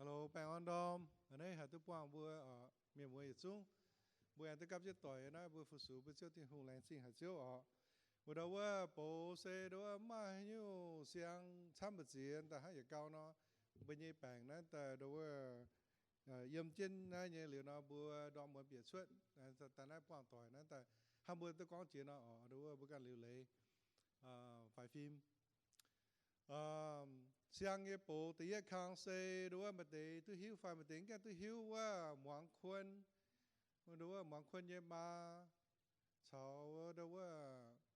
Hello, baengh orn ndorm. A'hneiv haih duqv buangh mbuo mienh muoz yietc zungv. Mbuo aengx duqv gapv jienv doic naaiv mbuo fu-sux mbuo Ziouv Tin-Hungh, laengz zingh haic Ziouv oc. Wuov ndau wuov box se ndau wuov maaih haaix nyungc siang camv mbu'ziex daaih hnangv yietc gau nor, mbuo nyei baengc naaiv daaih ndau wuov yiem jienv naaiv nyei liuz nor, mbuo ndorm muonz bieqc cuotv daaih naaiv buangh doic naaiv daaih hnangv mbuo duqv gorngv jiex nor oc, ndau wuov mbuo ganh liuz leiz faix fim. Siang nyei box da'yietv kang se ndau wuov maaih deix duqv hiuv fai maaih deix mv gaengh duqv hiuv wuov muangx kuon, ndau wuov muangx kuon nyei maa caux ndau wuov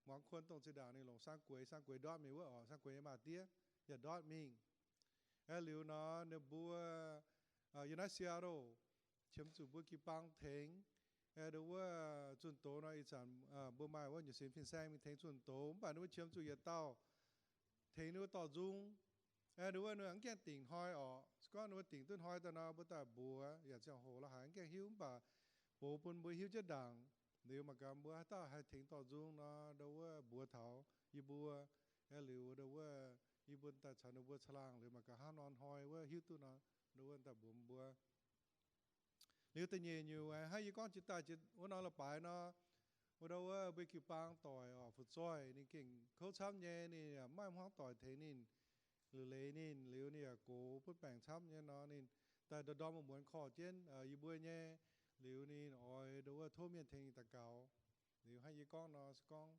muangx kuon dongh zinh ndaangc ninh longc Sang-Gueix, Sang-Gueix ndortv mingh wuov oc, Sang-Gueix nyei maa-diev yaac ndortv mingh. Aeqv, liuz nor ninh mbuo yiem naaiv Seattle qiemx zuqc mbuo jiu-baang tengx. Aeqv, ndau wuov zunh doz nor ih zanc mbuo maaih wuov nyutc sinx fin-saeng mingh tengx zunh doz, mv baac ninh mbuo qiemx zuqc yietc dauh tengx ninh mbuo dorh nzung. Aeqv, ndau wuov ninh mbuo mv gaengh dingc hnoi oc. Se gorngv ninh mbuo dingc duqv hnoi daaih nor, mbuo daaih mbuox yaac ziangh hoc la'haiz mv gaengh hiuv, mv baac box bun mbuo hiuv jienv ndaangc. Liuz mangc gaax mbuo haaix dauh haih tengx dorh nzung nor, ndau wuov mbuox taux yie mbuo. Aeqv, liuz ndau wuov yie mbuo daaih caux ninh mbuo caangh laangh liuz mangc gaax hnangv nor hnoi wuov hiuv duqv nor, ndau wuov daaih mbuox mbuo. Liuz da'nyeic nyungc hnangv yie gorngv jiex daaih jiex wuov norm leiz-baaix nor, wuov ndau wuov mbuo jiu-baang doic oc, fu'zoih ninh gengh kouv camv nyei, ninh yaac maiv maaih hmuangv doic tengx ninh, liuc leiz ninh, liuz ninh yaac gox butv baengc camv nyei nor, ninh daaih ndorm-ndorm muonz-muonz korv jienv yie mbuo nyei. Liuz ninh oix ndau wuov tov mienh tengx ninh daux gaux. Liuz hnangv yie gorngv nor se gorngv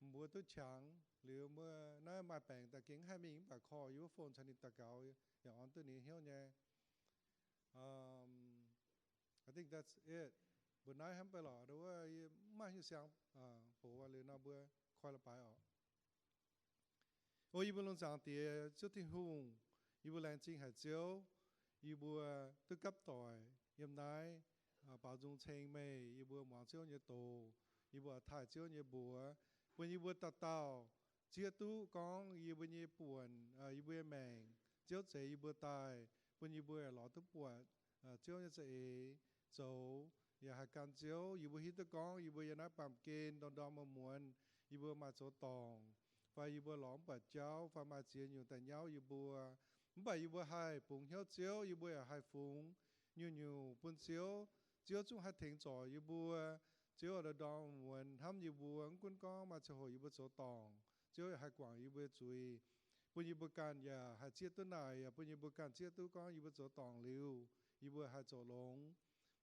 mbuo duqv qangx, liuz mbuo naaiv maaih baengc daaih gengh haih mingh mv baac korv yie wuov phone caux ninh daux gaux yaac orn duqv ninh hnyouv nyei. I think that's it. Mbuo naaiv hnamv bei lorqc, ndau wuov yie mv maaih hnyouv siang box liuz nor mbuo koi leiz-baaix oc. O yie mbuo lungh zaangc Diex, Ziouv Tin-Hungh, yie mbuo laengz zingh haic Ziouv, yie mbuo duqv gapv doic yiem naaiv baaux nzung ceng meih, yie mbuo muangx Ziouv nyei doz, yie mbuo taaih Ziouv nyei mbuox, bun yie mbuo dauh dauh zieqv duqv gorngv yie mbuo nyei buonc, yie mbuo nyei maengc, Ziouv zeix yie mbuo daaih, bun yie mbuo lorz duqv buatc Ziouv nyei za'eix zoux, yaac haih gan Ziouv. Yie mbuo hiuv duqv gorngv yie mbuo yiem naaiv baamh gen ndorm-ndorm muonz-muonz, yie mbuo maaih zoux dorngc, fai yie mbuo lorz mv buatc jauv, fai maaih ziex nyungc daaih nyauv yie mbuo. Mv baac yie mbuo haih bungx hnyouv Ziouv, yie mbuo yaac haih fungx nyungc-nyungc bun Ziouv. Ziouv zungv haih tengx zorc yie mbuo. Ziouv ndorm-ndorm muonz hnamv yie mbuo, mv gunv gorngv maaih ziangh hoc yie mbuo zoux dorngc, Ziouv yaac haih guangc yie mbuo zuiz, bun yie mbuo ganh yaac haih zieqv duqv naaic, yaac bun yie mbuo ganh zieqv duqv gorngv yie mbuo zoux dorngc liuz, yie mbuo haih zoux longx.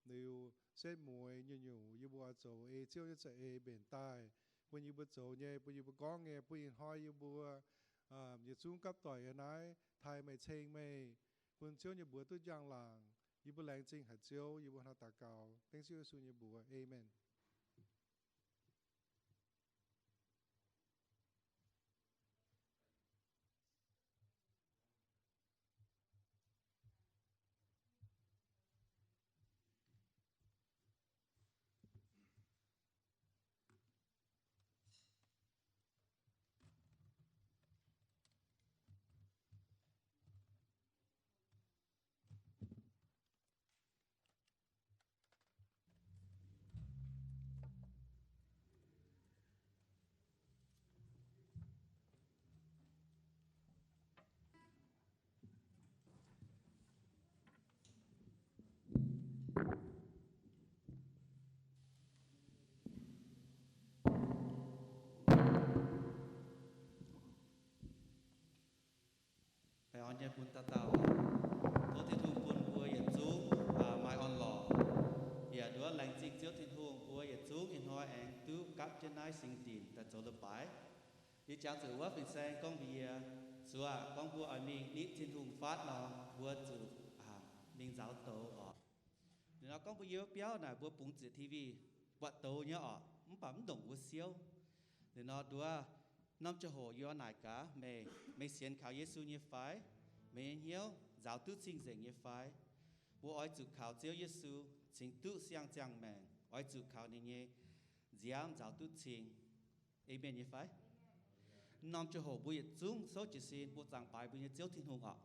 Liuz setv mueiz nyungc-nyungc yie mbuo oix zoux ei Ziouv nyei za'eix mbenc daaih, bun yie mbuo zoux nyei, bun yie mbuo gorngv nyei, bun ih hnoi yie mbuo yietc zungv gapv doic yiem naaiv taaih meih, ceng meih, bun Ziouv nyei mbuox duqv njang-laangc. Yie mbuo laengz zingh haic Ziouv, yie mbuo hnangv naaiv daux gaux dengv Ziouv Yesu nyei mbuox. Aamen. Baengh orn nyei bun dauh dauh. Tov Tin-Hungh bun mbuo yietc zungv maaih orn-lorqc. Yaac nduov laengz zingh Ziouv Tin-Hungh, mbuo yietc zungv ih hnoi aengx duqv gapv jienv naaiv singx dinc daaih zoux leiz-baaix. Yie jangx zuqc wuov fin-saeng gorngv mbuox yie, zuqc gorngv mbuo oix mingh nitv Tin-Hungh fatv nor, mbuo zuqc mingh nzaaux douz oc. Liuz nor gorngv mbuo yiem biauv naaic mbuo bungx ziepc T V buatc douz nyei oc, mv baac mv ndongc mbuo siouv. Liuz nor nduov norm ziangh hoc yie oix naaic gaax meih, meih sienx kaux Yesu nyei fai? Meih nyei hnyouv nzaaux duqv cing-nzengc nyei fai? Mbuo oix zuqc kaux Ziouv Yesu cingx duqv siang-ziangh maengc, oix zuqc kaux ninh nyei nziaamv nzaaux duqv cing. Aamen nyei fai? Norm ziangh hoc mbuo yietc zungv souv jiez sin mbuo zaangc baaix mbuo nyei Ziouv Tin-Hungh oc.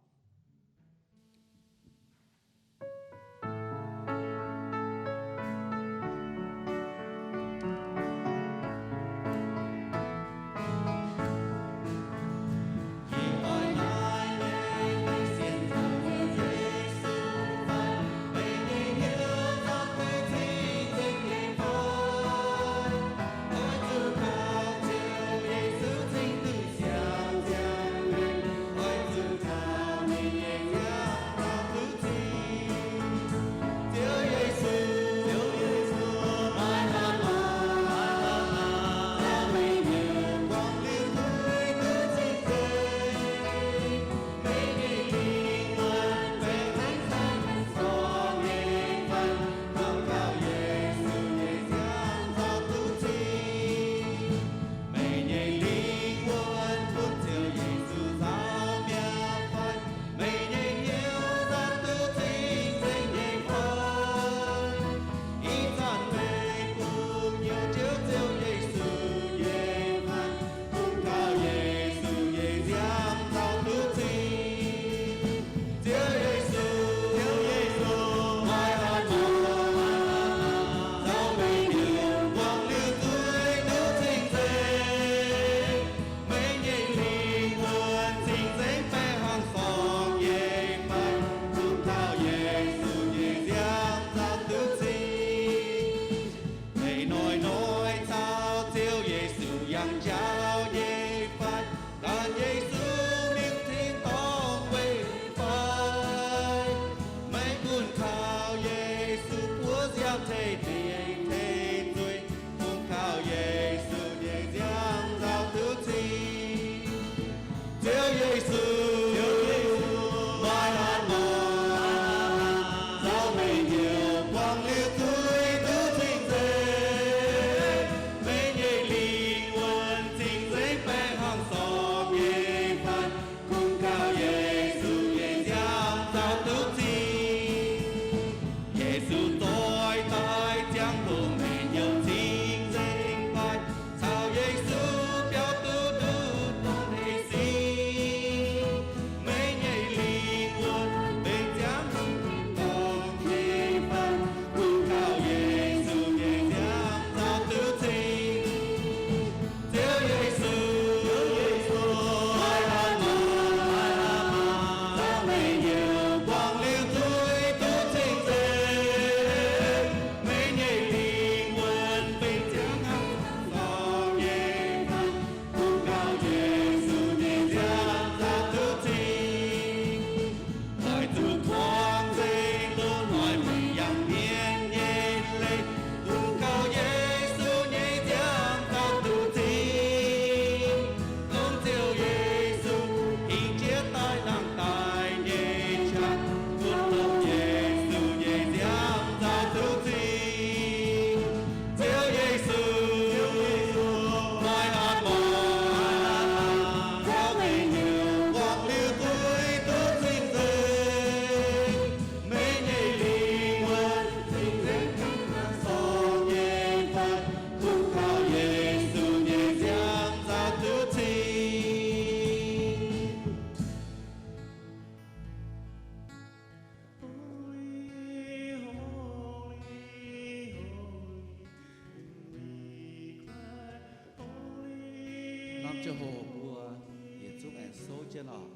Jienv oc,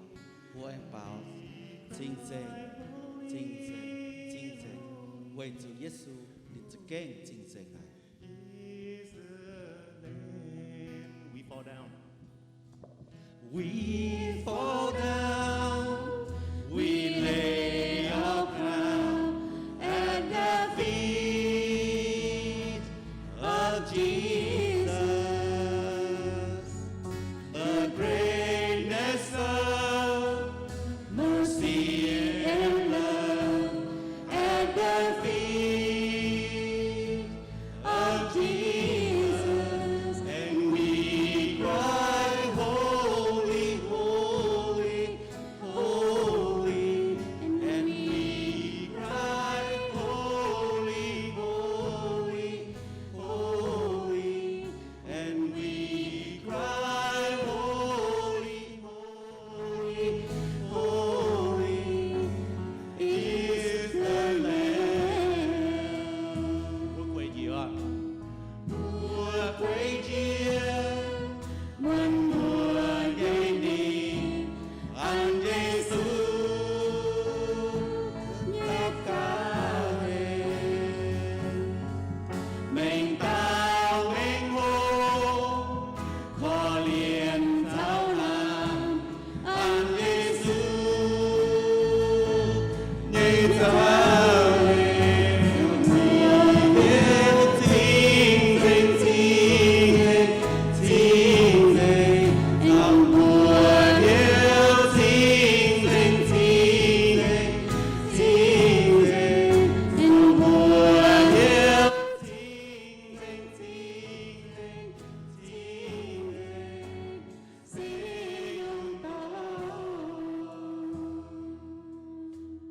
mbuo aengx baaux cing-nzengc, cing-nzengc, cing-nzengc, weic zuqc Yesu ninh za'gengh cing-nzengc haic. We fall down. We fall down, we lay our crown at the feet of Jesus. The greatness of mercy and love at the feet of Jesus, and we cry, "Holy, holy, holy," and we cry, "Holy, holy, holy," and we cry, "Holy, holy, holy is the Lamb." Mbuo gueic njiec oc. Mbuo gueic njiec, muonz mbuo nyei ninh, an Yesu nyei ga'hlen, mengh dauh mengh hoc, korv-lienh caux laangz, an Yesu nyei ga'hlen, mbuo hnyouv cing-nzengc, cing-nzengc, cing-nzengc, mbuo hnyouv cing-nzengc, cing-nzengc, cing-nzengc, mbuo hnyouv cing-nzengc, cing-nzengc, cing-nzengc.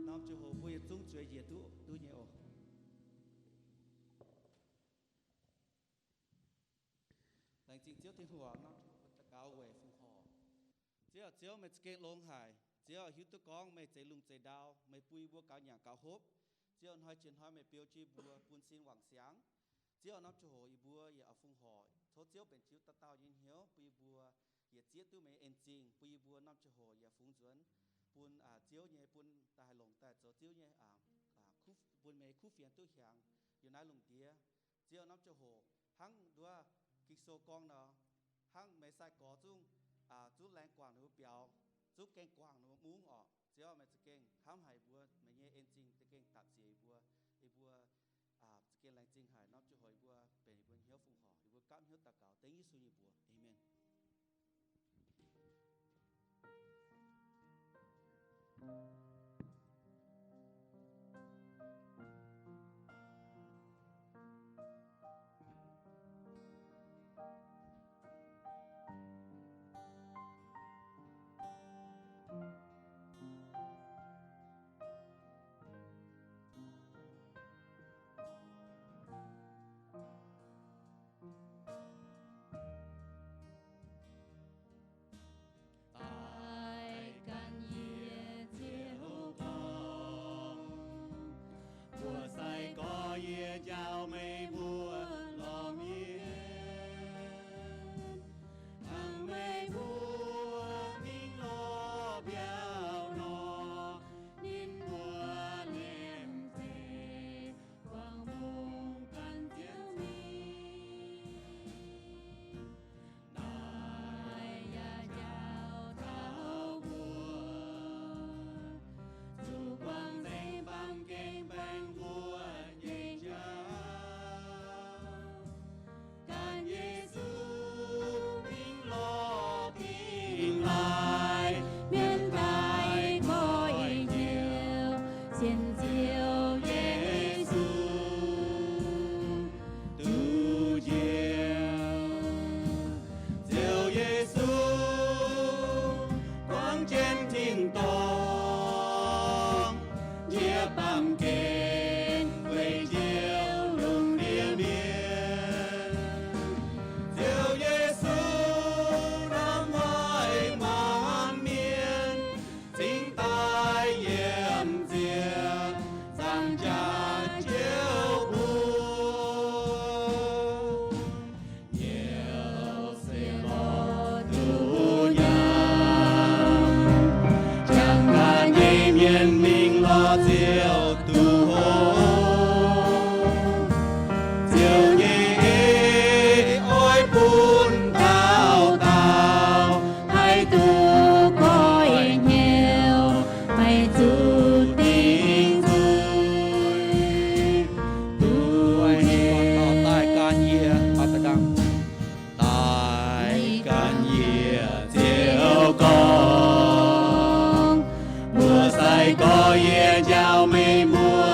Norm ziangh hoc mbuo yietc zungv zueiz njiec duqv, duqv nyei oc. Laengz zingh Ziouv Tin-Hungh, norm ziangh hoc mbuo daux gaux weic fongc horc. Ziouv, Ziouv, meih za'gengh longx haic. Ziouv, hiuv duqv gorngv meih zeix lungh zeix ndau, meih bun yie mbuo gaux nyanc gaux hopv. Ziouv, hnoi jiex hnoi meih biou jienv yie mbuo bun sin wangc siangx. Ziouv, norm ziangh hoc yie mbuo yaac oix fongc horc, tov Ziouv mbenc jienv dauh dauh nyei hnyouv, bun yie mbuo yietc zieqv duqv meih nyei en zingh, bun yie mbuo norm ziangh hoc yaac fungx nzuonx bun, aa, Ziouv nyei, bun daaih haih longc daaih zoux Ziouv nyei, aa, aa, kuv, bun meih kuv fienx duqv hiaangx yiem naaiv lungh ndiev. Ziouv, norm ziangh hoc hnangv nduov Ging-Sou gorngv nor, hnangv meih sai-gorx zungv, aa, zungv laengz guangc ninh mbuo biaux, zungv gaengh guangc ninh mbuo mungv orqc. Ziouv, meih za'gengh hnamv haic mbuo, meih nyei en zingh za'gengh dapc ziex yie mbuo, yie mbuo, aa, za'gengh laengz zingh haic. Norm ziangh hoc yie mbuo benx yie mbuo hnyouv fongc horc, yie mbuo gapv hnyouv daux gaux dengv Yesu nyei mbuox. Aamen. Gorx, yie njaaux meih mbuo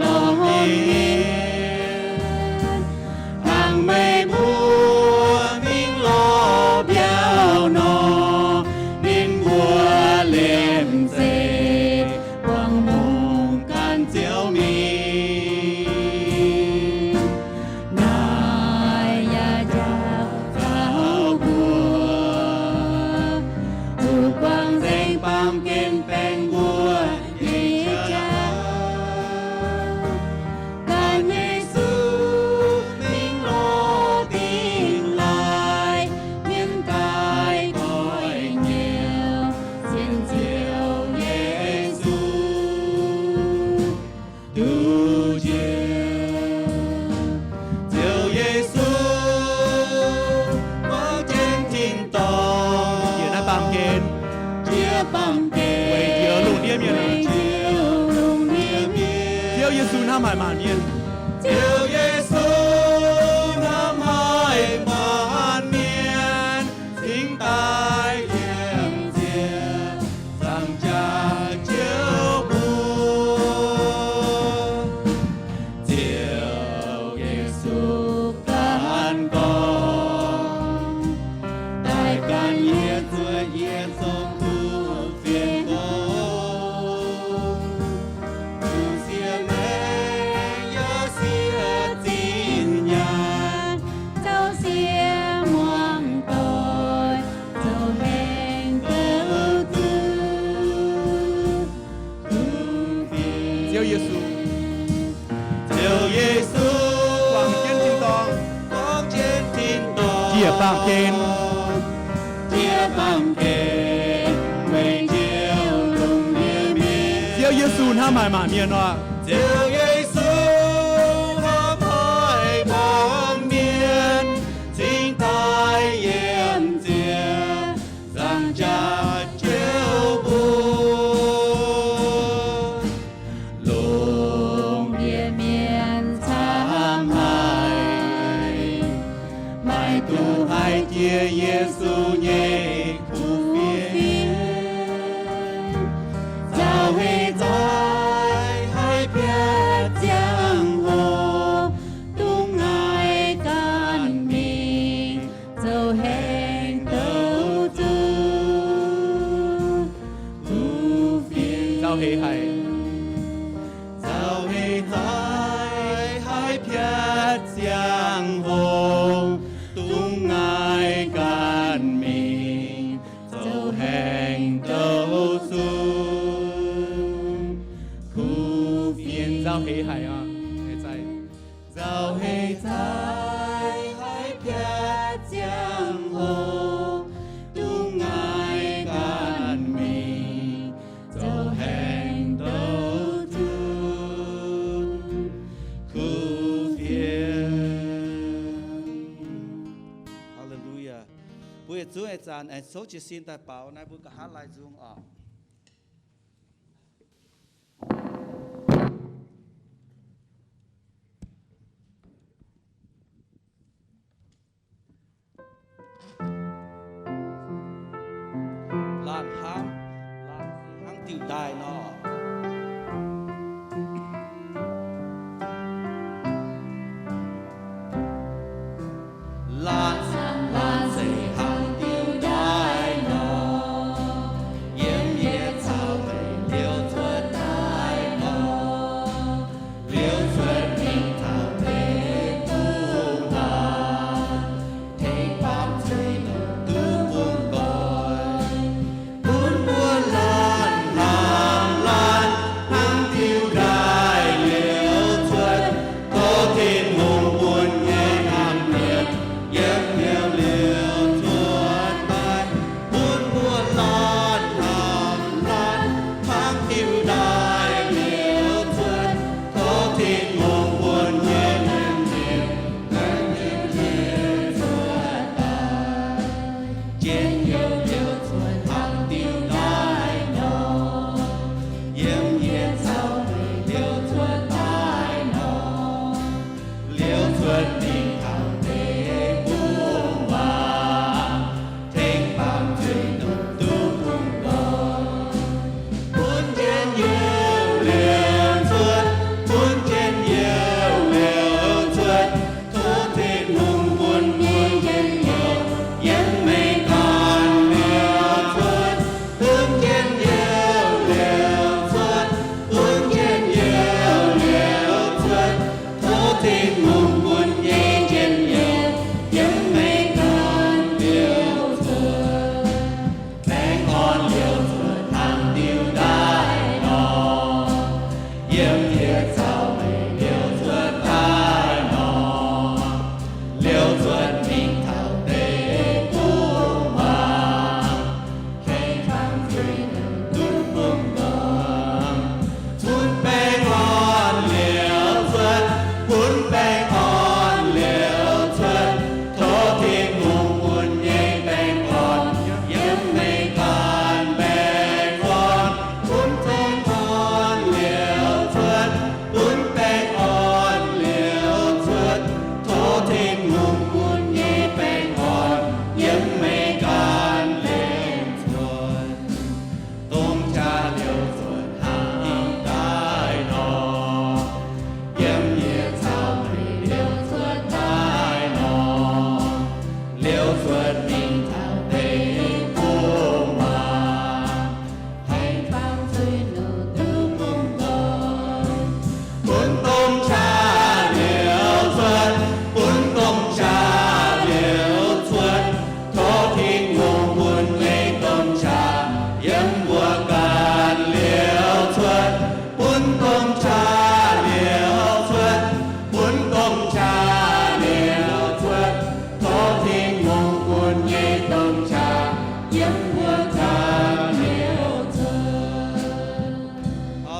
lorz mienh, hnangv meih mbuo mingh lorz biauv nor, ninh mbuo liemh zeih buangh hungh gan Ziouv mingh. Naaiv yaac njaaux zaux mbuo, zuqc buangh nzengc baamh gen baengh mbuo nyei jauv. Gan Yesu mingh lorz dingh laaih, mienv daaih doix-nyeuv sienx Ziouv Yesu. Duqv njoux Ziouv Yesu, muangx jienv tin-dorngh, jiex naaiv baamh gen, jiex baamh gen, weic njoux lungh ndiev mienh, weic njoux lungh ndiev mienh. Ziouv Yesu hnamv haic maanc mienh. Ziouv Yesu hnamv haic maanc mienh, cingx daaih yiem nziex zaangc jaax Ziouv mbuo. Ziouv Yesu ganh gorngv, daaih gan yie, zuov yie zoux kuv fienx gorngv. Zuqc siec maengc yaac siec zinh nyaanh, zoux siec muangx doic, zoux hengx douc zuqc. Ziouv Yesu, Ziouv Yesu, buangh jienv tin-dorngh, buangh jienv tin-dorngh, jiex baamh gen, jiex baamh gen, weic njoux lungh ndiev mienh. Ziouv Yesu hnamv haic maanc mienh oc. Ziouv Yesu hnamv haic maanc mienh, cingx daaih yiem nziex zaangc jaax Ziouv mbuo. Lungh ndiev mienh camv haic, maiv duqv haiz jiex Yesu nyei kuv fienx. Nzauh heix zaaic haih piatv ziangh hoc, dongh naaiv ganh mingh zoux hengx douc zuqc kuv fienx. Nzauh heix haic, nzauh heix zaaic haih piatv ziangh hoc, dongh naaiv ganh mingh zoux hengx douc zuqc kuv fienx. Nzauh heix haic oc. Nzauh heix zaaic haih piatv ziangh hoc, dongh naaiv ganh mingh zoux hengx douc zuqc kuv fienx. Haa^le^lu^yaa. Mbuo yietc zungv ih zanc aengx souv jiez sin daaih baaux naaiv mbuo nqa'haav laai nzung oc. Laanh hnamv, laanh hnangv diuh ndaaih nor. Laanh, laanh se hnangv diuh ndaaih nor, yiem yietc zaux deic liouh cuotv daaih nor, liouh cuotv mingh taux deic-bung laanh, tengx baamh zuiz duqv bun nqoi, bun mbuo laanh hnamv laanh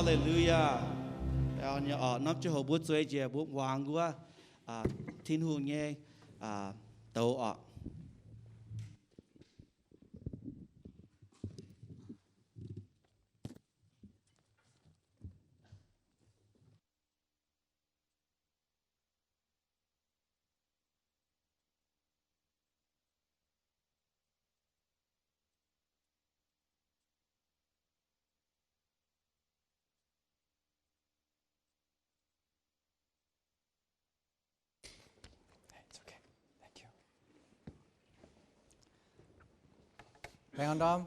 Haleluya. Norm ziangh hoc mbuo zueiz njiec mbuo muangx wuov Tin-Hungh nyei douz oc. Baengh orn ndorm,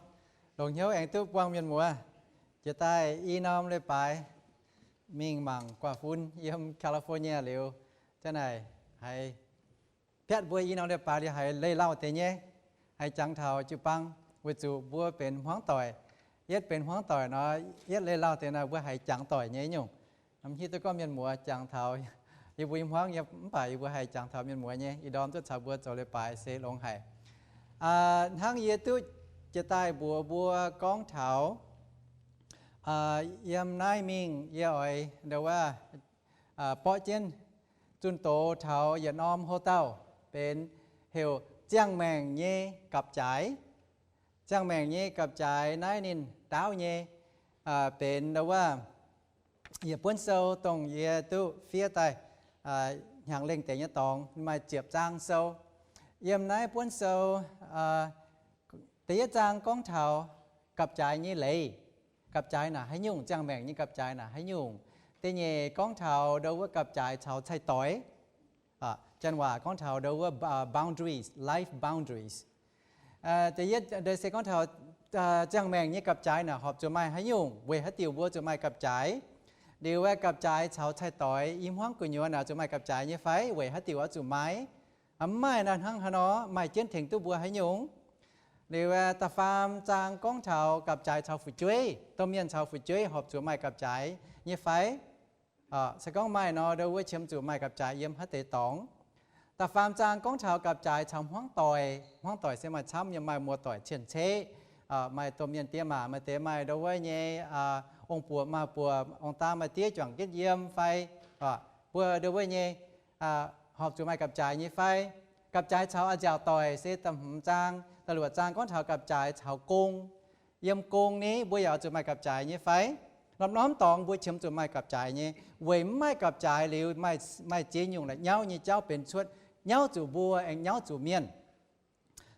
longc hnyouv aengx duqv buangh mienh muoz. Jiex daaih i norm leiz-baaix mingh mangc guaax fun yiem California liuz, zanc naaic haiz piatv mbuo i norm leiz-baaix liuz haiz leih lauh deix nyei, haiz jangx taux jiu-baang, weic zuqc mbuo benx hmuangv doic. Yietv benx hmuangv doic nor, yietv leih lauh deix nor, mbuo haiz jangx doic nyei nyungc. Hiuv duqv gorngv mienh muoz jangx taux yie mbuo i hmuangv, mv baac yie mbuo haiz jangx taux mienh muoz nyei. Ih ndorm zuqc caux mbuo zoux leiz-baaix se longx haic. Hnangv yie duqv jiex daaih mbuox mbuo gorngv taux yiem naaiv mingh yie oix ndo wuov borqv jienv zunh doz taux yietc norm ho dauh benx heuc ziangh maengc nyei gapv-jaaix. Ziangh maengc nyei gapv-jaaix naaiv ninh ndaauv nyei benx ndo wuov yietc buonv sou dongh yie duqv fiev daaih hnyangx lengh deix nyei dorngx, maaih ziepc zaang sou. Yiem naaiv buonv sou da'yietv zaang gorngv taux gapv-jaaix nyei leiz. Gapv-jaaix naaic haaix nyungc, ziangh maengc nyei gapv-jaaix naaic haaix nyungc. Da'nyeic gorngv taux ndo wuov gapv-jaaix caux cai-doix. Janx waac gorngv taux ndo wuov boundaries, life boundaries. Da'yietv se gorngv taux ziangh maengc nyei gapv-jaaix naaic horpc zuqc maaih haaix nyungc, weic haaix diuc mbuo zuqc maaih gapv-jaaix. Liuz aeqv, gapv-jaaix caux cai-doix i hmuangv gu'nyuoz naaic zuqc maaih gapv-jaaix nyei fai? Weic haaix diuc oix zuqc maaih? Mv maaih naaic hnangv haaix nor maaih jienv tengx duqv mbuo haaix nyungc? Liuz aeqv, da'faam zaang gorngv taux gapv-jaaix caux fu'jueiv, domh mienh caux fu'jueiv horpc zuqc maaih gapv-jaaix nyei fai? Se gorngv maaih nor, ndo wuov qiemx zuqc maaih gapv-jaaix yiem haaix deix dorngx. Da'faam zaang gorngv taux gapv-jaaix caux hmuangv doic. Hmuangv doic se maaih camv nyei, maaih muoz-doic cien-ceqv, maaih domh mienh diex maac, maaih deix maaih ndo wuov nyei ong-buoc maaz-buoc, ong-daa maaih diev juangc jienv yiem fai? Mbuo ndo wuov nyei horpc zuqc maaih gapv-jaaix nyei fai? Gapv-jaaix caux a'nziaauc doic se da'hmz zaang. Da'luoqc zaang gorngv taux gapv-jaaix caux gong. Yiem gong ni mbuo yaac zuqc maaih gapv-jaaix nyei fai? Norm-norm dorngx mbuo qiemx zuqc maaih gapv-jaaix nyei. Weic mv maaih gapv-jaaix liuz, maaih ziex nyungc la'nyauv nyei jauv benx cuotv, nyauv zuqc mbuo aengx nyauv zuqc mienh.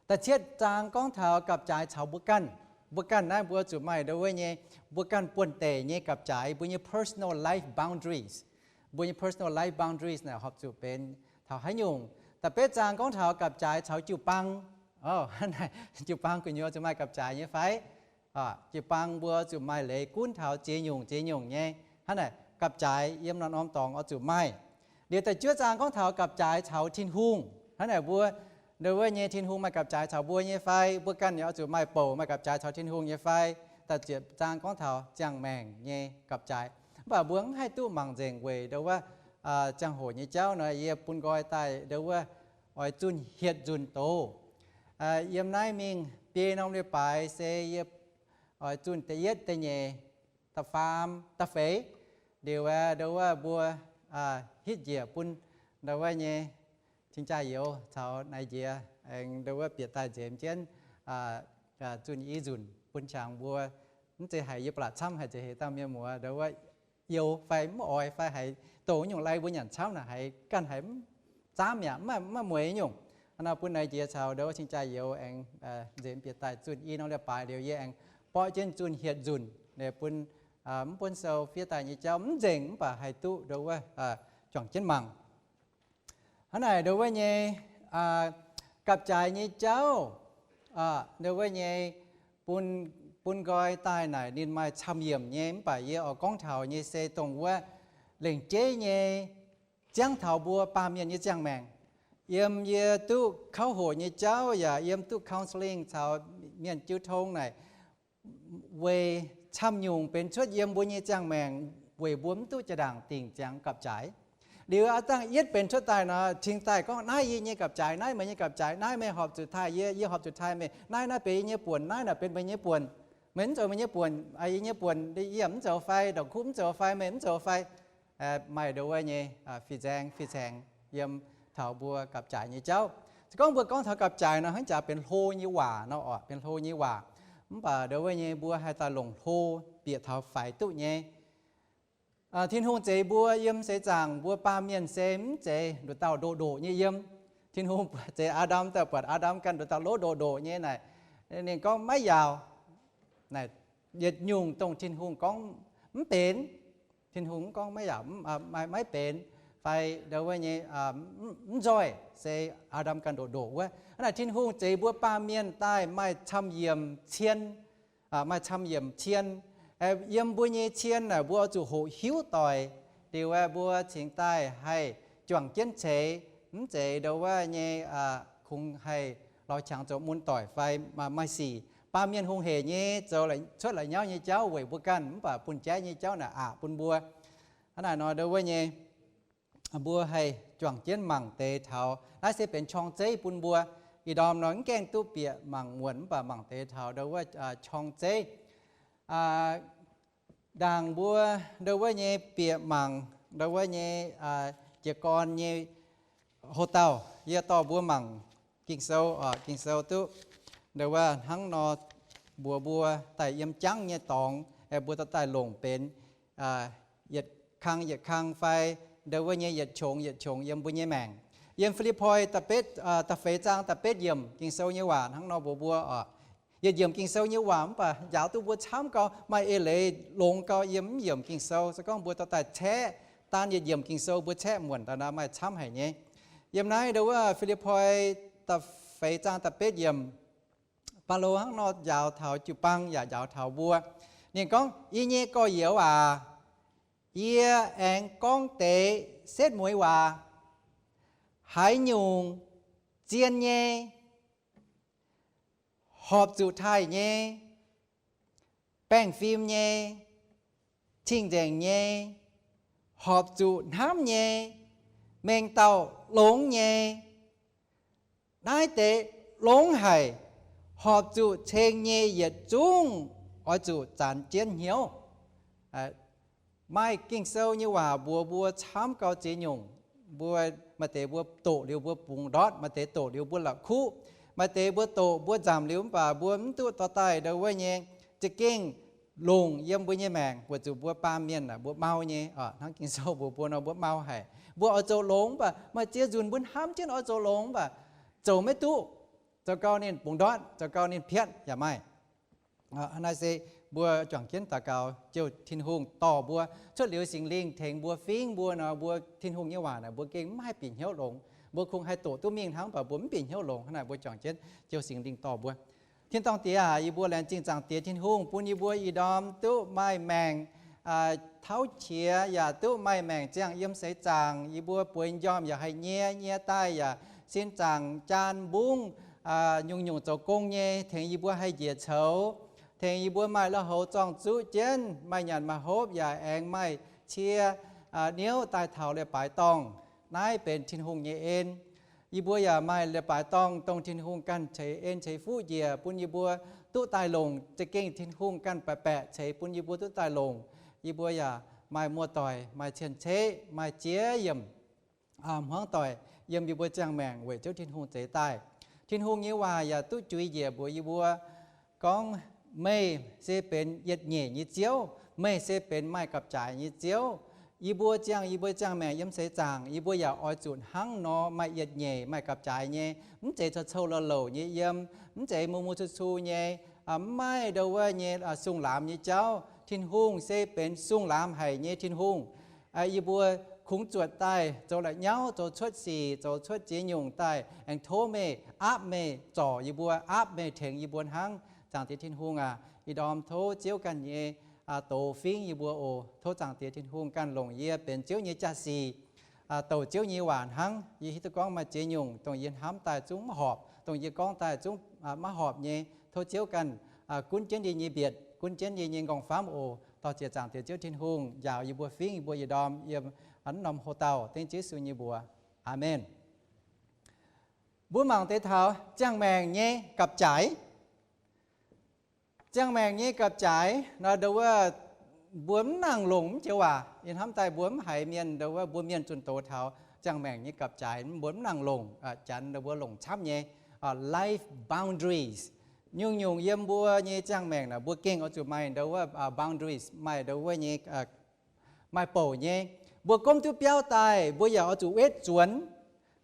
Da'cietv zaang gorngv taux gapv-jaaix caux mbuo ganh. Mbuo ganh naaiv mbuo zuqc maaih ndo wuov nyei, mbuo ganh buonv-deic nyei gapv-jaaix, mbuo nyei personal life boundaries. Mbuo nyei personal life boundaries naaic horpc zuqc benx taux haaix nyungc. Da'betv zaang gorngv taux gapv-jaaix caux jiu-baang. Jiu-baang gu'nyuoz zuqc maaih gapv-jaaix nyei fai? Jiu-baang mbuo zuqc maaih leiz gunv taux ziex nyungc ziex nyungc nyei. Hnangv naaic gapv-jaaix yiem norm-norm dorngx oix zuqc maaih. Liuz da'juov zaang gorngv taux gapv-jaaix caux Tin-Hungh. Hnangv naaic mbuo ndo wuov nyei Tin-Hungh maaih gapv-jaaix caux mbuo nyei fai? Mbuo ganh yaac oix zuqc maaih bouc maaih gapv-jaaix caux Tin-Hungh nyei fai? Da'ziepc zaang gorngv taux ziangh maengc nyei gapv-jaaix. Mv baac mbuo mv haih duqv mangc nzengc weic ndo wuov ziangh hoc nyei jauv nor, yie bun nqoi daaih ndo wuov oix zunh hietc nzunc doz. Yiem naaiv mingh biei norm leiz-baaix se yie oix zunh da'yietv, da'nyeic, da'faam, da'feix. Liuz aeqv, ndo wuov mbuo hitv njiec bun ndo wuov nyei cing-jaa-youz caux naaiv njiec aengx ndo wuov bieqc daaih nzemx jienv zunh i nzunc bun qangx mbuo. Mv zeiz haiz yie blatc camv, haiz zeiz heix dauh mienh muoz ndo wuov youz fai mv oix fai haiz doqc nyungc lai mbuo nyanc camv naaic haiz ganh haiz mv zaamv mi'aqv, mv maaih mueiz nyungc. Hnangv nor bun naaiv njiec caux ndo wuov cing-jaa-youz aengx nzemx bieqc daaih zunh i norm leiz-baaix liuz yie aengx borqv jienv zunh hietc nzunc bun mv buonv sou fiev daaih nyei jauv mv nzengc mv baac haih duqv ndo wuov juangc jienv mangc. Hnangv naaic ndo wuov nyei gapv-jaaix nyei jauv, ndo wuov nyei bun, bun nqoi daaih naaic ninh maaih camv-yiemc nyei, mv baac yie oix gorngv taux nyei se dongh wuov lengc jeiv nyei ziangv taux mbuo baamh mienh nyei ziangh maengc. Yiem yie duqv kauv hoqc nyei jauv yaac yiem duqv counselling caux mienh jiu tong naaic, weic camv-nyungc benx cuotv yiem mbuo nyei ziangh maengc weic mbuo mv duqv jaa-ndaangc dingc ziangx gapv-jaaix. Liuz aav dangh yietv benx cuotv daaih nor, cingx daaih gorngv naaiv yie nyei gapv-jaaix, naaiv meih nyei gapv-jaaix, naaiv meih horpc zuqc taaih yie, yie horpc zuqc taaih meih, naaiv, naaiv benx yie nyei buonc, naaiv naaic benx meih nyei buonc. Meih mv zoux meih nyei buonc, yie nyei buonc yie mv zoux fai, ndongc kuv mv zoux fai, meih mv zoux fai. Maaih ndo wuov nyei fih nzaeng fih saengx yiem taux mbuo gapv-jaaix nyei jauv. Se gorngv mbuo gorngv taux gapv-jaaix nor, hnangv jaax benx hlo nyei waac nor, orqc, benx hlo nyei waac. Mv baac ndo wuov nyei mbuo haih daaih longc hlo bieqc taux faix duqv nyei. Tin-Hungh zeix mbuo yiem seix zaangc, mbuo baamh mienh se mv zeiz nduqc dauh ndoqc ndoqc nyei yiem. Tin-Hungh zeix Aa^ndam daaih, buatc Aa^ndam ganh nduqc dauh lov ndoqc ndoqc nyei naaic, ninh gorngv maiv yaauc. Naaic yietc nyungc dongh Tin-Hungh gorngv mv benx, Tin-Hungh mv gorngv maiv yaauc, maiv benx, fai ndo wuov nyei mv nzoih, se Aa^ndam ganh ndoqc ndoqc wuov. Hnangv naaic Tin-Hungh zeix mbuo baamh mienh daaih maaih camv yiemc cien, maaih camv yiemc cien. Yiem mbuo nyei cien naaic mbuo oix zuqc hoqc hiuv doic, liuz mbuo cingx daaih haih juangc jienv ceix, mv zeiz ndo wuov nyei kungx haih lorz qangx zoux mun doic fai maaih sic. Baamh mienh hungh hec nyei zoux cuotv la'nyauv nyei jauv weic mbuo ganh, mv baac bun jaiv nyei jauv naaic aqc bun mbuo. Hnangv naaic nor ndo wuov nyei mbuo haih juangc jienv mangc deix taux naaiv se benx qorng-zeiv bun mbuo. Ih ndorm nor mv gaengh duqv bieqc mangc muonc, mv baac mangc deix taux ndo wuov qorng-zeiv. Ndaangc mbuo ndo wuov nyei bieqc mangc ndo wuov nyei jiez gorn nyei hoc-dauh, yie dorh mbuo mangc Ging-Sou, Ging-Sou duqv ndo wuov hnangv nor mbuox mbuo daaih yiem jangv nyei dorngx, mbuo dorh daaih longc benx yietc kang yietc kang fai ndo wuov nyei yietc qongx yietc qongx yiem mbuo nyei maengc. Yiem Fi^lipv^poi da'feix zaang da'betv yiemc Ging-Sou nyei waac hnangv nor mbuox mbuo oc. Yietc yiemc Ging-Sou nyei waac mv baac njaaux duqv mbuo camv gau, maaih eix leiz longx gau yiem mv yiemc Ging-Sou. Se gorngv mbuo dorh daaih caeqv, daan yietc yiemc Ging-Sou mbuo caeqv muonc daaih nor maaih camv haic nyei. Yiem naaiv ndo wuov Fi^lipv^poi da'feix zaang da'betv yiemc, Baulo hnangv nor njaaux taux jiu-baang yaac njaaux taux mbuo. Ninh gorngv, Yie nyei gorx-youz aac, yie aengx gorngv deix setv mueiz waac. Haaix nyungc zien nyei, horpc zuqc taaih nyei, baengh fim nyei, cing-nzengc nyei, horpc zuqc hnamv nyei, mengh dauh longx nyei, naaiv deix longx haic, horpc zuqc ceng nyei yietc zungv oix zuqc zanc jienv hnyouv. Maaih Ging-Sou nyei waac mbuox mbuo camv gau ziex nyungc. Mbuo maaih deix mbuo doqc liuz mbuo bungx ndortv, maaih deix doqc liuz mbuo la'kuqv, maaih deix mbuo doqc mbuo nzamc liuz mv baac mbuo mv duqv dorh daaih ndo wuov nyei za'gengh longc yiem mbuo nyei maengc, weic zuqc mbuo baamh mienh aah, mbuo mau nyei. Hnangv Ging-Sou mbuox mbuo nor, mbuo mau haic. Mbuo oix zoux longx mv baac maaih ziex nzunc mbuo hnamv jienv oix zoux longx mv baac zoux maiv duqv. Zoux gau ninh bungx ndortv, zoux gau ninh piatv yaac maaih. Naaiv se mbuo juangc jienv daux gaux, Ziouv Tin-Hungh dorh mbuo cuotv liuz Singx Lingh tengx mbuo fingx mbuo nor, mbuo Tin-Hungh nyei waac naaic mbuo gengh mv haih bieqc hnyouv longx. Mbuo kungx haih doqc duqv mingh hnangv, mv baac mbuo mv bieqc hnyouv longx. Hnangv naaic mbuo juangc jienv Ziouv Singx Lingh dorh mbuo. Tin-dorngh Diex aac, yie mbuo laengz zingh Zaangc Diex Tin-Hungh bun yie mbuo ih ndorm duqv maaih maengc tauv qiex yaac duqv maaih maengc ziangh yiem seix zaangc. Yie mbuo bueix njormh yaac haih nyie, nyie daaih yaac sin zaangc jaan mbungv, nyungc-nyungc zoux gong nyei, tengx yie mbuo haih njiec coux, tengx yie mbuo maaih lui-houx zorng-zuqv jienv, maaih nyanc maaih hopv yaac aengx maaih cie niouv daaih taux leiz-baaix dorngh. Naaiv benx Tin-Hungh nyei en. Yie mbuo yaac maaih leiz-baaix dorngh dongh Tin-Hungh ganh ceix en ceix fuqv njiec bun yie mbuo duqv daaih longc. Za'gengh Tin-Hungh ganh baeqc baeqc ceix bun yie mbuo duqv daaih longc. Yie mbuo yaac maaih muoz-doic, maaih cien-ceqv, maaih ziex yiemc hmuangv doic yiem yie mbuo ziangh maengc weic Ziouv Tin-Hungh zeix daaih. Tin-Hungh nyei waac yaac duqv juix njiec mbuox yie mbuo gorngv, meih se benx yietc nyeic nyei Ziouv, meih se benx maaih gapv-jaaix nyei Ziouv. Yie mbuo ziangh, yie mbuo ziangh maengc yiem seix zaangc, yie mbuo yaac oix zuqc hnangv nor maaih yietc nyeic, maaih gapv-jaaix nyei, mv zeiz cou-cou louh louc nyei yiem, mv zeiz mu mu cu cu nyei, mv maaih ndo wuov nyei sung laamx nyei jauv. Tin-Hungh se benx sung laamx haic nyei Tin-Hungh. Yie mbuo kungx zuotc daaih zoux la'nyauv, zoux cuotv sic, zoux cuotv ziex nyungc daaih aengx tov meih aapv meih zorc yie mbuo, aapv meih tengx yie mbuo hnangv. Zaangc Diex Tin-Hungh aac, ih ndorm tov Ziouv ganh nyei doz fingx yie mbuo oc. Tov Zaangc Diex Tin-Hungh ganh longc yie benx Ziouv nyei jaa-sic, douc Ziouv nyei waac hnangv. Yie hiuv duqv gorngv maaih ziex nyungc dongh yie hnamv daaih zungv maiv horpc, dongh yie gorngv daaih zungv maiv horpc nyei. Tov Ziouv ganh gunv jienv yie nyei mbietc, gunv jienv yie nyei nqorngv-famv oc. Dorh ziec Zaangc Diex Ziouv Tin-Hungh njaaux yie mbuo fingx yie mbuo ih ndorm yiem a'hnamv norm hoc-dauh, dengv Ziouv Yesu nyei mbuox. Aamen. Mbuo mangc deix taux ziangh maengc nyei gapv-jaaix. Ziangh maengc nyei gapv-jaaix nor, ndo wuov mbuo mv nangc longc mv joux waac. Yie hnamv daaih mbuo mv haiz mienh, ndo wuov mbuo mienh zunh doz taux ziangh maengc nyei gapv-jaaix, mbuo mv nangc longc. Janx ndo mbuo longc camv nyei life boundaries. Nyungc-nyungc yiem mbuo nyei ziangh maengc naaic, mbuo gengh oix zuqc maaih ndo wuov boundaries, maaih ndo wuov nyei maaih bouc nyei. Mbuo gomv duqv biauv daaih, mbuo yaac oix zuqc wetv zuonx.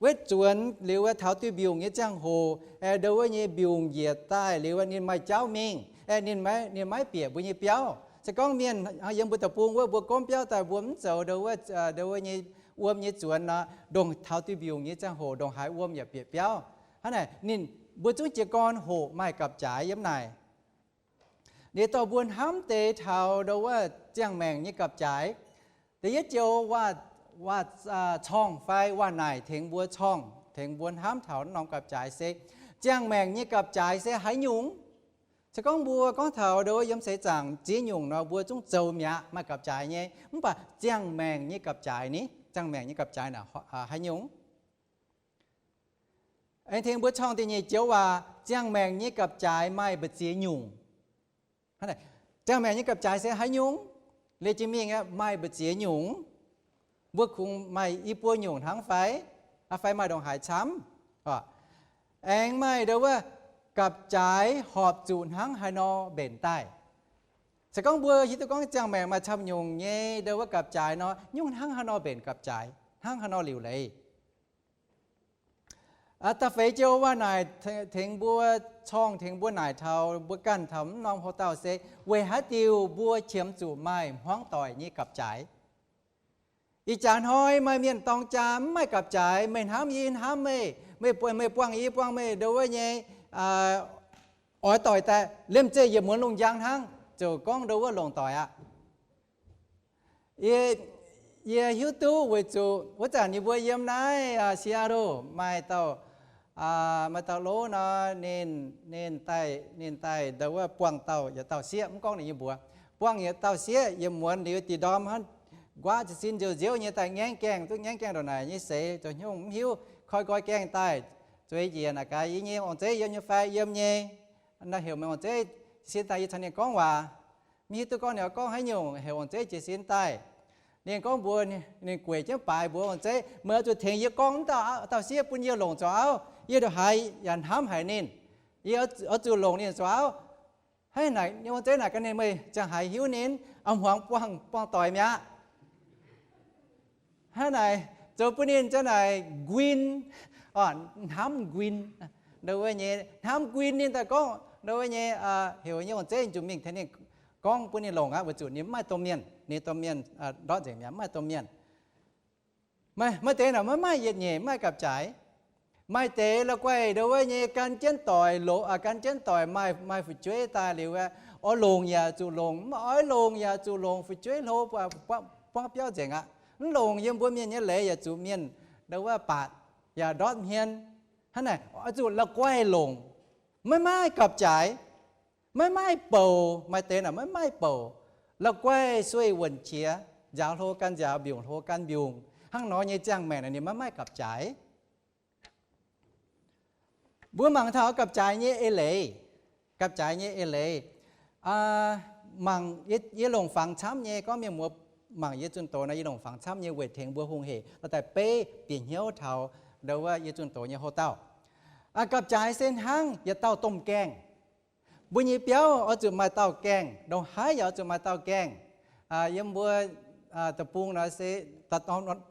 Wetv zuonx liuz, taux duih mbiungc nyei ziangh hoc, ndo wuov nyei mbiungc njiec daaih liuz, ninh maaih jauv mingh, ninh maiv bieqc mbuo nyei biauv. Se gorngv mienh yiem mbuo deic-bung wuov, mbuo gomv biauv daaih mbuo mv zoux ndo wuov, ndo wuov nyei wuom nyei zuonx nor, ndongc taux duih mbiungc nyei ziangh hoc ndongc haaix wuom yaac bieqc biauv. Hnangv naaic ninh, mbuo zungv jiez gorn hoqc maaih gapv-jaaix yiem naaic. Ninh dorh mbuo hnamv deix taux ndo wuov ziangh maengc nyei gapv-jaaix. Da'yietv joux waac, waac corngh fai waac naaic tengx mbuo corngh, tengx mbuo hnamv taux norm gapv-jaaix se, ziangh maengc nyei gapv-jaaix se haaix nyungc? Se gorngv mbuo gorngv taux ndo wuov yiem seix zaangc ziex nyungc nor, mbuo zungv zoux mi'aqv, maaih gapv-jaaix nyei. Mv baac ziangh maengc nyei gapv-jaaix ni, ziangh maengc nyei gapv-jaaix naaic haaix nyungc? Aengx tengx mbuo corngh da'nyeic joux waac, ziangh maengc nyei gapv-jaaix maaih mbu'ziex nyungc. Ziangh maengc nyei gapv-jaaix se haaix nyungc? Leiz jiex mingh maaih mbu'ziex nyungc. Mbuo kungx maaih i buo nyungc hnangv fai? Fai maaih ndongc haaix camv? Aengx maaih ndo wuov gapv-jaaix horpc zuqc hnangv haaix nor mbenc daaih. Se gorngv mbuo hiuv duqv gorngv ziangh maengc maaih camv nyungc nyei ndo wuov gapv-jaaix nor, nyungc hnangv haaix nor mbenc gapv-jaaix, hnangv haaix nor liuc leiz. Da'feix joux waac naaic tengx mbuo corngh, tengx mbuo naaic taux mbuo ganh taux mv norm houx-dauh se, weic haaix diuc mbuo qiemx zuqc maaih hmuangv doic nyei gapv-jaaix? Ih jaax hnoi maaih mienh dorng jaa mv maaih gapv-jaaix. Meih hnamv yie, yie hnamv meih, meih buangh yie, yie buangh meih, ndo wuov nyei, oix doic daaih liemh zeih yietc muonz lungh njang hnangv ziouc gorngv ndo wuov longc doic aqv. Yie hiuv duqv weic zuqc wuov zanc yie mbuo yiem naaiv Seattle maaih dauh, maaih dauh lov nor, ninh, ninh daaih, ninh daaih ndo wuov buangh dauh yietc dauh sieqv, mv gorngv ninh nyei mbuox, buangh yietc dauh sieqv yietc muonz liuz, dih ndorm hnangv nquaqv jiez sin nziouv-nziouv nyei daaih ngaengv gaengh, duqv ngaengv gaengh ndongc naaic nyei seix, zoux hnyouv mv hiuv, koi nqoi gaengh daaih, zueiz njiec naaic gaax, yie nyei ong-zeiv yiem nyei fai? Yiem nyei. Naaiv heuc meih ong-zeiv jiez sin daaih yie caux ninh gorngv waac. Mv hiuv duqv gorngv ninh oix gorngv haaix nyungc, heuc ong-zeiv jiez sin daaih. Ninh gorngv mbuox ninh gueic jienv baaix mbuox ong-zeiv, meih oix zuqc tengx yie gorngv wuov dauh sieqv bun yie longc zoux auv. Yie ndongc haaix yaac hnamv haic ninh. Yie oix zuqc longc ninh zoux auv. Hnangv naaic, ong-zeiv naaic gan ninh, meih ziangh haaix hiuv ninh, a'hmuangx buangh, buangh doic mi'aqv. Hnangv naaic, zoux bun ninh ziang naaic nquin, hnamv nquin, ndo wuov nyei hnamv nquin ninh daaih gorngv, ndo wuov nyei, heuc nyei ong-zeiv zuqc mingh tengx ninh gorngv bun ninh longc aqv, weic zuqc ninh mv maaih domh mienh, ninh domh mienh ndortv nzengc mi'aqv, mv maaih domh mienh. Maaih deix naaic maiv maaih yietc nyeic, mv maaih gapv-jaaix. Maaih deix la'guaih ndo wuov nyei gan jienv doic, gan jienv doic maaih, maaih fu'jueiv daaih liuz, oix longc yaac zuqc longc, mv oix longc yaac zuqc longc, fu'jueiv hlo, buangv biauv nzengc aqv. Mv longc yiem mbuo mienh nyei leiz yaac zuqc mienh ndo wuov baatc yaac ndortv hmien. Hnangv naaic oix zuqc la'guaih longc, maiv maaih gapv-jaaix. Maiv maaih bouc, maaih deix naaic maiv maaih bouc. La'guaih sueih wuonc qiex, nziaaux hlo gan nziaaux, mbiungc hlo gan mbiungc. Hnangv nor nyei ziangh maengc naaic ninh maiv maaih gapv-jaaix. Mbuo mangc taux gapv-jaaix nyei eix leiz, gapv-jaaix nyei eix leiz. Mangc yie longc fangx camv nyei, gorngv mienh muoz mangc yie zunh doz nor, yie longc fangx camv nyei weic tengx mbuo hungh hec la'daaih beiv bieqc hnyouv taux ndo wuov yie zunh doz nyei houv dauh. Gapv-jaaix se hnangv yietc dauh domh gaengh. Mbuo nyei biauv oix zuqc maaih dauh gaengh, ndongc haaix yaac oix zuqc maaih dauh gaengh. Yiem mbuo deic-bung nor se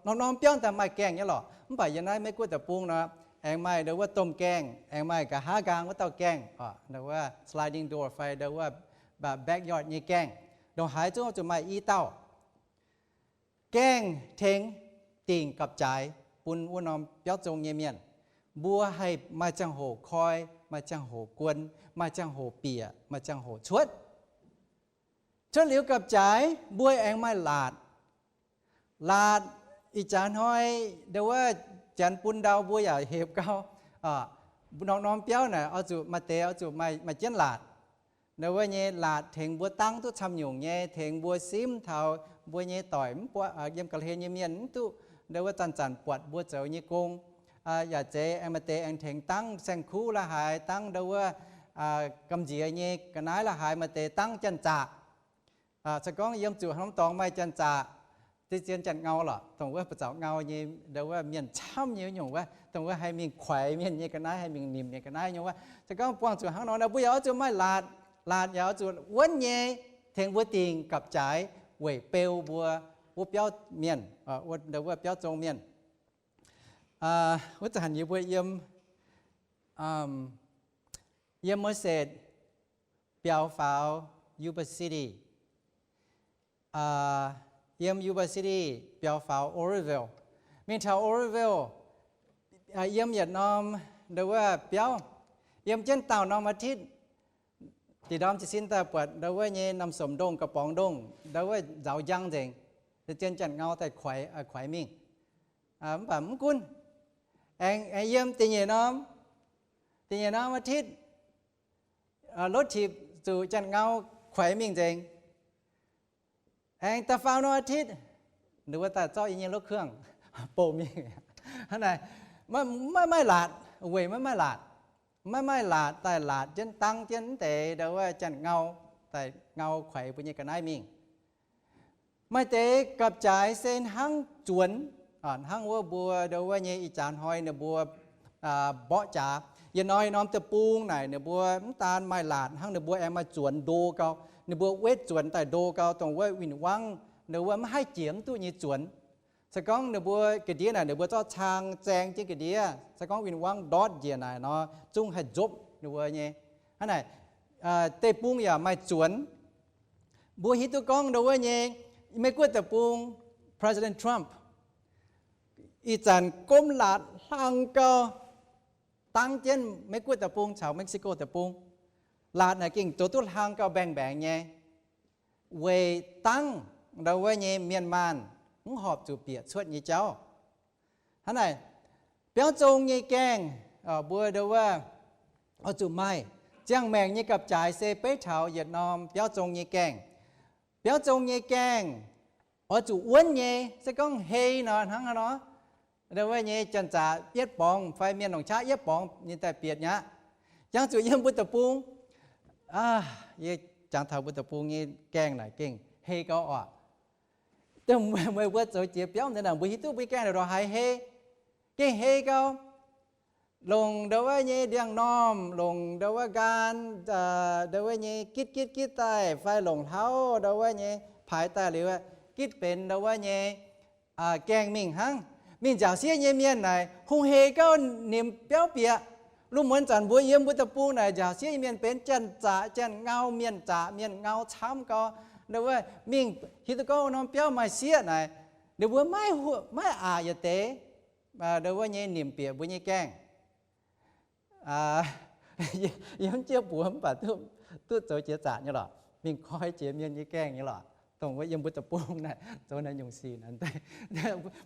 norm-norm biauv daaih maaih gaengh nyei lorqc. Mv baac yiem naaiv Meiv-Guoqv deic-bung nor, aengx maaih ndo wuov domh gaengh, aengx maaih nqa'haav nqaang wuov dauh gaengh, ndo wuov sliding door fai ndo wuov backyard nyei gaengh. Ndongc haaix zungv oix zuqc maaih i dauh. Gaengh tengx dingc gapv-jaaix bun wuov norm biauv zong nyei mienh. Mbuo haih maaih ziangh hoc koi, maaih ziangh hoc guon, maaih ziangh hoc bieqc, maaih ziangh hoc cuotv. Cuotv liuz gapv-jaaix mbuo aengx maaih laatc. Laatc ih jaax hnoi ndo wuov janx bun ndau mbuo yaac hepc gau. Norm-norm biauv naaic oix zuqc maaih deix oix zuqc maaih jienv laatc. Ndo wuov nyei laatc tengx mbuo dangv duqv camv nyungc nyei, tengx mbuo simv taux mbuo nyei doic mv buatc, yiem ga'hlen nyei mienh mv duqv ndo wuov zanc-zanc buatc mbuo zoux nyei gong. Yaac zeiz aengx maaih deix aengx tengx dangv saeng-kuv la'haaix, dangv ndo wuov gamh nziex nyei ga'naaiv la'haaix maaih deix dangv janx-zaqc. Se gorngv yiem zuqc norm dorngx maaih janx-zaqc, zien janx-ngau lorqc, dongh wuov ba'zaux ngau nyei, ndau wuov mienh camv nyei nyungc wuov, dongh wuov haih mingh kuaix mienh nyei ga'naaiv, haih mingh nimc nyei ga'naaiv nyungc wuov. Se gorngv buangh zuqc hnangv nor, mbuo yaac oix zuqc maaih laatc, laatc yaac oix zuqc wuonv nyei, tengx mbuo dingc gapv jaaix weic beu mbuo wuov biauv mienh, ndau wuov biauv zong mienh. Wuov zanc yie mbuo yiem, yiem Merced biaux faaux Yuba City, yiem Yuba City biaux faaux Oroville. Mingh taux Oroville, yiem yietc norm ndau wuov biauv, yiem jienv daauh norm อาทิตย์, da'nyeic ndorm jiez sin daaih buatc ndau wuov nyei Naamh Somc Ndongh, Ga'borngv Ndongh, ndau wuov nzaaux njang nzengc, zien janx-ngau daaih kuaix, kuaix mingh. Mv baac mv gunv, aengx, aengx yiem da'nyeic norm, da'nyeic norm อาทิตย์, lotv tipc zuqc janx-ngau kuaix mingh nzengc. Aengx da'faam norm อาทิตย์, ninh mbuo daaih zorqv yie nyei รถเครื่อง bouh mingh. Hnangv naaic, maiv maaih laatc, weic maiv maaih laatc, maiv maaih laatc daaih laatc jienv dangv jienv mv deix ndau wuov janx-ngau daaih ngau kuaix mbuo nyei ga'naaiv mingh. Maaih deix gapv jaaix se hnangv zuonx, hnangv wuov mbuo ndau wuov nyei ih jaax hnoi ninh mbuo mborqv jaax. Yietc norm yietc norm deic-bung naaic ninh mbuo mv daan maaih laatc hnangv, ninh mbuo aengx maaih zuonx ndo gau. Ninh mbuo wetv zuonx daaih ndo gau, dongh wuov win-wangv, ninh mbuo mv haih jiex mv duqv nyei zuonx. Se gorngv ninh mbuo ga'ndiev naaic ninh mbuo zorqv cang zaeng jienv ga'ndiev, se gorngv win-wangv ndortv njiec naaic nor, zungv haih nzopv ninh mbuo nyei. Hnangv naaic, deic-bung yaac maaih zuonx. Mbuo hiuv duqv gorngv ndau wuov nyei Meiv-Guoqv deic-bung, President Trump, ih zanc gomv laatc hlang gau, dangv jienv Meiv-Guoqv deic-bung caux Mexico deic-bung. Laatc naaic gengh zoux duqv hlang gau mbaengx-mbaengx nyei, weic dangv ndau wuov nyei mienh maanh mv horpc zuqc bieqc cuotv nyei jauv. Hnangv naaic, biauv zong nyei gaengh, mbuo ndau wuov oix zuqc maaih. Ziangh maengc nyei gapv jaaix se beiv taux yietc norm biauv zong nyei gaengh. Biauv zong nyei gaengh oix zuqc wuonv nyei. Se gorngv hei nor hnangv haaix nor, ndau wuov nyei janx-zaqc yietv borngz fai mienh longc qaqv yietv borngz ninh daaih bieqc nyei aqv. Yangh zuqc yiem mbuo deic-bung, yie jangx taux mbuo deic-bung nyei gaengh naaic gengh hei gau oc. Meih mbuo zoux jiex biauv deix naaic mbuo hiuv duqv mbuo gaengh ndongc haaix hei, gengh hei gau. Longc ndau wuov nyei ndiangx-normh, longc ndau wuov nqaan, ndau wuov nyei gitv gitv gitv daaih fai longc hlauv ndau wuov nyei paaix daaih liuz, gitv benx ndau wuov nyei gaengh mingh hnangv. Mingh nziaauc sieqv nyei mienh naaic hungh hei gauh nimc biauv bieqc. Lungh muonz zanc mbuo yiem mbuo deic-bung naaic nziaauc sieqv nyei mienh benx janx-zaqc janx-ngau, mienh zaqc mienh ngau camv gau. Ndau wuov mingh hiuv duqv gorngv wuov norm biauv maaih sieqv naaic, ninh mbuo maiv aqc yietc deix, ndau wuov nyei nimc bieqc mbuo nyei gaengh. Yie mv jienv buoz mv baac duqv zoux jiex zaqc nyei lorqc, mingh koi jiex mienh nyei gaengh nyei lorqc. Dongh wuov yiem mbuo deic-bung naaic zoux naaiv nyungc sic naaic,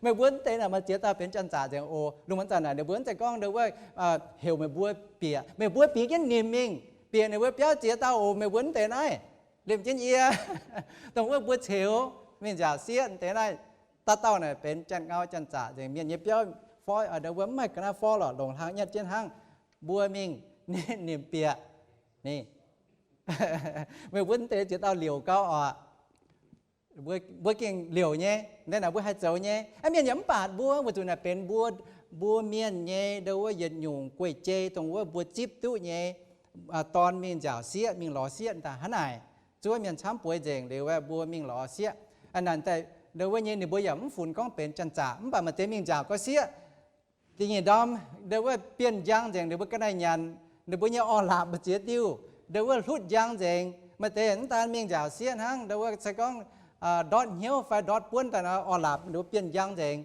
meih mbuo mv deix naaic maaih ziex dauh benx janx-zaqc nzengc oc. Lungh muonz zanc naaic ninh mbuo mv zeiz gorngv ndau wuov heuc meih mbuo bieqc, meih mbuo bieqc jienv nimc mingh, bieqc ninh mbuo biauv ziex dauh oc. Meih mbuo mv deix naaiv, liemh jienv yie, dongh wuov mbuo ceux mingh nziaauc sieqv deix naaiv, dauh dauh naaic benx janx-ngau janx-zaqc nzengc, mienh nyei biauv forv, ndau wuov mv maaih ga'naaiv forv lorqc, longc hlang nyatv jienv hnangv. Mbuo mingh nimc bieqc ni. Meih mbuo mv deix ziex dauh liouc gau oc. Mbuo gengh liouc nyei, deix naaic mbuo haih zoux nyei. Aa, mienh yaac mv baac mbuo, weic zuqc naaic benx mbuo, mbuo mienh nyei ndau wuov yietc nyungc guei-jei, dongh wuov mbuo zipv duqv nyei, dorn mingh nziaauc sieqv, mingh lorz sieqv daaih hnangv naaic. Zuov mienh camv bueix nzengc liuz, mbuo mingh lorz sieqv. Aa, naaic daaih ndau wuov nyei ninh mbuo yaac mv funx gorngv benx janx-zaqc, mv baac maaih deix mingh nziaauc gau sieqv. Da'nyeic ndorm ndau wuov bienh njang nzengc, ninh mbuo ga'naaiv nyanc, ninh mbuo nyei orv-laapc mbu'ziex diuh ndau wuov hlutv njang nzengc. Maaih deix mv daan mingh nziaauc sieqv hnangv, ndau wuov se gorngv ndortv hnyouv fai ndortv buonv daaih nor, orv-laapc ninh mbuo bienh njang nzengc,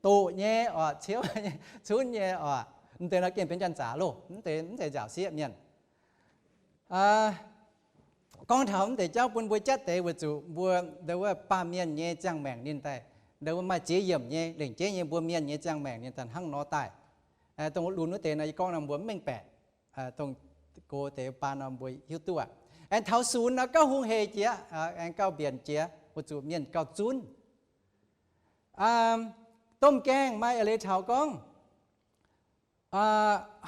doqc nyei oc, ciouv nyei, cunv nyei oc. Mv deix nor gengh benx janx-zaqc loh, mv deix, mv zeiz nziaauc sieqv mienh. Gorngv taux mv deix jauv bun mbuo jatv deix weic zuqc mbuo ndau wuov baamh mienh nyei ziangh maengc ninh daaih, ndau wuov maaih ziex yiemc nyei, lengc jeiv nyei mbuo mienh nyei ziangh maengc ninh daaih hnangv nor daaih. Dongh lunx wuov deix nor yie gorngv nor mbuo mv mengh baeqc, dongh gox deix baan nor mbuo hiuv duqv aqv. Aengx taux sunx nor gauh hungh hec jiex, aengx gauh mbienc jiex weic zuqc mienh gauh zunv. Domh gaengh maaih eix leiz taux gorngv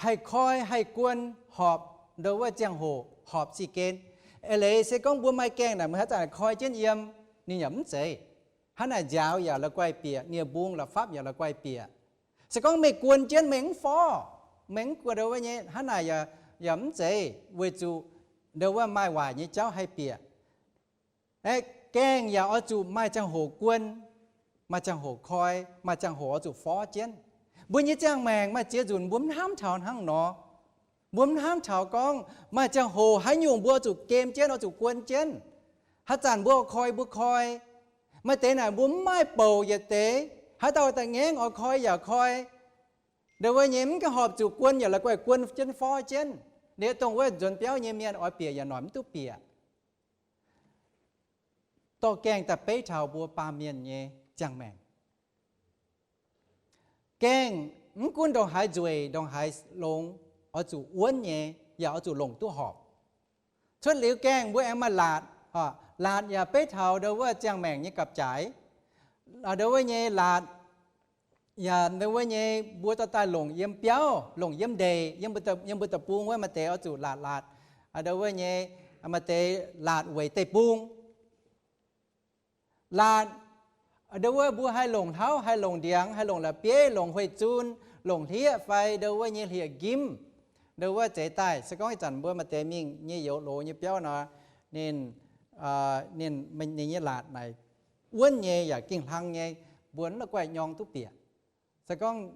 haih koi haih guon horpc ndo wuov ziangh hoc horpc si gen. Eix leiz se gorngv mbuo maaih gaengh naaic, mbuo haaix zanc koi jienv yiem, ninh yaac mv zeiz. Hnangv naaic nziaaux yaac la'guaih bieqc, nie-mbung la'fapv yaac la'guaih bieqc. Se gorngv meih guon jienv meih mv forv, meih mv guon ndo wuov nyei, hnangv naaic yaac mv zeiz, weic zuqc ndo wuov maaih waaic nyei jauv haih bieqc. Gaengh yaac oix zuqc maaih ziangh hoc guon, maaih ziangh hoc koi, maaih ziangh hoc oix zuqc forv jienv. Mbuo nyei ziangh maengc maaih ziex nzunc mbuo mv hnamv taux hnangv nor. Mbuo mv hnamv taux gorngv maaih ziangh hoc haaix nyungc mbuo oix zuqc gem jienv, oix zuqc guon jienv. Haaix zanc mbuo oix koi mbuo koi. Maaih deix naaic mbuo mv maaih bouc yietc deix, haaix dauh da'ngaengv oix koi yaac koi. Ndo wuov nyei mv gaengh horpc zuqc guon yaac la'guaih guon jienv forv jienv. Liuz dongh wuov nzuonx biauv nyei mienh oix bieqc yaac noic mv duqv bieqc. Dorh gaengh daaih beiv taux mbuo baamh mienh nyei ziangh maengc. Gaengh mv gunv ndongc haaix nzueic, ndongc haaix longx, oix zuqc wuonv nyei, yaac oix zuqc longc duqv horpc. Cuotv liuz gaengh mbuo aengx maaih laatc. Laatc yaac beiv taux ndo wuov ziangh maengc nyei gapv-jaaix. Ndo wuov nyei laatc yaac ndo wuov nyei mbuo dorh daaih longc yiem biauv, longc yiem ndeic, yiem mbuo deic-bung wuov maaih deix oix zuqc laatc laatc. Ndo wuov nyei maaih deix laatc weic deic-bung. Laatc, ndo wuov mbuo haih longc hlauv, haih longc ndiangx, haih longc la'bieiv, longc hueic zun, longc hlieqv fai ndo wuov nyei hlieqv-njimv. Ndo wuov zeix daaih, se gorngv ih zanc mbuo maaih deix mingh nyei youz loz nyei biauv nor, ninh, ninh, ninh nyei laatc naaic wuonv nyei yaac gengh hlang nyei, mbuo mv la'guaih nyorng duqv bieqc. Se gorngv,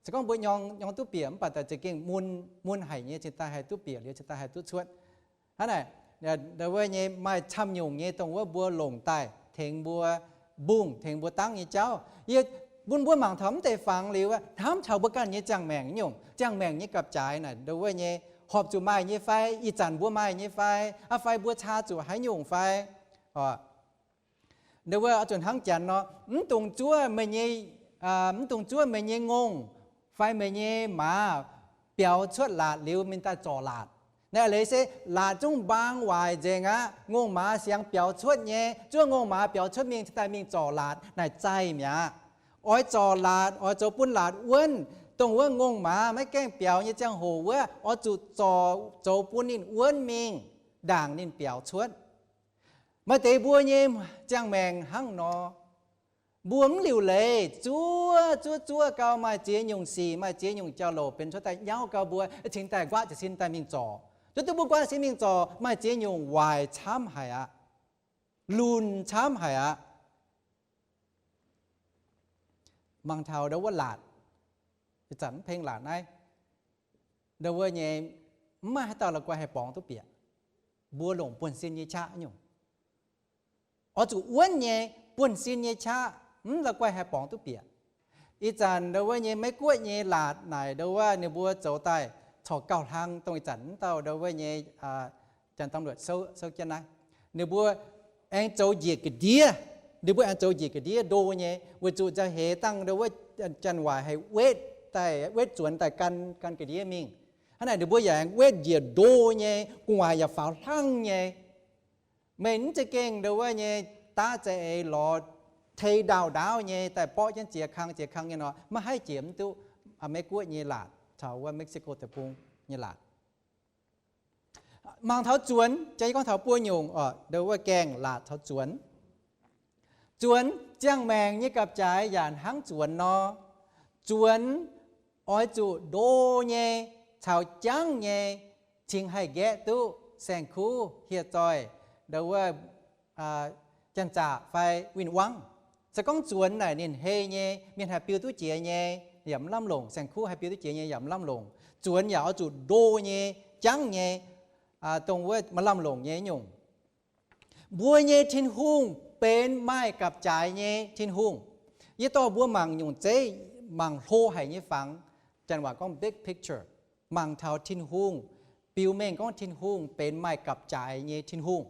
se gorngv mbuo nyorng, nyorng duqv bieqc mv baac daaih za'gengh mun, mun haic nyei cingx daaih haih duqv bieqc liuz cingx daaih haih duqv cuotv. Hnangv naaic, ndo wuov nyei maaih camv nyungc nyei dongh wuov mbuo longc daaih tengx mbuo mbungh, tengx mbuo dangv nyei jauv. Yie bun mbuo mangc taux mv deix fangx liuz, hnamv taux mbuo ganh nyei ziangh maengc nyungc, ziangh maengc nyei gapv-jaaix naaic ndo wuov nyei horpc zuqc maaih nyei fai, ih zanc mbuo maaih nyei fai, aa fai mbuo caa zuqc haaix nyungc fai. Ndo wuov oix zuqc hnangv janx nor, mv dungx zuov meih nyei, mv dungx zuov meih nyei ngongh fai meih nyei maaz biaux cuotv laatc liuz mingh daaih zorc laatc. Naaiv leiz se laatc zungv mbaang waaic nzengc aqv. Ngongh maaz siang biaux cuotv nyei, zuov ngongh maaz biaux cuotv mingh cingx daaih mingh zorc laatc naaic zaih mi'aqv. Oix zorc laatc, oix zoux bun laatc wuonv, dongh wuov ngongh maaz maiv gaengh biaux nyei ziangh hoc wuov, oix zuqc zorc zoux bun ninh wuonv mingh, ndaangc ninh biaux cuotv. Maaih deix mbuo nyei ziangh maengc hnangv nor, mbuo mv liuc leiz, zuov zuov zuov gau maaih ziex nyungc sic, maaih ziex nyungc jauv-louc benx cuotv daaih nyauv gau mbuo cingx daaih nquaqv jiez sin daaih mingh zorc. Zuov duqv mbuo nquaqv jiez sin mingh zorc, maaih ziex nyungc waaic camv haic aqv, lunh camv haic aqv. Mangc taux ndo wuov laatc, ih zanc mv peng laatc naaiv, ndo wuov nyei mv maaih haaix dauh la'guaih haih borngz duqv bieqc. Mbuo longc buonv-sin nyei qaqv nyungc. Oix zuqc wuonv nyei, buonv-sin nyei qaqv, mv la'guaih haih borngz duqv bieqc. Ih zanc ndo wuov nyei Meiv-Guoqv nyei laatc naaic ndo wuov ninh mbuo zoux daaih corc gauh hlang dongh ih zanc mv dauh ndo wuov nyei janx-dangv-luoqc souv jienv naaiv. Ninh mbuo aengx zoux njiec ga'ndiev. Ninh mbuo aengx zoux njiec ga'ndiev ndo nyei, weic zuqc nzauh heix dangh ndo wuov janx-waaic haih wetv daaih, wetv zuonx daaih gan, gan ga'ndiev mingh. Hnangv naaic ninh mbuo yaac aengx wetv njiec ndo nyei, gu'nguaaic yaac faaux hlangv nyei. Meih mv za'gengh ndo wuov nyei daav za'eix lorz tei ndaauv ndaauv nyei daaih borqv jienv ziex kang ziex kang nyei nor, maiv haih jiex mv duqv Meiv-Guoqv nyei laatc caux wuov Mexico deic-bung nyei laatc. Mangc taux zuonx, jang yie gorngv taux buo nyungc oc, ndo wuov gaengh laatc caux zuonx. Zuonx, ziangh maengc nyei gapv-jaaix yaac hnangv zuonx nor. Zuonx oix zuqc ndo nyei caux jangv nyei cingx haih nqaeqv duqv saeng-kuv, hieh zoih, ndo wuov janx-zaqc fai win-wangv. Se gorngv zuonx naaic ninh hei nyei, mienh haih biu duqv jiex nyei yaac mv lamh longc, saeng-kuv haih biu duqv jiex nyei yaac mv lamh longc. Zuonx yaac oix zuqc ndo nyei, jangv nyei, dongh wuov maaih lamh longc nyei nyungc. Mbuo nyei Tin-Hungh benx maaih gapv-jaaix nyei Tin-Hungh. Yie dorh mbuo mangc nyungc zeiv, mangc hlo haic nyei fangx, janx waac gorngv big picture, mangc taux Tin-Hungh, biux mengh gorngv Tin-Hungh benx maaih gapv-jaaix nyei Tin-Hungh.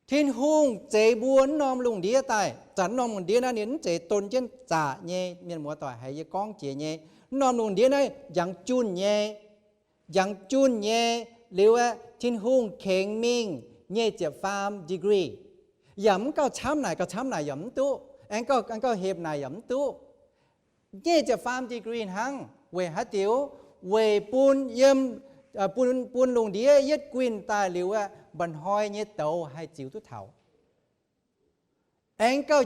Tin-Hungh zeix mbuo wuov norm lungh ndiev daaih. Zanc wuov norm lungh ndiev naaiv ninh mv zeiz don jienv zaqc nyei, mienh muoz-doic haiz yie gorngv jiex nyei. Wuov norm lungh ndiev naaiv njangx junh nyei, njangx junh nyei. Liuz aeqv, Tin-Hungh kengx mingh nyic ziepc faam degree. Yaac mv gauh camv naaic, gauh camv naaic yaac mv duqv. Aengx gauh, aengx gauh hepc naaic yaac mv duqv. Nyic ziepc faam degree hnangv. Weic haaix diuc? Weic bun yiem bun, bun lungh ndiev yietv guinh daaih liuz aeqv, mba'hnoi nyei douz haih ziux duqv taux. Aengx gauh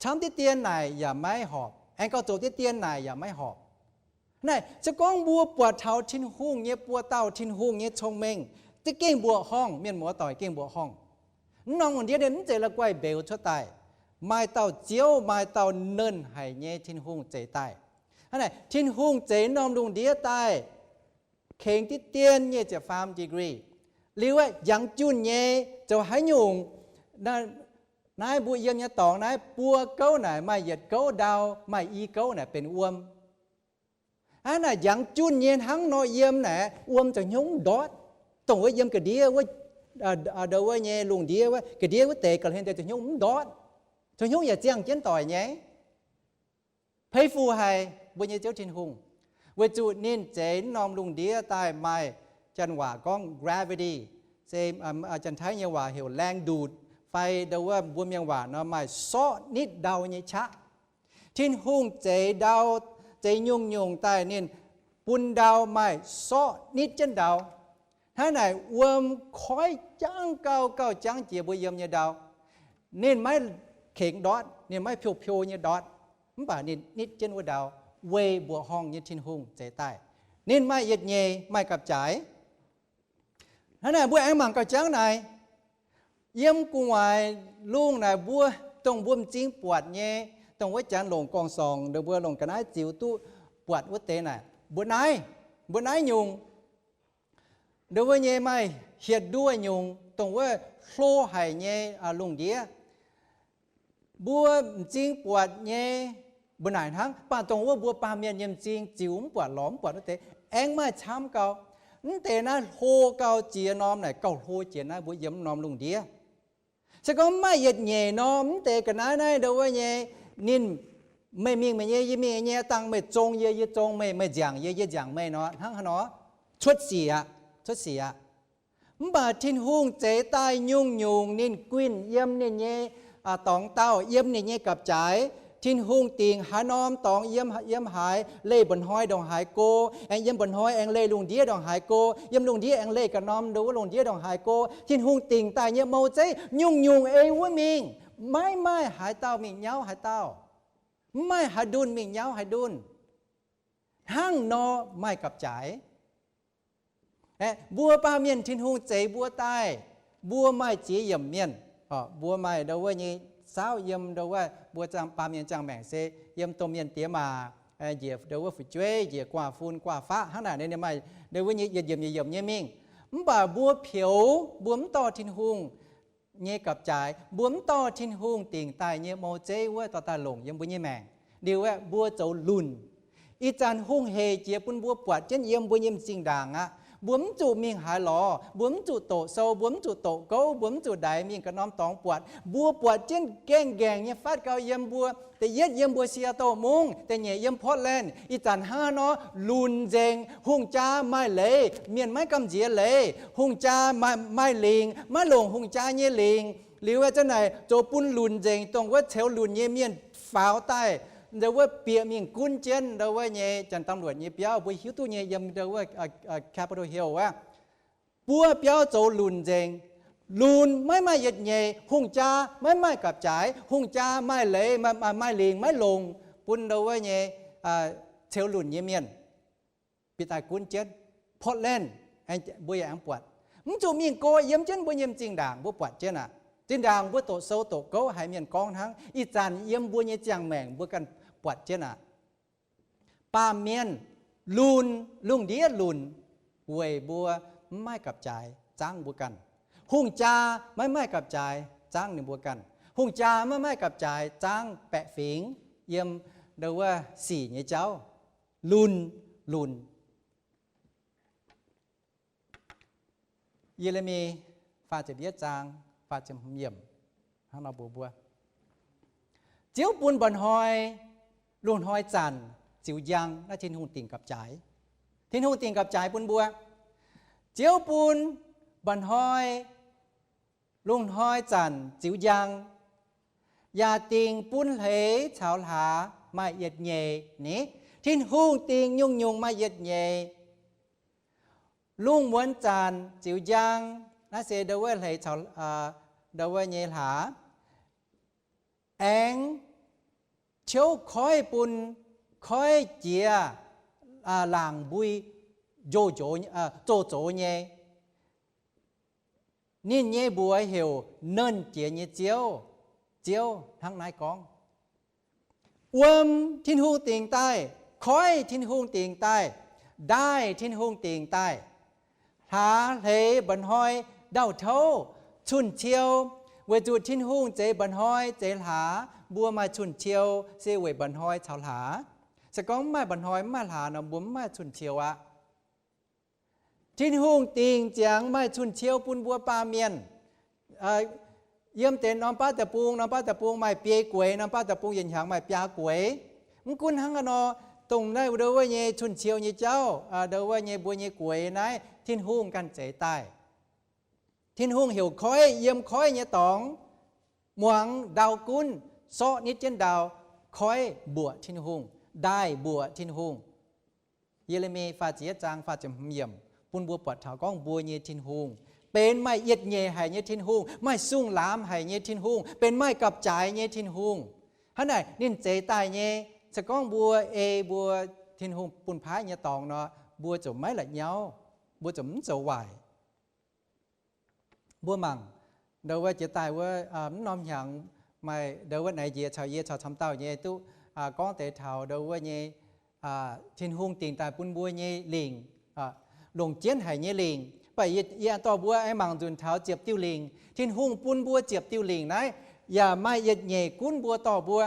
camv diqv dien naaic yaac maiv horpc, aengx gauh zoux diqv dien naaic yaac maiv horpc. Naaic se gorngv mbuo buatc taux Tin-Hungh nyei buoz-dauh, Tin-Hungh nyei cong-mengh, za'gengh mbuoqc horngh, mienh muoz-doic, gengh mbuoqc horngh. Mv norm lungh ndiev ninh mv zeiz la'guaih mbeux cuotv daaih. Maaih dauh Ziouv, maaih dauh nernh haic nyei Tin-Hungh zeix daaih. Hnangv naaic, Tin-Hungh zeix norm lungh ndiev daaih kengx diqv dien nyei ziepc faam degree. Liuz aeqv, njangx junh nyei zoux haaix nyungc? Naaiv mbuo yiem nyei dorngx naaiv buo gouv naaic maaih yietc gouv ndau, maaih i gouv naaic benx wuom. Hnangv naaic njangx junh nyei hnangv nor yiem naaic, wuom zoux hnyouv mv ndortv. Dongh wuov yiem ga'ndiev wuov, ndau wuov nyei lungh ndiev wuov, ga'ndiev wuov deix ga'hlen deix zoux hnyouv mv ndortv. Zoux hnyouv yaac ziangh jienv doic nyei. Peix fu haic mbuo nyei Ziouv Tin-Hungh, weic zuqc ninh zeix norm lungh ndiev daaih maaih, janx waac gorngv gravity, se janx-taiv nyei waac heuc แรงดูด, fai ndau wuov mbuo mienh waac nor maaih sortv nitv ndau nyei qaqv. Tin-Hungh zeix ndau, zeix nyungc-nyungc daaih ninh bun ndau maaih sortv nitv jienv ndau. Hnangv naaic wuom koiv jangv gauh, gauh jangv jiex mbuo yiem nyei ndau. Ninh maiv kengx ndortv, ninh maiv piou-piou nyei ndortv, mv baac ninh nitv jienv wuov ndau, weic mbuoqc horngh nyei Tin-Hungh zeix daaih. Ninh maaih yietc nyeic, maaih gapv-jaaix. Hnangv naaic mbuo aengx mangc gauh jangv naaic, yiem gu'nguaaic lungh naaic mbuo, dongh mbuo m'zing buatc nyei, dongh wuov janx longc gorngv-sorngc, dongh mbuo longc ga'naaiv ziux duqv buatc wuov deix naaic, mbuo naaiv, mbuo naaiv nyungc, ndau wuov nyei maaih hieh nduov nyungc, dongh wuov hlo haic nyei lungh ndiev. Mbuo m'zing buatc nyei mbu'naaic hnangv, mv baac dongh wuov mbuo baamh mienh nyei m'zing ziux mv buatc, lorz mv buatc wuov deix, aengx maaih camv gau. Mv deix naaiv hlo gau jiex norm naaic, gauh hlo jiex naaiv mbuo yiem norm lungh ndiev. Se gorngv mv maaih yietc nyeic norm, mv deix ga'naaiv naaiv ndau wuov nyei, ninh, meih mingh meih nyei, yie mingh yie nyei, dangh meih zong yie, yie zong meih, meih nziaangc yie, yie nziaangc meih nor, hnangv haaix nor? Cuotv sic aqv, cuotv sic aqv. Mv baac Tin-Hungh zeix daaih nyungc-nyungc ninh guinh yiem ninh nyei dorngx daauh, yiem ninh nyei gapv-jaaix. Tin-Hungh dingc haaix norm dorngx yiem, yiem haaix, leih mba'hnoi ndongc haaix go, aengx yiem mba'hnoi aengx leih lungh ndiev ndongc haaix go, yiem lungh ndiev aengx leih ga'norm ndau wuov lungh ndiev ndongc haaix go. Tin-Hungh dingc daaih nyei mou zeiv nyungc-nyungc ei wuov mingh, maiv maaih haaix dauh mingh nyauv haaix dauh. Mv maaih haaix ndunh mingh nyauv haaix ndunh. Hnangv nor maaih gapv-jaaix. Mbuo baamh mienh Tin-Hungh zeix mbuo daaih, mbuo maaih ziex yiemc mienh. Mbuo maaih ndau wuov nyei saauv yiem ndau wuov mbuo baamh mienh ziangh maengc se yiem domh mienh diex maac, njiec ndau wuov fu'jueiv, njiec guaav fun guaav faqv hnangv naaic, ninh maaih ndau wuov nyei yietc yiemc yietc yiemc nyei mingh. Mv baac mbuo peux, mbuo mv dorh Tin-Hungh nyei gapv-jaaix, mbuo mv dorh Tin-Hungh dingc daaih nyei mou zeiv wuov dorh daaih longc yiem mbuo nyei maengc. Liuz aeqv, mbuo zoux lunc. Ih zanc hungh heic jiex bun mbuo buatc jienv yiem mbuo nyei m'zing ndaangc aqv. Mbuo mv zuqc mingh haaix lorz, mbuo mv zuqc doqc sou, mbuo mv zuqc doqc gouv, mbuo mv zuqc ndaix mingh ga'norm dorngx buatc. Mbuo buatc jienv gaengh nqaengc nyei fatv gau yiem mbuo. Da'yietv yiem mbuo Seattle mungv, da'nyeic yiem Portland. Ih zanc hnangv nor lunc nzengc, hungh jaa maaih leiz, mienh maiv gamh nziex leiz, hungh jaa maaih, maaih lingc, maiv longc hungh jaa nyei lingc. Liuz aeqv, zanc naaic zoux bun lunc nzengc, dongh wuov ceux lunc nyei mienh faaux daaih, ndau wuov bieqc mingh gunv jienv ndau wuov nyei janx-dangluoqc nyei biauv, mbuo hiuv duqv nyei, yiem ndau wuov Capitol Hill wuov. Buov biauv zoux lunc nzengc. Lunc maiv maaih yietc nyeic, hungh jaa maiv maaih gapv-jaaix, hungh jaa maaih leiz, maaih lingc maiv longc bun ndau wuov nyei ceux lunc nyei mienh bieqc daaih gunv jienv. Portland, mbuo yaac aengx buatc. Mv zuqc mingh go, yiem jienv mbuo nyei m'zing ndaangc mbuo buatc jienv aqv. Zinh ndaangc mbuo doqc sou doqc gouv haiz mienh gorngv hnangv. Ih zanc yiem mbuo nyei ziangh maengc mbuo ganh buatc jienv aqv. Baamh mienh lunc, lungh ndiev lunc, weic mbuo maiv maaih gapv-jaaix zaangv mbuo ganh. Hungh jaa maiv maaih gapv-jaaix zaangv ninh mbuo ganh. Hungh jaa maiv maaih gapv-jaaix zaangv baeqc fingx yiem ndau wuov sic nyei jauv. Lunc, lunc. Ye^le^mi faah ziepc yietv zaang faah ziepc hmz yiemc hnangv nor mbuox mbuo, Ziouv bun mba'hnoi, lungh hnoi zanc ziux njang. Naaiv Tin-Hungh dingc gapv-jaaix. Tin-Hungh dingc gapv-jaaix bun mbuo. Ziouv bun mba'hnoi, lungh hnoi zanc ziux njang, yaac dingc bun hleix caux hlaax maaih yietc nyeic ni. Tin-Hungh dingc nyungc-nyungc maaih yietc nyeic. Lungh muonz zanc ziux njang, naaiv se ndau wuov hleix caux ndau wuov nyei hlaax, aengx tiouv koiv bun koiv jiex laangc mbui njoux njoux, zoux zoux nyei. Ninh nyei mbuox heuc Nernh Jiex nyei Ziouv. Ziouv hnangv naaiv gorngv. Wuom Tin-Hungh dingc daaih, koiv Tin-Hungh dingc daaih, ndaaih Tin-Hungh dingc daaih. Hlaax hleix mba'hnoi ndau-touv, cun-ciou, weic zuqc Tin-Hungh zeix mba'hnoi zeix hlaax. Mbuo maaih cun-ciou se weic mba'hnoi caux hlaax. Se gorngv mv maaih mba'hnoi mv maaih hlaax nor, mbuo mv maaih cun-ciou aqv. Tin-Hungh dingc ziangx maaih cun-ciou bun mbuo baamh mienh. Yiem deix norm baav deic-bung, norm baav deic-bung maaih biei gueix, norm baav deic-bung yietc hnyangx maaih biaa gueix. Mv gunv hnangv haaix nor, dongh naaiv ndau wuov nyei cun-ciou nyei jauv, ndau wuov nyei mbuo nyei gueix naaiv Tin-Hungh ganh zeix daaih. Tin-Hungh heuc koiv yiem koiv nyei dorngx muangx ndau gunv, sorqv nitv jienv ndau, koiv mbuoqc Tin-Hungh, ndaaih mbuoqc Tin-Hungh. Ye^le^mi faah ziepc yietv zaang faah ziepc hmz yiemc bun mbuo buatc taux gorngv mbuo nyei Tin-Hungh benx maaih yietc nyeic haic nyei Tin-Hungh, maaih sung-laamx haic nyei Tin-Hungh, benx maaih gapv-jaaix nyei Tin-Hungh. Hnangv naaic ninh zeix daaih nyei, se gorngv mbuo ei mbuo Tin-Hungh bun paaiv nyei dorngx nor, mbuo ziouc maiv la'nyauv, mbuo ziouc mv zoux waaic. Mbuo mangc ndau wuov jiex daaih wuov, mv norm hnyangx maaih ndau wuov naaiv njiec caux yie caux camv dauh nyei duqv gorngv deix taux ndau wuov nyei Tin-Hungh dingc daaih bun mbuo nyei lingc, longc jienv haic nyei lingc. Baac yie dorh mbuo aengx mangc nzunc taux ziepc diuh lingc. Tin-Hungh bun mbuo ziepc diuh lingc naaiv yaac maaih yietc nyeic gunv mbuo dorh mbuo.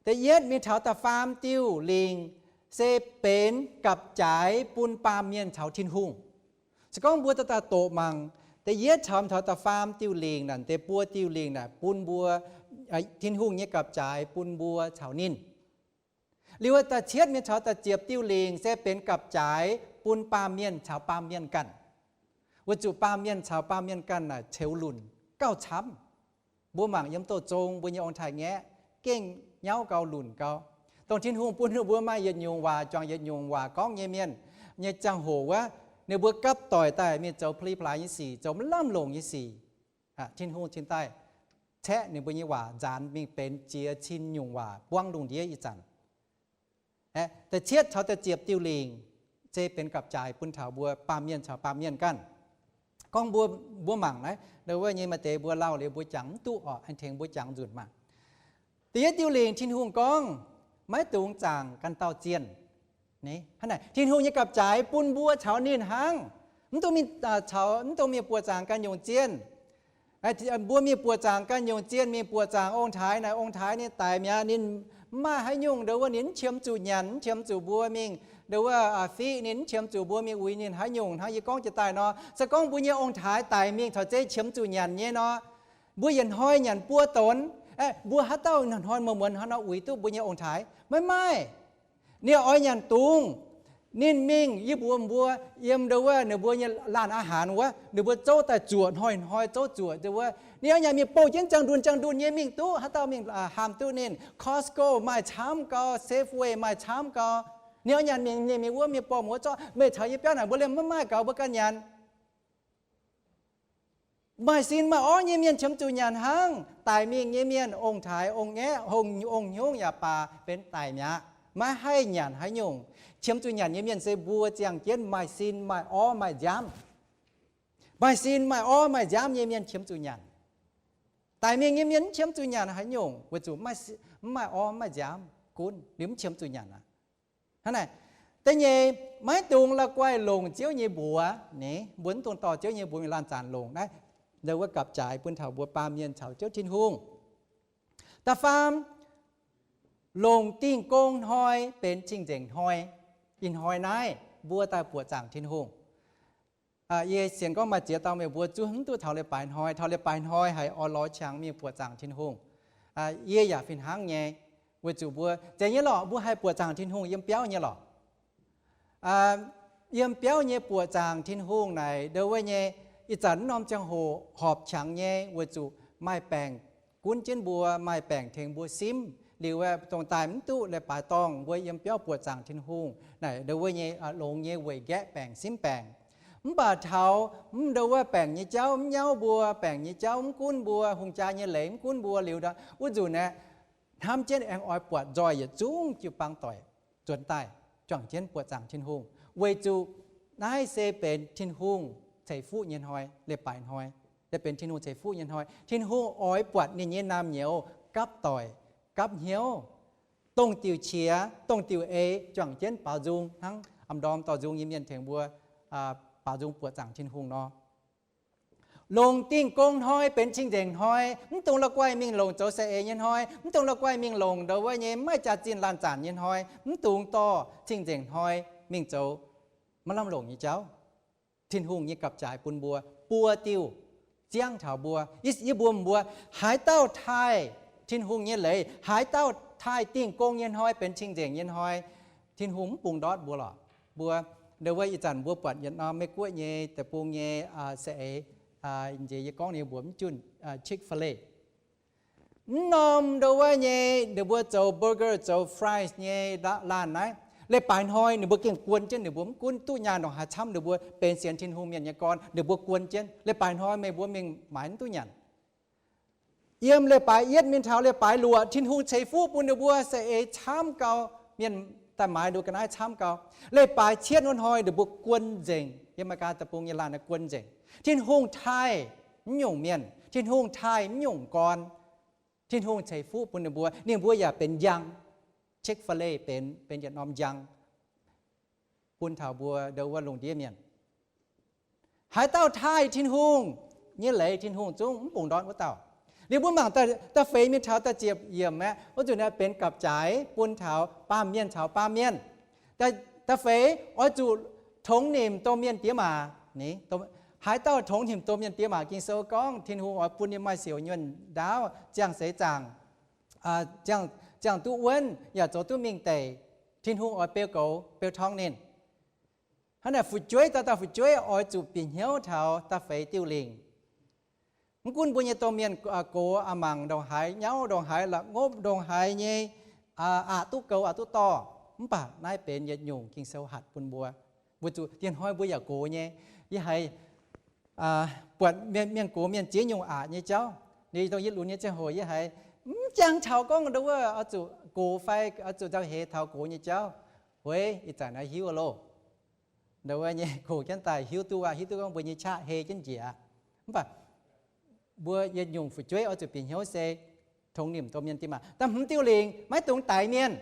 Da'yietv mingh taux da'faam diuh lingc se benx gapv-jaaix bun baamh mienh caux Tin-Hungh. Se gorngv mbuo daaih doqc mangc da'yietv caux taux da'faam diuh lingc naaic, deix buo diuh lingc naaic bun mbuo Tin-Hungh nyei gapv-jaaix bun mbuo caux ninh. Liuz da'cietv mingh taux da'ziepc diuh lingc se benx gapv-jaaix bun baamh mienh caux baamh mienh ganh. Weic zuqc baamh mienh caux baamh mienh ganh naaic ceux lunc gauh camv. Mbuo mangc yiem douz zong mbuo nyei ong-taaix-ngaeqv gengh nyauv gau lunc gau. Dongh Tin-Hungh bun ninh mbuo maaih yietc nyungc waac, juangc yietc nyungc waac gorngv nyei mienh nyei ziangh hoc wuov, ninh mbuo gapv doic daaih mingh zoux pli-blaaix nyei sic, zoux maiv lamh longc nyei sic. Tin-Hungh cingx daaih caeqv ninh mbuo nyei waac nzaanx mingh benx jiex cin nyungc waac buangv lungh ndiev ih zanc. Da'cietv caux da'ziepc diuh lingc se benx gapv-jaaix bun taux mbuo baamh mienh caux baamh mienh ganh. Gorngv mbuo, mbuo mangc naaiv, ndau wuov nyei maaih deix mbuo lauh liuz mbuo jangx mv duqv orqc, aengx tengx mbuo jangx nzunc maah. Da'yietv diuh lingc Tin-Hungh gorngv, maiv dungx zaangc ganh dauh zienh. Hnangv naaic Tin-Hungh nyei gapv-jaaix bun mbuo caux ninh hnangv. Mv dungx mingh, mv dungx mingh buoqc zaangc ganh nyungc zienh. Mbuo mingh buoqc zaangc ganh nyungc zienh, mingh buoqc zaangc ong-taaix naaic, ong-taaix ninh daic mi'aqv, ninh mv maaih haaix nyungc ndau wuov, ninh mv qiemx zuqc nyanc, mv qiemx zuqc mbuo mingh ndau wuov fiqv ninh, mv qiemx zuqc mbuo mingh uix ninh haaix nyungc hnangv yie gorngv jiex daaih nor. Se gorngv mbuo nyei ong-taaix daic mingh caux zeiv qiemx zuqc nyanc nyei nor, mbuo yietc hnoi nyanc buo donx, mbuo haaix dauh hnoi muonz-muonz hnangv nor uix duqv mbuo nyei ong-taaix? Maiv maaih. Ninh oix nyanc dungz, ninh mingh, yie mbuox mbuo, yiem ndau wuov ninh mbuo nyei laanh aav haanx wuov, ninh mbuo zouv daaih zuoqc, hnoi-hnoi zouv zuoqc ndau wuov. Ninh oix nyanc mingh bouh jienv jangx ndunh jangx ndunh nyei mingh duqv, haaix dauh mingh haamh duqv ninh. Costco maaih camv gau, Safeway maaih camv gau. Ninh oix nyanc mingh, ninh mingh wuov mingh bouh wuov zorqv, meih caux yie biauv naaic mbuo liemh maiv maaih gaux mbuo ganh nyanc. Maaih sin maaih orv nyei mienh qiemx zuqc nyanc hnangv. Daic mingh nyei mienh, ong-taaix, ong-ngaeqv, ong-nyungc yaac baac, benx daic mi'aqv, maiv haih nyanc haaix nyungc. Qiemx zuqc nyanc nyei mienh se mbuo ziangh jienv maaih sin maaih orv maaih nziaamv. Maaih sin maaih orv maaih nziaamv nyei mienh qiemx zuqc nyanc. Daic mingh nyei mienh mv qiemx zuqc nyanc haaix nyungc weic zuqc mv maaih orv mv maaih nziaamv gunv, ninh mv qiemx zuqc nyanc aqv. Hnangv naaic, da'nyeic, maiv dungx la'guaih longc Ziouv nyei mbuox. Ninh mbuo mv dungx dorh Ziouv nyei mbuox mingh laanh zanc longc. Naaiv, ndau wuov gapv-jaaix bun taux mbuo baamh mienh caux Ziouv Tin-Hungh. Da'faam, longc Dingh Gong Hnoi benx Cing-Nzengc Hnoi. Ih hnoi naaiv mbuo daaih buoqc zaangc Tin-Hungh. Yie sienx gorngv maaih ziex dauh meih mbuo zungv mv duqv taux leiz-baaix hnoi. Taux leiz-baaix hnoi haiz oix lorz qangx mingh buoqc zaangc Tin-Hungh. Yie yaac fih hnangv nyei. Weic zuqc mbuo zeiz nyei lorqc, mbuo haih buoqc zaangc Tin-Hungh yiem biauv nyei lorqc. Yiem biauv nyei buoqc zaangc Tin-Hungh naaic, ndau wuov nyei, ih zanc mv norm ziangh hoc horpc qangx nyei weic zuqc maaih baengc gunv jienv mbuo, maaih baengc tengx mbuo simv. Liuz aeqv, dongh daaih mv duqv leiz-baaix dorngh mbuo yiem biauv buoqc zaangc Tin-Hungh naaic, ndau wuov nyei longx nyei weic nqaeqv baengc simv baengc. Mv baac taux mv ndo wuov baengc nyei jauv mv nyauv mbuo, baengc nyei jauv mv gunv mbuo, hungh jaa nyei leiz mv gunv mbuo liuz, wuov nzunc aeqv, hnamv jienv aengx oix buatc nzoih yietc zungv jiu-baang doic nzuonx daaih juangc jienv buoqc zaangc Tin-Hungh, weic zuqc naaiv se benx Tin-Hungh ceix fuqv nyei hnoi, leiz-baaix hnoi. Naaiv benx Tin-Hungh ceix fuqv nyei hnoi. Tin-Hungh oix buatc ninh nyei naamh nyouz gapv doic, gapv hnyouv, dongh diuc qiex dongh diuc eix juangc jienv baaux nzung hnangv. A'ndorm dorh nzung nyei mienh tengx mbuo baaux nzung buoqc zaangc Tin-Hungh nor. Longc Dingh Gong Hnoi benx cing-nzengc hnoi. Mv dungx la'guaih mingh longc zoux saeng-eix nyei hnoi. Mv dungx la'guaih mingh longc ndo wuov nyei maiv maaih jaax-zinh laanh zanc nyei hnoi. Mv dungx dorh cing-nzengc hnoi mingh zoux maiv lamh longc nyei jauv. Tin-Hungh nyei gapv-jaaix bun mbuo buo diuh ziangv taux mbuo. Yie mbuo, mbuo haaix dauh taaih Tin-Hungh nyei leiz, haaix dauh taaih Dingh Gong nyei hnoi benx cing-nzengc nyei hnoi, Tin-Hungh mv bungx ndortv mbuo lorqc. Mbuo ndo wuov ih zanc mbuo buatc yietc norm Meiv-Guoqv nyei deic-bung nyei saeng-eix, nziex yie gorngv ninh mbuox mv junh, Chick-fil-A. Mv norm ndo wuov nyei ninh mbuo zoux burger zoux fries nyei laanh naaiv, leiz-baaix hnoi ninh mbuo gengh guon jienv. Ninh mbuo mv gunv duqv nyaanh ndongc haaix camv, ninh mbuo benx sienx Tin-Hungh mienh nyei gorn, ninh mbuo guon jienv. Leiz-baaix hnoi meih mbuo mingh maaiz mv duqv nyanc. Yiem leiz-baaix yietv mingh taux leiz-baaix luoqc, Tin-Hungh ceix fuqv bun ninh mbuo saeng-eix camv gau. Mienh daaih maaiz ninh mbuo ga'naaiv camv gau. Leiz-baaix cietv wuov hnoi ninh mbuo guon nzengc. Yiem Aa^me^li^gaa deic-bung nyei laanh naaiv guon nzengc. Tin-Hungh taaih mv nyungc mienh, Tin-Hungh taaih mv nyungc gorn. Tin-Hungh ceix fuqv bun ninh mbuo, ninh mbuo yaac benx njang. Chick-fil-A benx, benx yietc norm njang bun taux mbuo ndo wuov lungh ndiev mienh. Haaix dauh taaih Tin-Hungh nyei leiz, Tin-Hungh zungv mv bungx ndortv wuov dauh. Liuz mbuo mangc da'feix mingh taux da'ziepc yiemc aeqv, wuov nzunc naaiv benx gapv-jaaix bun taux baamh mienh caux baamh mienh. Da'feix oix zuqc tongx nimc domh mienh diex maac. Haaix dauh tongx nimc domh mienh diex maac, Ging-Sou gorngv Tin-Hungh oix bun ninh maaih siouc nyuonh ndaauv, ziangh seix zaangc, ziangh duqv wuonv, yaac zoux duqv mingh deic. Tin-Hungh oix beu goux beu torngv ninh. Hnangv naaic fu'jueiv, dauh dauh fu'jueiv oix zuqc bieqc hnyouv taux da'feix diuh lingc. Mv gunv mbuo nyei domh mienh gox a'mangc ndongc haaix, nyauv ndongc haaix, la'ngopv ndongc haaix nyei, aqc duqv goux aqc duqv dorh. Mv baac naaiv benx yietc nyungc Ging-Sou hatc bun mbuo. Weic zuqc diex hnoi mbuo yaac gox nyei. Yie haiz buatc mienh gox mienh ziex nyungc aqc nyei jauv. Liuz dongh yie lunx nyei ziangh hoc yie haiz mv jangx taux gorngv ndo wuov oix zuqc gox fai oix zuqc nzauh heix taux gox nyei jauv. Weic ih zanc naaiv hiuv loh, ndo wuov nyei gox jienv daaih hiuv duqv aqv, hiuv duqv gorngv mbuo nyei qaqv hei jienv njiec. Mv baac mbuo yietc nyungc fu'jueiv oix zuqc bieqc hnyouv se tongx nimc domh mienh diex maac. Da'hmz diuh lingc maiv dungx daix mienh.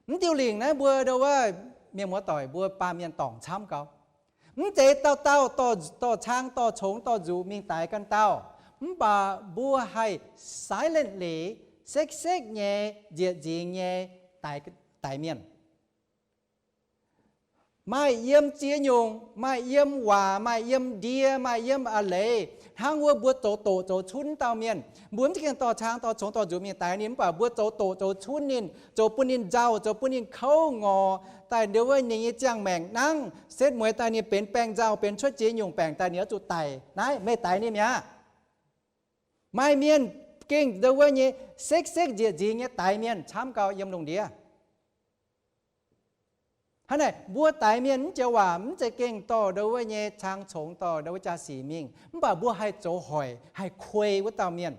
Mv diuh lingc naaiv mbuo ndo wuov mienh muoz doic mbuo baamh mienh dorngc camv gau. Mv zeiz dauh dauh dorh cang dorh congx dorh nzuqc mingh daix ganh dauh. Mv baac mbuo haih silently, sekv-sekv nyei, nzieqc nzingx nyei daix mienh. Maaih yiem ziex nyungc, maaih yiem waac, maaih yiem ndie, maaih yiem a'leiz. Hnangv wuov mbuo zoux doqc zoux cunv dauh mienh, mbuo mv zeiz gengh dorh cang dorh congx dorh nzuqc mingh daix ninh, mv baac mbuo zoux doqc zoux cunv ninh, zoux bun ninh nzauh, zoux bun ninh kouv ngorc daaih ndo wuov ninh nyei ziangh maengc nangv, setv mueiz daaih ninh benx baengh nzauh, benx cuotv ziex nyungc baengc daaih ninh oix zuqc daic. Naaiv meih daix ninh mi'aqv. Maaih mienh gengh ndo wuov nyei sekv-sekv nzieqc nzingx nyei daix mienh camv gau yiem lungh ndiev. Hnangv naaic mbuo daix mienh mv joux waac mv zeiz gengh dorh ndo wuov nyei cang congx dorh ndo wuov jaa-sic mingh, mv baac mbuo haih zoux hoic, haih kuei wuov dauh mienh,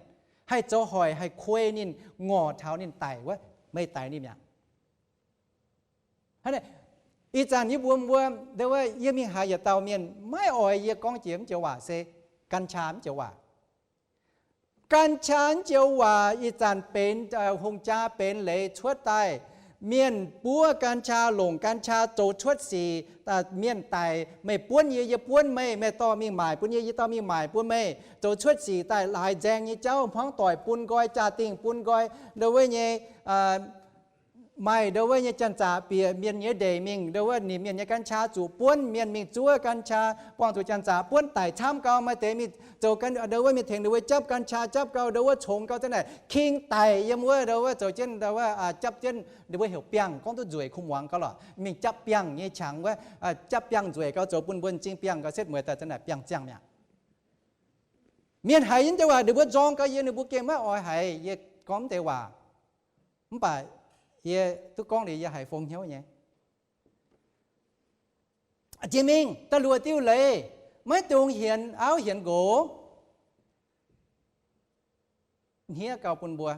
haih zoux hoic haih kuei ninh, ngorc taux ninh daic wuov, meih daix ninh mi'aqv. Ih zanc yie mbuo, mbuo ndo wuov yie mingh haaix yietc dauh mienh maiv oix yie gorngv jiex mv joux waac se กัญชา mv joux waac. กัญชา mv joux waac ih zanc benx hungh jaa benx leiz cuotv daaih. Mienh buov กัญชา, longc กัญชา zoux cuotv sic, mienh daic, meih buonv yie, yie buonv meih, meih dorh mingh maaic bun yie, yie dorh mingh maaic bun meih, zoux cuotv sic daaih laaix nzaeng nyei jauv, hmuangv doic bun nqoi, jaa-dingh bun nqoi, ndo wuov nyei maaih ndo wuov nyei janx-zaqc bieqc mienh nyei ndeic mingh ndo wuov nimc mienh nyei กัญชา zuqc buonv mienh mingh zuov กัญชา, buangh zuqc janx-zaqc buonv daic camv gau. Maaih deix mingh zoux ndo wuov mingh tengx ndo wuov japv กัญชา japv gau, ndo wuov congx gau zanc naaic king daic yiem wuov ndo wuov zoux jienv ndo wuov japv jienv ndo wuov heuc biangh, gorngv duqv nzueic kuv muangx gau lorqc, mingh japv biangh nyei qangx wuov, japv biangh nzueic gau, zoux bun mbuo m'zing biangh gau, setv mueiz daaih zanc naaic biangh ziangh mi'aqv. Mienh haiz yie joux waac ninh mbuo nzorng gau yie, ninh mbuo gengh maiv oix haiz yie gorngv deix waac. Mv baac yie duqv gorngv liuz yie haiz fong hnyouv nyei. Jiex mingh da'luoqc diuh leiz, maiv dungx hienx auv hienx nqox. Hniev gauh bun mbuo.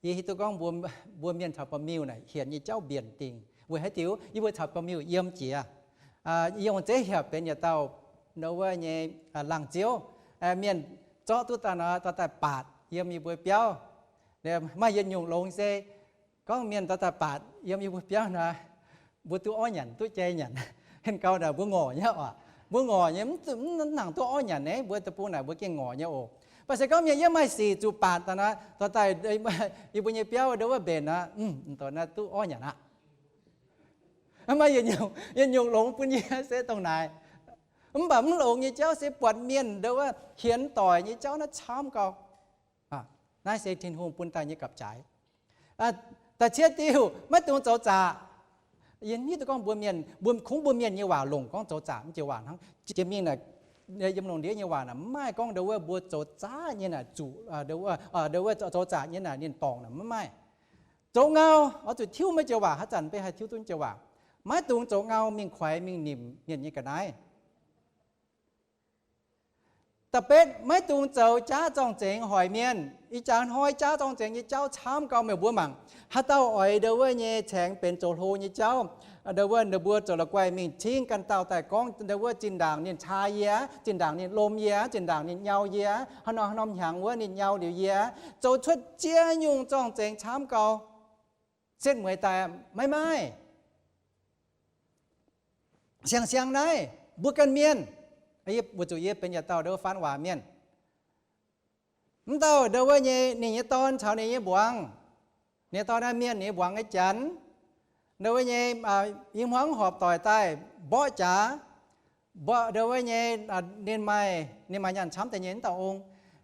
Yie hiuv duqv gorngv mbuo, mbuo mienh caux ba'miuh naaic hienx nyei jauv mbienc dingc. Weic haaix diuc? Yie mbuo caux ba'miuh yiem jiex. Yie ong zeiv hiaapc benx yietc dauh ndoh wuov nyei laangz ziouv. Mienh zorqv duqv daaih nor, dorh daaih baatc yiem yie mbuo biauv. Maaih yietc nyungc longx se gorngv mienh dorh daaih baatc yiem yie mbuo biauv nor, mbuo duqv orv nyanc, duqv jai nyanc. Hen gau naaic mbuo ngorc nyei oc. Mbuo ngorc nyei, mv nangc duqv orv nyanc naaiv, mbuo deic-bung naaic mbuo gengh ngorc nyei oc. Mv baac se gorngv mienh yiem maaih sic zuqc baatc daaih nor, dorh daaih yie mbuo nyei biauv ndoh wuov mbenc nor, mv, mv, naaiv duqv orv nyanc aqv. Maaih yietc nyungc longx bun yie se dongh naaic. Mv baac mv longx nyei jauv se buatc mienh ndoh wuov hienx doic nyei jauv naaiv camv gau. Naaiv se Tin-Hungh bun daaih nyei gapv-jaaix. Da'cietv diuh, maiv dungx zoux zaqc. Yie hiuv duqv gorngv mbuo mienh, mbuo kungx mbuo mienh nyei waac longc gorngv zoux zaqc mv joux waac hnangv. Jiex mingh naaic, yiem lungh ndiev nyei waac naaic mv maaih gorngv ndoh wuov mbuo zoux zaqc nyei naaic zuqc, ndoh wuov zoux zaqc nyei naaic ninh dorngc naaic mv maaih. Zoux ngau, oix zuqc tiuv maiv joux waac, haaix zanc mv baac haih tiuv duqv mv joux waac. Maiv dungx zoux ngau mingh kuaix mingh nimc mienh nyei ga'naaiv. Da'betv, maiv dungx zoux jaav zorng-zengx hoic mienh. Ih jaax hnoi jaav zorng-zengx nyei jauv camv gau, meih mbuo mangc. Haaix dauh oix ndoh wuov nyei caengx benx zoux hlo nyei jauv, ndoh wuov ninh mbuo zoux la'guaih mingh cingv ganh dauh daaih gorngv ndoh wuov zinh ndaangc ninh caa yie, zinh ndaangc ninh lom yie, zinh ndaangc ninh nyau yie, haaix norm haaix norm hnyangx wuov ninh nyau liuz yie, zoux cuotv ziex nyungc zorng-zengx camv gau. Setv mueiz daaih maiv maaih. Siang-siang naaiv mbuo ganh mienh, weic zuqc yie benx yietc dauh ndoh wuov faan waac mienh. Mv dauh ndoh wuov nyei ninh nyei dorn caux ninh nyei mbuangz, ninh nyei dorn naaiv mienh, ninh nyei mbuangz nyei janx, ndoh wuov nyei i hmuangv horpc doic daaih mborqv jaax, mborqv ndoh wuov nyei, ninh maaih, ninh maaih nyaanh camv deix nyei mv dauh ong.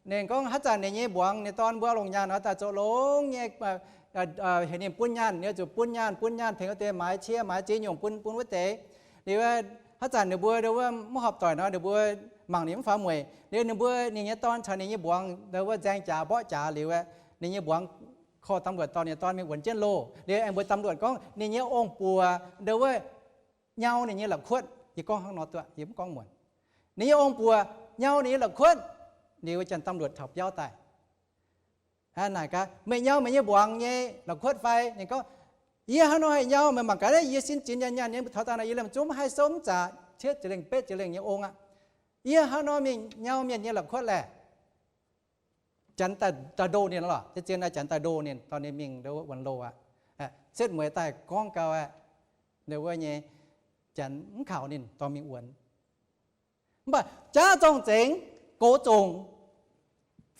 Ninh gorngv haaix zanc ninh nyei mbuangz ninh dorn mbuo longc nyaanh oix daaih zoux longx nyei, heuc ninh bun nyaanh, ninh zuqc bun nyaanh, bun nyaanh tengx wuov deix maaiz cie maaiz ziex nyungc bun, bun wuov deix. Liuz haaix zanc ninh mbuo ndoh wuov mv horpc doic nor, ninh mbuo mangc ninh mv faaux mueic. Liuz ninh mbuo, ninh nyei dorn caux ninh nyei mbuangz ndoh wuov nzaeng jaax mborqv jaax liuz, ninh nyei mbuangz korv ตำรวจ dorh ninh nyei dorn mingh wuonx jienv loh. Liuz aengx mbuox ตำรวจ gorngv ninh nyei ong-buoc ndoh wuov nyau ninh nyei la'kuotv. Yie gorngv hnangv nor duqv, yie mv gorngv muonc. Ninh nyei ong-buoc nyau ninh nyei la'kuotv. Liuz wuov janx ตำรวจ taux biauv daaih, naaic gaax, meih nyau meih nyei mbuangz nyei la'kuotv fai? Ninh gorngv, yie hnangv nor haih nyau? Meih mangc gaax, yie sin zinx nyaanh nyaanh nyei, taux daaih nor yie liemh zungv mv haih souv mv zaqc, cietv ziepc lengh betv ziepc lengh nyei ong aqv. Yie hnangv nor mingh nyau mienh nyei la'kuotv laeh? Janx daaih ndo ninh lorqc, zien naaiv janx daaih ndo ninh, dorh ninh mingh ndoh wuov wuonx loh aqv. Setv mueiz daaih gorngv gau aqv, ndoh wuov nyei janx mv kaux ninh dorh mingh wuonx. Mv baac jaav zorng-zengx, goux zongc,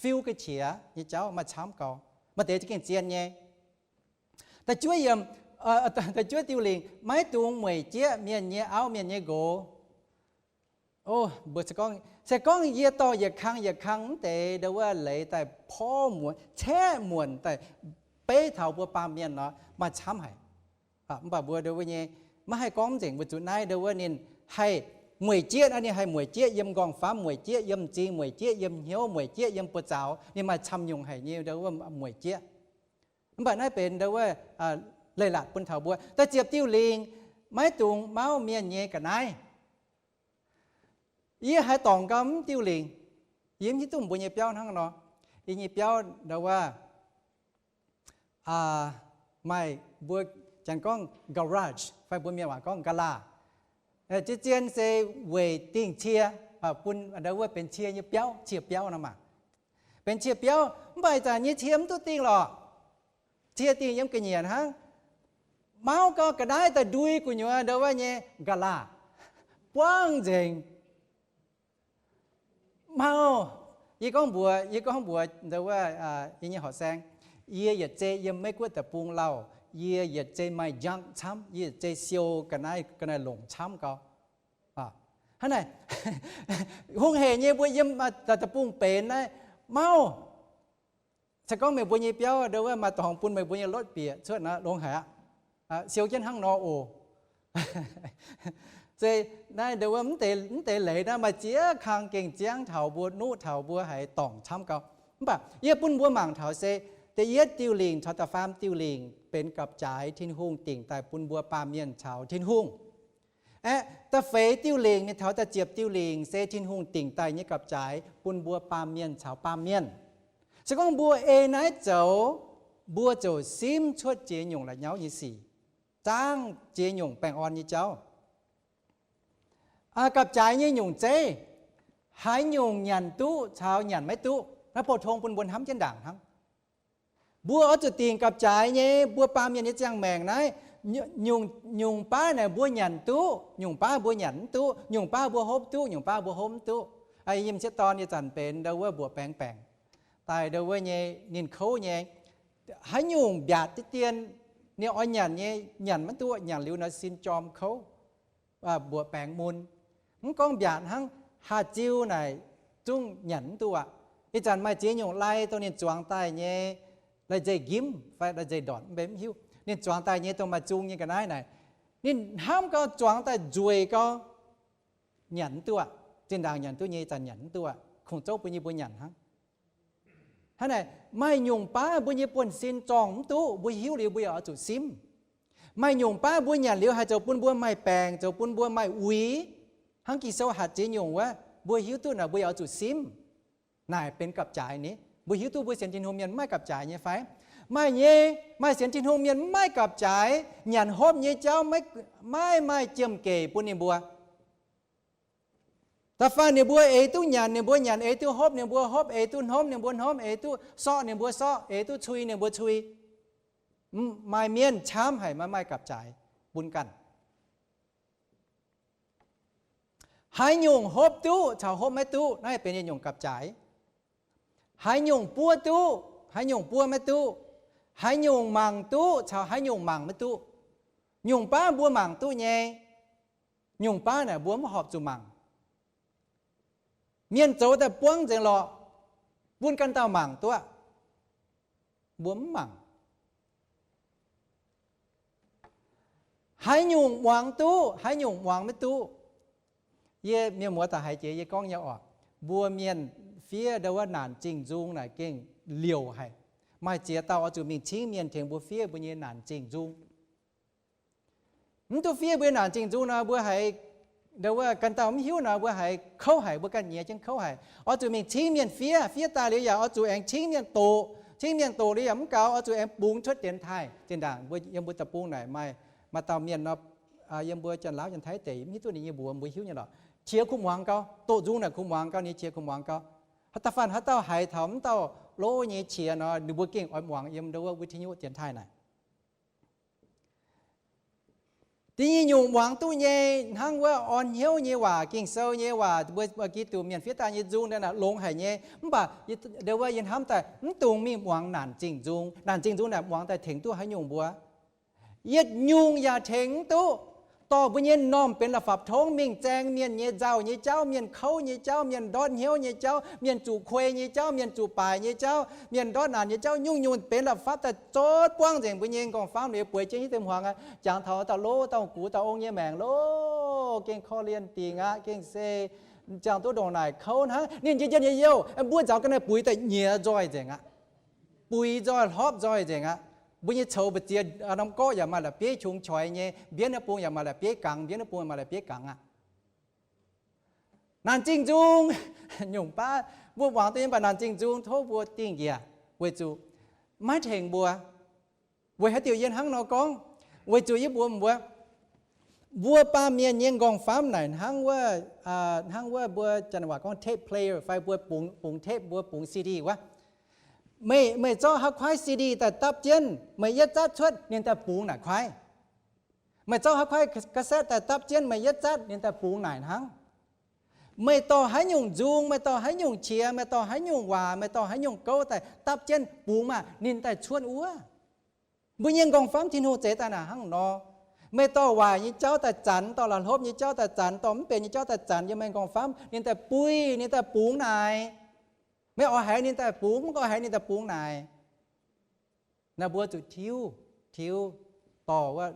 fiu ga'qiex nyei jauv maaih camv gau. Maaih deix za'gengh zien nyei. Da'juov yiem, da'juov diuh lingc, maiv dungx mueic jieqv mienh nyei auv mienh nyei nqox. O, mbuo se gorngv, se gorngv yie dorh yietc kang yietc kang mv deix ndoh wuov leiz daaih porv muonc, caeqv muonc daaih beiv taux mbuo baamh mienh nor, maaih camv haic. Mv baac mbuo ndoh wuov nyei maiv haih gorngv mv nzengc, weic zuqc naaiv ndoh wuov ninh haih mueic jieqv, naaiv ninh haih mueic jieqv yiem nqorngv-famv, mueic jieqv yiem m'zing, mueic jieqv yiem hnyouv, mueic jieqv yiem buoz zaux, ninh maaih camv nyungc haic nyei ndoh wuov mueic jieqv. Mv baac naaiv benx ndoh wuov leiz-latc bun taux mbuo. Da'ziepc diuh lingc, maiv dungx mauv mienh nyei ga'naaiv. Yie haiz dorngc gau mv diuh lingc. Yie mv hiuv duqv mbuo nyei biauv hnangv nor. Yie nyei biauv ndoh wuov maaih mbuo janx gorngv garage fai mbuo mienh waac gorngv ศาลา. Zien zien se weic dingh cie, bun ndoh wuov benx cie nyei biauv, cie biauv nor maah. Benx cie biauv, mv baac ih zanc nyei cie mv duqv dingh lorqc. Cie dingh yiem ga'nyiec hnangv. Mauv gau ga'naaiv daaih ndui gu'nyuoz ndoh wuov nyei ศาลา, buangv nzengc. Mauv. Yie gorngv mbuox, yie gorngv mbuox ndoh wuov yie nyei horqc saeng, yie yietc zei yiem Meiv-Guoqv deic-bung lauh, yie yietc zei maaih junk camv, yie yietc zei siou ga'naaiv, ga'naaiv longc camv gau. Hnangv naaic, hungh hec nyei mbuo yiem deic-bung benx naaiv mauv. Se gorngv meih mbuo nyei biauv ndoh wuov maaih dorngx bun meih mbuo nyei lotv bieqc cuotv nor, longx haic aqv. Siou jienv hnangv nor oc. Se naaiv ndoh wuov mv deix leiz naaiv maaih ziex kang gengh ziangv taux mbuo, nuqv taux mbuo haiz dorngc camv gau. Mv baac yie bun mbuo mangc taux se da'yietv diuh lingc caux da'faam diuh lingc benx gapv-jaaix Tin-Hungh dingc daaih bun mbuo baamh mienh caux Tin-Hungh. Aeqv, da'feix diuh lingc mingh taux da'ziepc diuh lingc se Tin-Hungh dingc daaih nyei gapv-jaaix bun mbuo baamh mienh caux baamh mienh. Se gorngv mbuo ei naaiv zoux, mbuo ziouc simv cuotv ziex nyungc la'nyauv nyei sic, zaangv ziex nyungc baengh orn nyei jauv. Gapv-jaaix nyei nyungc zeiv, haaix nyungc nyanc duqv caux nyanc maiv duqv, naaiv pou-tong bun mbuo hnamv jienv ndaangc hnangv. Mbuo oix zuqc dingc gapv-jaaix nyei mbuo baamh mienh nyei ziangh maengc naaiv, nyungc, nyungc baav naaic mbuo nyanc duqv, nyungc baav mbuo nyanc mv duqv, nyungc baav mbuo hopv duqv, nyungc baav mbuo hopv mv duqv. Yiem sieqv dorn nyei zanc benx ndau wuov mbuoqc baengx baengc daaih ndau wuov nyei ninh kouv nyei, haaix nyungc mbiaatc diqv dien, ninh oix nyanc nyei nyanc maiv duqv, nyanc liuz nor sin jorm kouv, mbuoqc baengx mun. Mv gorngv mbiaatc hnangv, haaix ziu naaic zungv nyanc mv duqv aqv. Ih zanc maaih ziex nyungc lai dongh ninh zuangx daaih nyei, lai-nzeic njimv fai lai-nzeic ndortc mv bei mv hiuv. Ninh zuangx daaih nyei dongh maaih zung nyei ga'naaiv naaic, ninh hnamv gau zuangx daaih nzueic gau, nyanc mv duqv aqv. Zinh ndaangc nyanc duqv nyei, ih zanc nyanc mv duqv aqv. Kungx zouv bun yie mbuo nyanc hnangv. Hnangv naaic, maaih nyungc baav mbuo nyei buonv-sin zorngh mv duqv, mbuo hiuv liuz mbuo yaac oix zuqc simv. Maaih nyungc baav mbuo nyanc liuz haih zoux bun mbuo maaih baengc, zoux bun mbuo maaih uix, hnangv Ging-Sou hatc ziex nyungc wuov, mbuo hiuv duqv naaic mbuo yaac oix zuqc simv. Naaic benx gapv-jaaix ni. Mbuo hiuv duqv mbuo sienx Tin-Hungh mienh mv maaih gapv-jaaix nyei fai? Maaih nyei. Maaih sienx Tin-Hungh mienh mv maaih gapv-jaaix, nyanc hopv nyei jauv maiv maaih jiem-gec bun ninh mbuo. Da'faanh ninh mbuo eix duqv nyanc, ninh mbuo nyanc eix duqv hopv, ninh mbuo hopv eix duqv hnomv, ninh mbuo hnomv eix duqv sorqv, ninh mbuo sorqv eix duqv cui, ninh mbuo cui. Maaih mienh camv haic, maiv maaih gapv-jaaix bun ganh. Haaix nyungc hopv duqv caux hopv maiv duqv, naaiv benx yietc nyungc gapv-jaaix. Haaix nyungc buov duqv, haaix nyungc buov maiv duqv, haaix nyungc mangc duqv caux haaix nyungc mangc maiv duqv. Nyungc baav mbuo mangc duqv nyei, nyungc baav naaic mbuo mv horpc zuqc mangc. Mienh zoux daaih buangv nzengc lorqc, bun ganh dauh mangc duqv, mbuo mv mangc. Haaix nyungc muangx duqv, haaix nyungc muangx maiv duqv. Yie mienh muoz daaih haiz jiex yie gorngv nyei oc, mbuo mienh fiev ndau wuov naanc zingh nzung naaic gengh liouc haic. Maaih ziex dauh oix zuqc mingh cingv mienh tengx mbuo fiev mbuo nyei naanc zingh nzung. Mv duqv fiev mbuo naanc zingh nzung nor, mbuo haiz ndau wuov ganh dauh mv hiuv nor, mbuo haiz kouv haic, mbuo ganh nyiex jienv kouv haic. Oix zuqc mingh cingv mienh fiev, fiev daaih liuz yaac oix zuqc aengx cingv mienh doqc, cingv mienh doqc liuz yaac mv gaux, oix zuqc aengx bungx cuotv dienx taaih. Zinh ndaangc mbuo yiem mbuo deic-bung naaic maaih, maaih dauh mienh nor, yiem mbuo Janx-Laauv Janx-Taiv deic, mv hiuv duqv ninh nyei mbuox, mbuo hiuv nyei lorqc. Qiex kuv muangx gau, doqc nzung naaic kuv muangx gau, ninh qiex kuv muangx gau. Haaix dauh, da'faanh haaix dauh haiz taux mv dauh lov nyei qiex nor, ninh mbuo gengh oix muangx yiem ndau wuov วิทยุ dienx taaih naaic. Da'nyeic nyungc muangx duqv nyei hnangv wuov orn hnyouv nyei waac, Ging-Sou nyei waac, mbuo Giduc mienh fiev daaih nyei nzung naaic longx haic nyei. Mv baac ndau wuov yie hnamv daaih mv dungx mingh muangx naanc zingh nzung. Naanc zingh nzung naaic muangx daaih tengx duqv haaix nyungc mbuo? Yietc nyungc yaac tengx mv duqv. Dorh mbuo nyei m'normh benx la'fapv tongv mingh zaeng mienh nyei nzauh nyei jauv, mienh kouv nyei jauv, mienh ndortv hnyouv nyei jauv, mienh zuqc kuei nyei jauv, mienh zuqc baaic nyei jauv, mienh ndortv naanc nyei jauv, nyungc-nyungc benx la'fapv daaih zorqv buangv nzengc mbuo nyei m'nqorngv-famv liuz bueix jienv nyei deix hmuangx aqv. Jangx taux dauh lov dauh gux dauh ong nyei maengc loh, gengh korv-lienh dingc aqv, gengh se ziangh duqv ndongc naaic kouv hnangv. Ninh njien-njien nyei youh, mbuo nzaaux ga'naaiv buix daaih nyiex nzoih nzengc aqv. Buix nzoih, hlopv nzoih nzengc aqv. Mbuo nyei coux mbu'ziex norm gorqv yaac maaih la'bieiv qongx qoix nyei, mbienv naaiv bung yaac maaih la'bieiv gangx, mbienv naaiv bung maaih la'bieiv gangx aqv. Naanc zingh nzung, nyungc baav mbuo muangx duqv nyei, mv baac naanc zingh nzung tov mbuo dingh njiec, weic zuqc maiv tengx mbuo. Weic haaix diuc yie hnangv nor gorngv? Weic zuqc yie mbuox mbuo, mbuo baamh mienh nyei m'nqorngv-famv naaic hnangv wuov, hnangv wuov mbuo janx waac gorngv tape player fai mbuo bungx, bungx tape, mbuo bungx CD wuov. Meih, meih zorqv haaix kuaaiv CD daaih dapv jienv, meih yietv zatv cuotv ninh daaih bungx naaic kuaaiv. Meih zorqv haaix kuaaiv cassette daaih dapv jienv, meih yietv zatv ninh daaih bungx naaic hnangv. Meih dorh haaix nyungc nzung, meih dorh haaix nyungc qiex, meih dorh haaix nyungc waac, meih dorh haaix nyungc gouv daaih dapv jienv bungx maah, ninh daaih cuotv wuov. Mbuo nyei m'nqorngv-famv Tin-Hungh zeix daaih naaic hnangv nor. Meih dorh waaic nyei jauv daaih zanx, dorh la'hlopv nyei jauv daaih zanx, dorh mv benx nyei jauv daaih zanx yiem meih m'nqorngv-famv, ninh daaih buih, ninh daaih bungx naaic. Meih oix haiz ninh daaih bungx, mv oix haiz ninh daaih bungx naaic. Naaiv mbuo zuqc tiuv, tiuv dorh wuov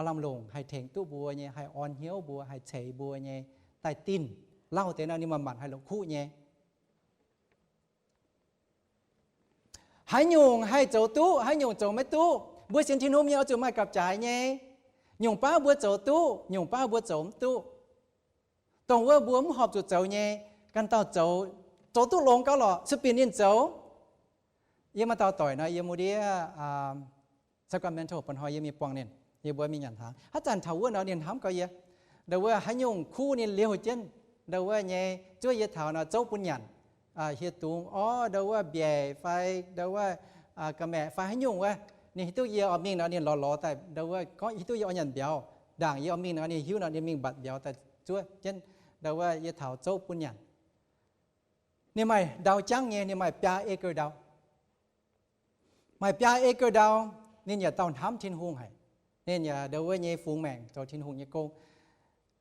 lamh longc haih tengx duqv mbuo nyei, haih orn hnyouv mbuo, haih ceix mbuo nyei daaih dinh. Lauh deix nor ninh manc-manc haih longc kuv nyei. Haaix nyungc haih zoux duqv, haaix nyungc zoux maiv duqv, mbuo sienx Tin-Hungh mienh oix zuqc maaih gapv-jaaix nyei. Nyungc baav mbuo zoux duqv, nyungc baav mbuo zoux mv duqv. Dongh wuov mbuo mv horpc zuqc zoux nyei, ganh dauh zoux, zoux duqv longx gauh lorqc, sueih bienh ninh zoux. Yie maaih dauh doic nor, yie mu'ndiev Sacramento ba'hnoi yie mingh buangh ninh, yie mbuo mingh nyanc hnaangx. Haaix zanc taux wuov nor ninh hnamv gauh yie. Ndau wuov haaix nyungc kuv ninh liouh jienv, ndau wuov nyei zuov yie taux nor zouv bun nyanc. Hieh dungz orv, ndau wuov mbiaec fai ndau wuov ga'maeqc fai haaix nyungc wuov, ninh hiuv duqv yie oix mingh nor ninh lorz lorz daaih, ndau wuov gorngv hiuv duqv yie oix nyanc mbiauz. Ndaangc yie oix mingh nor ninh hiuv nor ninh mingh mbatc mbiauz daaih zuov jienv, ndau wuov yie taux zouv bun nyanc. Ninh maaih ndau jangv nyei, ninh maaih biaa acre ndau. Maaih biaa acre ndau, ninh yaac dauh hnamv Tin-Hungh haic. Ninh yaac ndau wuov nyei fungx maengc zoux Tin-Hungh nyei gong.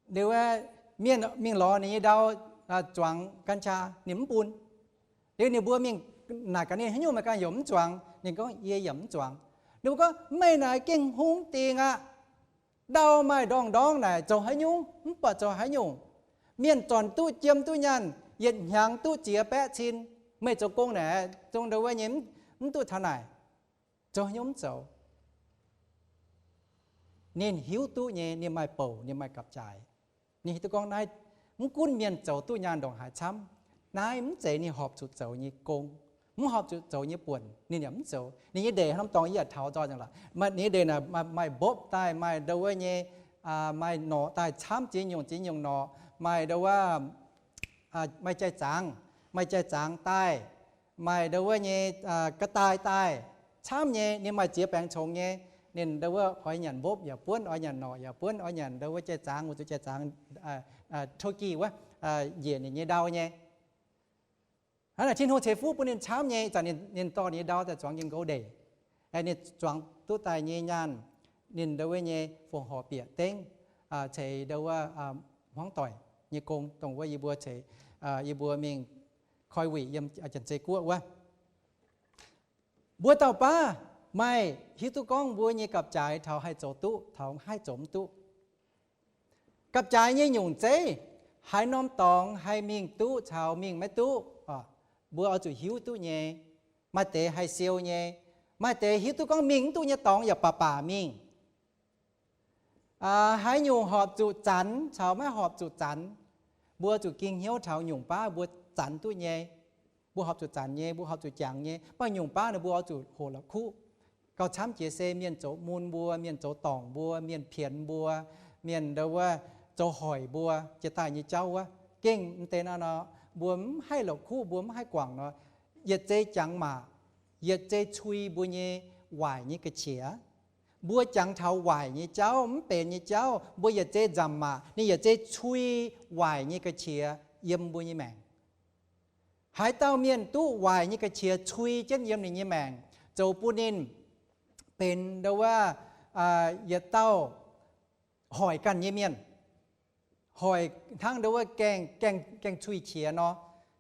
Ndau wuov mienh mingh lorz ninh nyei ndau zuangx กัญชา ninh mv bun. Liuz ninh mbuo mingh naaic gaax ninh haaix nyungc meih ganh yaac mv zuangx. Ninh gorngv, yie yaac mv zuangx. Ninh mbuo gorngv, meih naaic gengh hungh dingc aqv. Ndau maaih ndorngh-ndorngv naaic zoux haaix nyungc, mv buatc zoux haaix nyungc. Mienh zornc duqv jiem duqv nyaanh, yietc hnyangx duqv ziex baeqv cin. Meih zoux gong naaic zungv ndau wuov nyei, mv duqv taux naaic, zoux haaix nyungc mv zoux. Ninh hiuv duqv nyei, ninh maaih bouc, ninh maaih gapv-jaaix. Ninh hiuv duqv gorngv naaiv, mv gunv mienh zoux duqv nyaanh ndongc haaix camv, naaiv mv zeiz ninh horpc zuqc zoux nyei gong, mv horpc zuqc zoux nyei buonc, ninh yaac mv zoux. Ninh nyei ndeic norm dorngx yie yaac taux nzoih nzengc lorqc. Maaih ninh nyei ndeic naaic maaih mbopv daaih, maaih ndau wuov nyei, maaih norqc daaih camv ziex nyungc ziex nyungc norqc, maaih ndau wuov, maaih jai-zaangz, maaih jai-zaangz daaih, maaih ndau wuov nyei ga'daaih daaih, camv nyei. Ninh maaih ziex baengc congx nyei. Ninh ndau wuov oix nyanc mbopv yaac buonv, oix nyanc norqc yaac buonv, oix nyanc ndau wuov jai-zaangz, weic zuqc jai-zaangz turkey wuov, njiec ninh nyei ndau nyei. Hnangv naaic Tin-Hungh ceix fuqv bun ninh camv nyei, ih zanc ninh dorh ninh nyei ndau daaih zuangx njien-youh ndeic. Ninh zuangx duqv daaih nyei nyaanh, ninh ndau wuov nyei fongc horc bieqc dengv, ceix ndau wuov hmuangv doic nyei gong, dongh wuov yie mbuo ceix, yie mbuo mingh koi wuic yiem Janx-Zei Guoqv wuov. Mbuo dauh baav maaih hiuv duqv gorngv mbuo nyei gapv-jaaix taux haih zoux duqv, taux haih zoux mv duqv. Gapv-jaaix nyei nyungc zeiv, haaix norm dorngx haih mingh duqv caux mingh maiv duqv, mbuo oix zuqc hiuv duqv nyei. Maaih deix haih siou nyei, maaih deix hiuv duqv gorngv mingh mv duqv nyei dorngx yaac baac baac mingh. Haaix nyungc horpc zuqc zanx caux maiv horpc zuqc zanx, mbuo zuqc ging hnyouv taux nyungc baav mbuo zanx duqv nyei. Mbuo horpc zuqc zanx nyei, mbuo horpc zuqc jangx nyei, mv baac nyungc baav naaic mbuo oix zuqc hoqc la'kuqv. Gauh camv jiex se mienh zoux mun mbuo, mienh zoux dorngc mbuo, mienh pienx mbuo, mienh ndau wuov zoux hoic mbuo jiex daaih nyei jauv wuov, gengh m'deix naaiv nor, mbuo mv haih la'kuqv, mbuo mv haih guangc nor, yietc zei jangx maac, yietc zei cui mbuo nyei waaic nyei ga'qiex. Mbuo jangx taux waaic nyei jauv, mv benx nyei jauv, mbuo yietc zei nzamc maac, ninh yietc zei cui waaic nyei ga'qiex yiem mbuo nyei maengc. Haaix dauh mienh duqv waaic nyei ga'qiex cui jienv yiem ninh nyei maengc, zoux bun ninh benx ndau wuov yietc dauh hoic ganh nyei mienh, hoic hnangv ndau wuov gaeng, gaeng, gaeng cui qiex nor.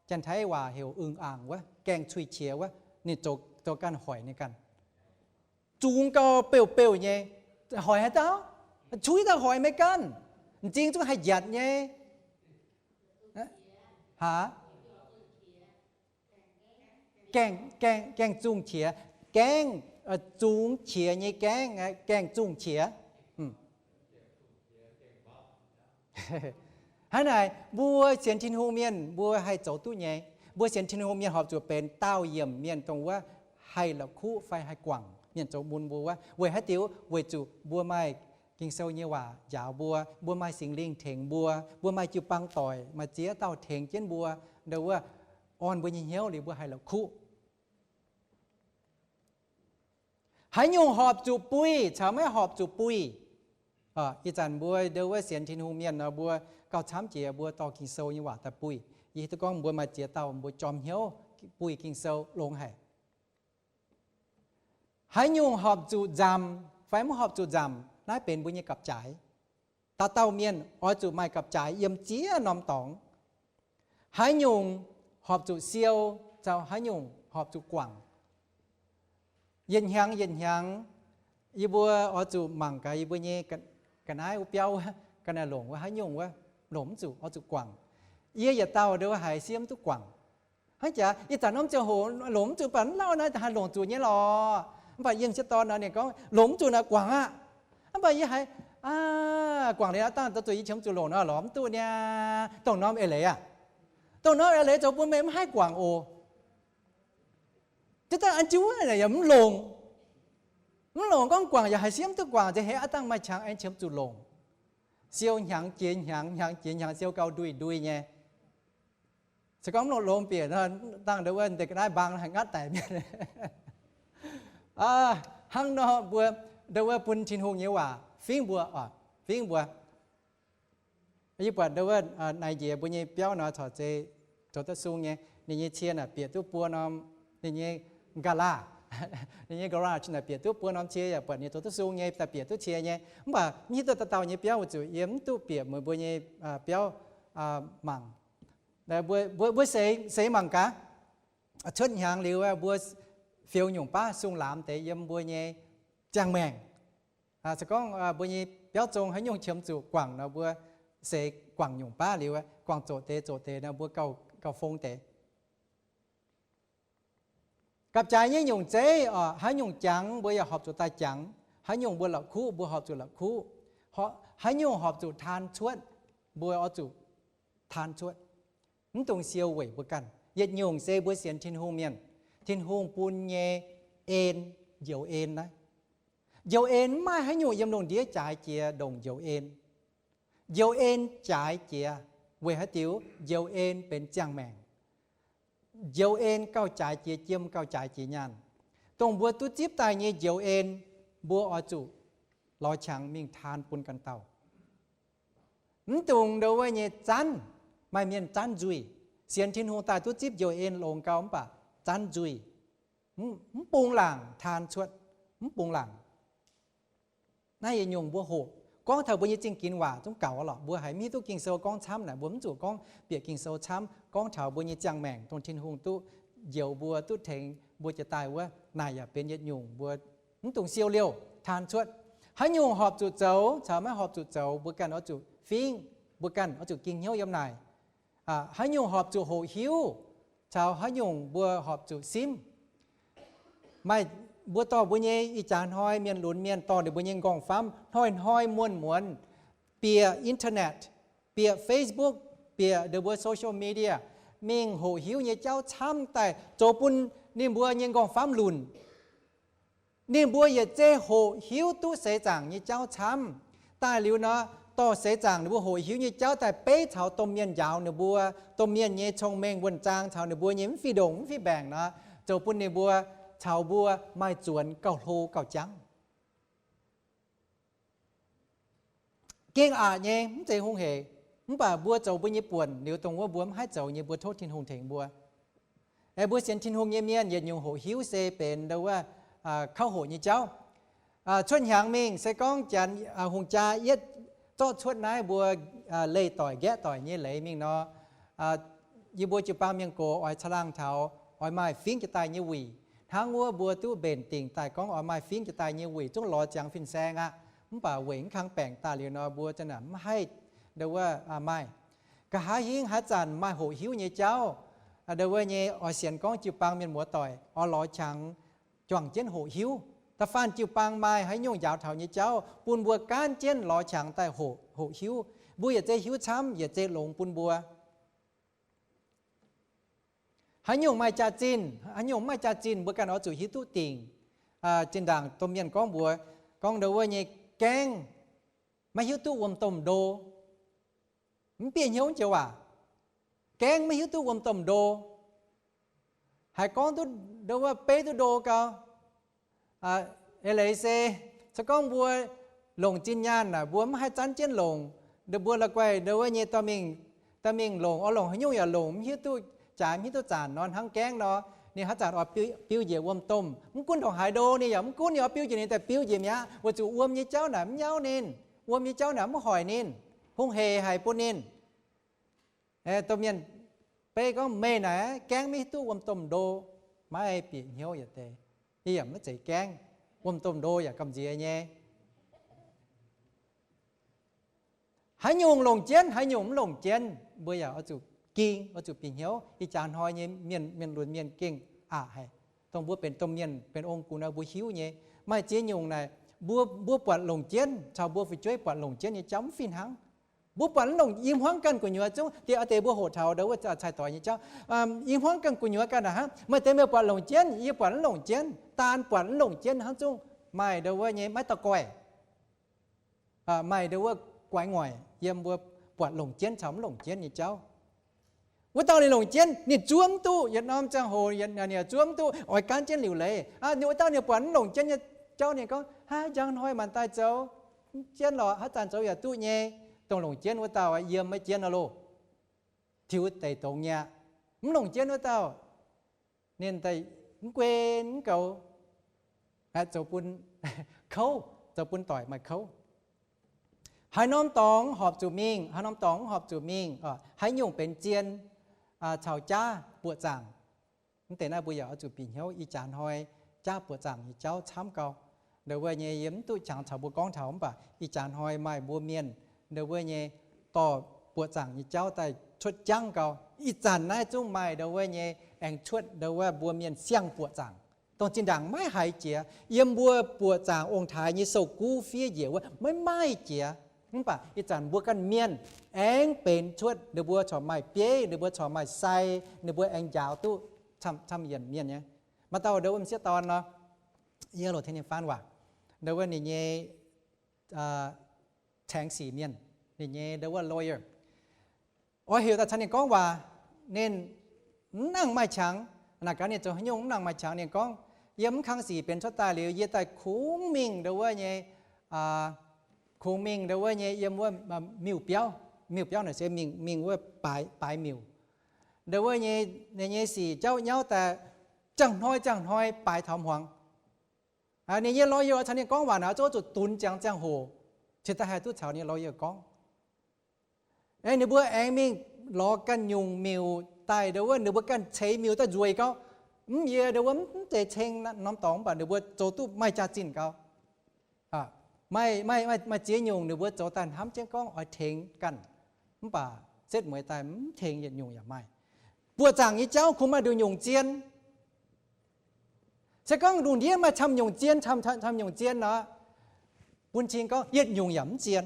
Janx-Taiv waac heuc อึ่งอ่าง wuov, gaeng cui qiex wuov, ninh zoux, zoux ganh hoic ninh ganh. Zungx gau beuv beuv nyei, hoic haaix dauh? Cui dauh hoic meih ganh. M'zing zungv haih njiatc nyei. Haa? Gaeng, gaeng, gaeng zungh qiex, gaengh, zungx qiex nyei gaengh, gaeng zungh qiex. Hnangv naaic, mbuo sienx Tin-Hungh mienh mbuo haih zoux duqv nyei. Mbuo sienx Tin-Hungh mienh horpc zuqc benx daauh yiemc mienh dongh wuov haih la'kuqv fai haih guangc mienh zoux mun mbuo wuov. Weic haaix diuc? Weic zuqc mbuo maaih Ging-Sou nyei waac njaaux mbuo, mbuo maaih Singx Lingh tengx mbuo, mbuo maaih jiu-baang doic, maaih ziex dauh tengx jienv mbuo, ndau wuov orn mbuo nyei hnyouv liuz mbuo haih la'kuqv. Haaix nyungc horpc zuqc buih caux maiv horpc zuqc buih? Ih zanc mbuo ndau wuov sienx Tin-Hungh mienh nor, mbuo gauh camv jiex mbuo dorh Ging-Sou nyei waac daaih buih. Yie hiuv duqv gorngv mbuo maaih ziex dauh mbuo jorm hnyouv buih Ging-Sou longx haic. Haaix nyungc horpc zuqc nzamc fai mv horpc zuqc nzamc, naaiv benx mbuo nyei gapv-jaaix. Dauh dauh mienh oix zuqc maaih gapv-jaaix yiem ziex norm dorngx. Haaix nyungc horpc zuqc siou, caux haaix nyungc horpc zuqc guangc. Yietc hnyangx yietc hnyangx, yie mbuo oix zuqc mangc gaax yie mbuo nyei ga'naaiv wuov biauv, ga'naaiv longc wuov haaix nyungc wuov, longc mv zuqc, oix zuqc guangc. Yie yietc dauh ndau haiz siev mv duqv guangc. Hnangv jaax ih zanc norm ziangh hoc longc mv zuqc, mv baac mv lauh naaiv haih longc zuqc nyei lorqc. Mv baac yie m'sieqv dorn nor ninh gorngv longc mv zuqc naaic guangc aqv. Mv baac yie haiz Aa, guangc liuz aqv, dangh zuqc yie qiemx zuqc longc nor lorz mv duqv niaa. Dongh norm eix leiz aac, dongh norm eix leiz zoux bun meih mv haih guangc oc. Duqv daaih an jienv wuov yaac mv longc. Mv longc gorngv guangc yaac haiz siev mv duqv guangc, nziex heix aqv dangh maaih qangx aengx qiemx zuqc longc. Siou hnyangx jiex hnyangx, hnyangx jiex hnyangx, siou gau nduih nduih nyei. Se gorngv mv longc longx bieqc nor, dangh ndau wuov ndeic ga'naaiv mbaang haih ngatv daic mienh. Hnangv nor mbuo ndau wuov bun Tin-Hungh nyei waac fingx mbuo oc, fingx mbuo. Yie buatc ndau wuov naaiv njiec mbuo nyei biauv nor corc zei zoux duqv sung nyei. Ninh nyei cie naaic bieqc duqv buo norm, ninh nyei garage, ninh nyei garage naaic bieqc duqv buo norm cie, yaac buatc ninh zoux duqv sung nyei, daaih bieqc duqv cie nyei. Mv baac mv hiuv duqv dauh dauh nyei biauv weic zuqc yie mv duqv bieqc meih mbuo nyei biauv mangc. Mbuo, mbuo seix, seix mangc gaax. Cuotv hnyangx liuz mbuo fioux nyungc baav sung laamx deix yiem mbuo nyei ziangh maengc. Se gorngv mbuo nyei biauv zong haaix nyungc qiemx zuqc guangc nor, mbuo seix guangc nyungc baav liuz, guangc zoqc deix zoqc deix nor, mbuo gauh, gauh fong deix. Gapv-jaaix nyei nyungc zeiv oc, haaix nyungc jangx mbuo yaac horpc zuqc daaih jangx. Haaix nyungc mbuo la'kuqv mbuo horpc zuqc la'kuqv. Haaix nyungc horpc zuqc taan cuotv, mbuo oix zuqc taan cuotv. Mv dungx siou weic mbuo ganh. Yietc nyungc se mbuo sienx Tin-Hungh mienh, Tin-Hungh bun nyei en, njoux en naaiv. Njoux en mv maaih haaix nyungc yiem lungh ndiev jaaix jiex ndongc njoux en. Njoux en jaaix jiex weic haaix diuc? Njoux en benx ziangh maengc. Njoux en gauh jaaix jiex jiem, gauh jaaix jiex nyaanh. Dongh mbuo duqv zipv daaih nyei njoux en, mbuo oix zuqc lorz qangx mingh taan bun ganh dauh. Mv dungx ndau wuov nyei zanv. Maaih mienh zanv nzuih. Sienx Tin-Hungh daaih duqv zipv njoux en longx gau mv baac zanv nzuih, mv bungx laangc taan cuotv, mv bungx laangc. Naaiv yietc nyungc mbuo hoqc. Gorngv taux mbuo nyei zingh ginx waac zungv gaux lorqc. Mbuo haiz mv hiuv duqv Ging-Sou gorngv camv naaic, mbuo mv zuqc gorngv bieqc Ging-Sou camv. Gorngv taux mbuo nyei ziangh maengc dongh Tin-Hungh duqv njoux mbuo, duqv tengx mbuo jiex daaih wuov, naaic yaac benx yietc nyungc mbuo mv dungx siou liouh taan cuotv. Haaix nyungc horpc zuqc zoux caux maiv horpc zuqc zoux, mbuo ganh oix zuqc fingv, mbuo ganh oix zuqc ging hnyouv yiem naaic. Haaix nyungc horpc zuqc hoqc hiuv caux haaix nyungc mbuo horpc zuqc simv. Maaih mbuo dorh mbuo nyei ih jaax hnoi mienh lunx mienh dorh ninh mbuo nyei nqorngv-famv hnoi-hnoi muonz-muonz bieqc internet, bieqc Facebook, bieqc ndau mbuo social media, mingh hoqc hiuv nyei jauv camv daaih zoux bun ninh mbuo nyei nqorngv-famv lunc. Ninh mbuo yietc zeiv hoqc hiuv duqv seix zaangc nyei jauv camv. Daaih liuz nor, dorh seix zaangc ninh mbuo hoqc hiuv nyei jauv daaih beiv caux domh mienh njaaux ninh mbuo, domh mienh nyei cong-mengh wuonh zaang caux ninh mbuo nyei mv fih ndongc mv fih mbaengc nor, zoux bun ninh mbuo caux mbuo maaih zuonx gauh hlo gauh jangv. Gengh aqc nyei, mv zeiz hungh hec. Mv baac mbuo zoux mbuo nyei buonc liuz, dongh wuov mbuo mv haih zoux nyei, mbuo tov Tin-Hungh tengx mbuo. Aeqv, mbuo sienx Tin-Hungh nyei mienh yietc nyungc hoqc hiuv se benx ndau wuov kauv hoqc nyei jauv. Cuotv hnyangx mingh se gorngv janx hungh jaa yietv zorqv cuotv naaiv mbuo leih doic nqaeqv doic nyei leiz mingh nor, yie mbuo jiu-baang mienh gox oix caangh laangh taux oix maaih fingv jiex daaih nyei wuic. Hnangv wuov mbuo duqv mbenc dingc daaih gorngv oix maaih fingv jiex daaih nyei wuic zungv lorz ziangx fin-saeng aqv. Mv baac weic mv kangx baengc daaih liuz nor, mbuo za'naaic mv haih ndau wuov maaih. Nqa'haav hingv haaix zanc maaih hoqc hiuv nyei jauv, ndau wuov nyei oix sienx gorngv jiu-baang mienh muoz-doic oix lorz qangx juangc jienv hoqc hiuv. Da'faanh jiu-baang maaih haaix nyungc njaaux taux nyei jauv bun mbuo gaanv jienv lorz qangx daaih hoqc, hoqc hiuv. Mbuo yietc zeiv hiuv camv, yietc zeiv longx bun mbuo. Haaix nyungc maaih jaax-zinh, haaix nyungc mv maaih jaax-zinh, mbuo ganh oix zuqc hiuv duqv dingc. Zinh ndaangc domh mienh gorngv mbuox, gorngv ndau wuov nyei gaengh maiv hiuv duqv wuom domh ndo. Mv bieqc hnyouv joux waac, gaengh maiv hiuv duqv wuom domh ndo. Haiz gorngv duqv ndau wuov beiv duqv ndo gau. Eix leiz se, se gorngv mbuo longc zinh nyaanh naaic, mbuo mv haih zanv jienv longc, mbuo la'guaih ndau wuov nyei dorh mingh, dorh mingh longc, oix longc haaix nyungc yaac longc mv hiuv duqv jaaix, mv hiuv duqv zanc nor, hnangv gaengh nor, ninh haaix zanc oix biu, biu njiec wuom domh. Mv gunv ndongc haaix ndo ninh yaac mv gunv, ninh oix biu njiec ninh daaih biu njiec mi'aqv, weic zuqc wuom nyei jauv naaic mv nyauv ninh, wuom nyei jauv naaic mv hoic ninh, hungh heic haic bun ninh. Domh mienh beiv gorngv meih naaic gaengh maiv hiuv duqv wuom domh ndo, maiv bieqc hnyouv yietc deix. Yie yaac maiv zeiz gaengh, wuom domh ndo yaac gamh nziex nyei. Haaix nyungc longc jienv, haaix nyungc mv longc jienv, mbuo yaac oix zuqc ging, oix zuqc bieqc hnyouv. Ih jaax hnoi nyei mienh, mienh lunx mienh gengh aqc haic. Dongh mbuo benx domh mienh, benx ong-gux nor mbuo hiuv nyei. Maaih ziex nyungc naaic, mbuo, mbuo buatc longc jienv caux mbuo fu'jueiv buatc longc jienv nyei jauv mv fih hnangv. Mbuo buatc mv longc, i hmuangv ganh gu'nyuoz zungv, dieh, dieh mbuo hoqc taux ndau wuov cai doix nyei jauv, i hmuangv ganh gu'nyuoz ganh hnangv. Maaih deix mienh buatc longc jienv, yie buatc mv longc jienv, daan buatc mv longc jienv hnangv zungv maaih ndau wuov nyei maiv dauh goiv. Maaih ndau wuov guaix ngoic yiem mbuo buatc longc jienv caux mv longc jienv nyei jauv. Wuov dauh ninh longc jienv, ninh zuov mv duqv, yietc norm ziangh hoc ninh zuov mv duqv, oix gaanv jienv liuc leiz. Ninh wuov dauh ninh buatc mv longc jienv nyei jauv, ninh gorngv, Haaix, njang hnoi maanc daaih zoux jienv lorqc, haaix zanc zoux yaac duqv nyei. Dongh longc jienv wuov dauh yiem maiv jienv nor loh, tiux deic dongz nyei aqv. Mv longc jienv wuov dauh ninh daaih mv guen mv goux, zoux bun kouv, zoux bun doic maaih kouv. Haaix norm dorngx horpc zuqc mingh, haaix norm dorngx mv horpc zuqc mingh, haaix nyungc benx zien caux jaav buoqc zaangc. Mv deix naaiv mbuo yaac oix zuqc bieqc hnyouv. Ih jaax hnoi jaav buoqc zaangc nyei jauv camv gau. Ndau wuov nyei yie mv duqv qangx caux mbuo gorngv taux, mv baac ih jaax hnoi maaih mbuo mienh ndau wuov nyei dorh buoqc zaangc nyei jauv daaih cuotv jangv gau. Ih zanc naaiv zungv maaih ndau wuov nyei aengx cuotv ndau wuov mbuo mienh siang-buoqc zaangc, dongh zinh ndaangc maiv haiz jiex. Yiem mbuo buoqc zaangc ong-taaix nyei sou-guv fiev njiec wuov maiv maaih jiex. Mv baac ih zanc mbuo ganh mienh aengx benx cuotv, ninh mbuo corc maaih bieiv, ninh mbuo corc maaih sai, ninh mbuo aengx njaaux duqv camv-camv yienc mienh nyei. Maaih dauh ndau wuov m'sieqv dorn nor, yie loz tengx ninh faan waac. Ndau wuov ninh nyei caengx sic mienh, ninh nyei ndau wuov lawyer. Oix heuc daaih caux ninh gorngv waac, ninh mv nangc maaih qangx. Naaic gaax ninh zoux haaix nyungc mv nangc maaih qangx. Ninh gorngv, yiem mv kang sic benx cuotv daaih liuz, yie daaih kungx mingh ndau wuov nyei, kungx mingh ndau wuov nyei yiem wuov miuc-biauv. Miuc-biauv naaic se mingh, mingh wuov baaix, baaix miuc. Ndau wuov nyei, ninh nyei sic jauv nyauv daaih, ziangh hnoi ziangh hnoi baaix taux hmuangx. Ninh nyei lawyer caux ninh gorngv waac naaic, zuov zuqc dunx ziangx ziangh hoc cingx daaih haih duqv caux ninh nyei lawyer gorngv. Ninh mbuo aengx mingh lorz ganh nyungc miuc daaih, ndau wuov ninh mbuo ganh ceix miuc daaih nzueic gau. Mv, yie ndau wuov mv zeiz ceng norm dorngx, mv baac ninh mbuo zoux duqv maaih jaax-zinh gau. Maaih, maaih ziex nyungc ninh mbuo zoux daaih hnamv jienv gorngv oix tengx ganh, mv baac setv mueiz daaih mv tengx yietc nyungc yaac maaih. Buoqc zaangc nyei jauv kungx maaih nduqc nyungc zien. Se gorngv lungh ndiev maaih camv nyungc zien, camv, camv nyungc zien nor, bun cing gorngv yietc nyungc yaac mv zien.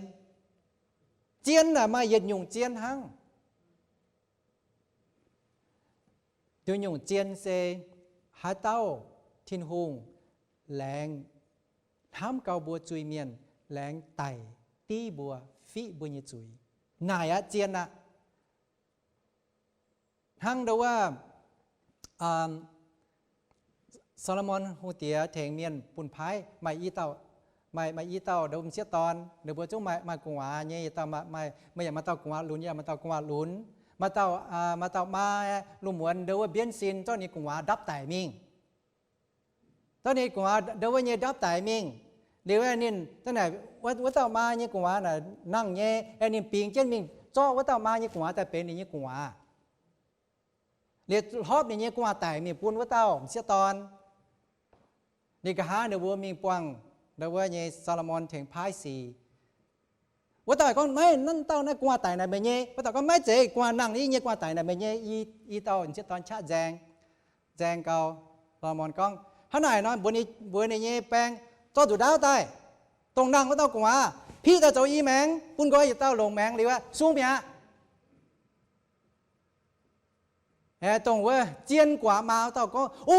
Zien naaic maaih yietc nyungc zien hnangv. Nduqc nyungc zien se haaix dauh Tin-Hungh laengz hnamv gau mbuo zuiz-mienh, laengz daic div mbuo, fiqv mbuo nyei zuiz. Naaic aqv zien aqv. Hnangv ndau wuov Saa^lo^morn Hungh Diex tengx mienh bun paaiv, maaih i dauh, maaih, maaih i dauh ndau m'sieqv dorn, ninh mbuo zungv maaih, maaih gu'nguaaz nyei, yietc dauh maaih, maaih yaac maaih dauh gu'nguaaz lunx, yaac maaih dauh gu'nguaaz lunx. Maaih dauh, maaih dauh maa lungh muonz ndau wuov mbienv sin zorqv ninh gu'nguaaz ndapv daic mingh. Zorqv ninh gu'nguaaz ndau wuov nyei ndapv daic mingh. Liuz ninh, ninh, wuov dauh maa nyei gu'nguaaz naaic nangh nyei, ninh bingx jienv mingh zorqv wuov dauh maa nyei gu'nguaaz daaih benx ninh nyei gu'nguaaz. Liuz hlopv ninh nyei gu'nguaaz daic mingh bun wuov dauh m'sieqv dorn. Liuz nqa'haav ninh mbuo mingh buangh ndau wuov nyei Saa^lo^morn tengx paaiv sic. Wuov dauh gorngv, Maiv, naaiv dauh naaiv gu'nguaaz daic naaic meih nyei. Wuov dauh gorngv, Maiv zeiz, gu'nguaaz nangh i nyei, gu'nguaaz daic naaic meih nyei. I, i dauh m'sieqv dorn qaqv nzaeng, nzaeng gau. Saa^lo^morn gorngv, Hnangv naaic nor, mbuox ninh, mbuox ninh nyei baeng, Zorqv nzuqc ndaauv daaih, dongh nangh wuov dauh gu'nguaaz piqv daaih zoux i maengx, bun nqoi yietc dauh longc maengx liuz aqv, sung mi'aqv. Dongh wuov zien gu'nguaaz maa wuov dauh gorngv, O,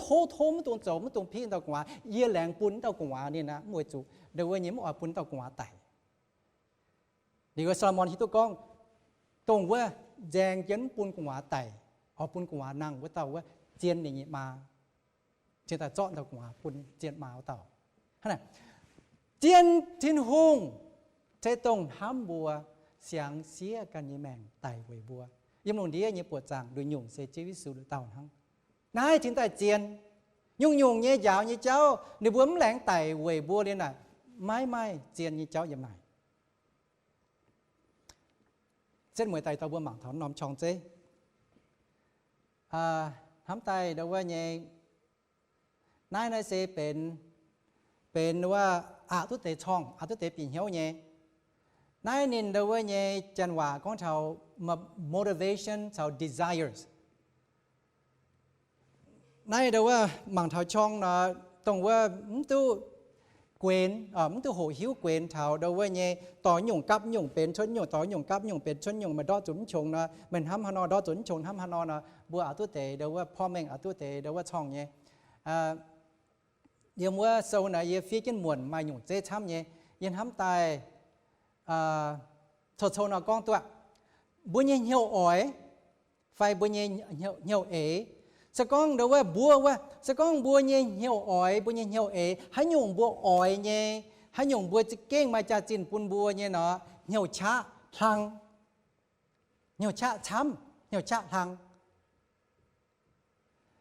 tov, tov, maiv dungx zoux, maiv dungx piqv dauh gu'nguaaz. Yie laengz bun dauh gu'nguaaz ninh aqv, mv weic zuqc ndau wuov nyei mv oix bun dauh gu'nguaaz daic. Liuz Saa^lo^morn hiuv duqv gorngv, dongh wuov nzaeng jienv mv bun gu'nguaaz daic, oix bun gu'nguaaz nangh wuov dauh wuov, zien ninh nyei maa cingx daaih zorqv dauh gu'nguaaz bun zien maa wuov dauh. Zien Tin-Hungh se dongh hnamv mbuo, siangx siev ganh nyei maengc daic weic mbuo. Yiem lungh ndiev nyei buoqc zaangc nduqc nyungc se Ziouv Yesu dauh hnangv. Naaiv cingx daaih zien. Nyungc-nyungc nyei njaaux nyei jauv ninh mbuo mv laengz daic weic mbuo liuz naaic, maiv maaih zien nyei jauv yiem naaic. Setv mueiz daaih dorh mbuo mangc taux norm qorng zeiv. Hnamv daaih ndau wuov nyei, naaiv, naaiv se benx, benx wuov aqc duqv deix qorng, aqc duqv deix bieqc hnyouv nyei. Naaiv ninh ndau wuov nyei janx waac gorngv taux motivation caux desires. Naaiv ndau wuov mangc taux qorng nor, dongh wuov mv duqv, guenx, mv duqv hoqc hiuv guenx taux ndo wuov nyei dorh nyungc gapv nyungc benx cuotv nyungc, dorh nyungc gapv nyungc benx cuotv nyungc. Meih ndortv zuqc mv qongx nor, meih hnamv haaix nor ndortv zuqc mv qongx, hnamv haaix nor nor, mbuo oix duqv deix ndo wuov porv mengh, oix duqv deix ndo wuov corngh nyei. Yiem wuov sou naaic yie fiev jienv muonc maaih nyungc zeiv camv nyei. Yie hnamv daaih cou-cou nor gorngv duqv mbuo nyei hnyouv oix fai mbuo nyei hnyouv eix. Se gorngv ndo wuov mbuo wuov, se gorngv mbuo nyei hnyouv oix, mbuo nyei hnyouv eix, haaix nyungc mbuo oix nyei, haaix nyungc mbuo za'gengh maaih jaax-zinh bun mbuo nyei nor, hnyouv qaqv hlang, hnyouv qaqv camv, hnyouv qaqv hlang.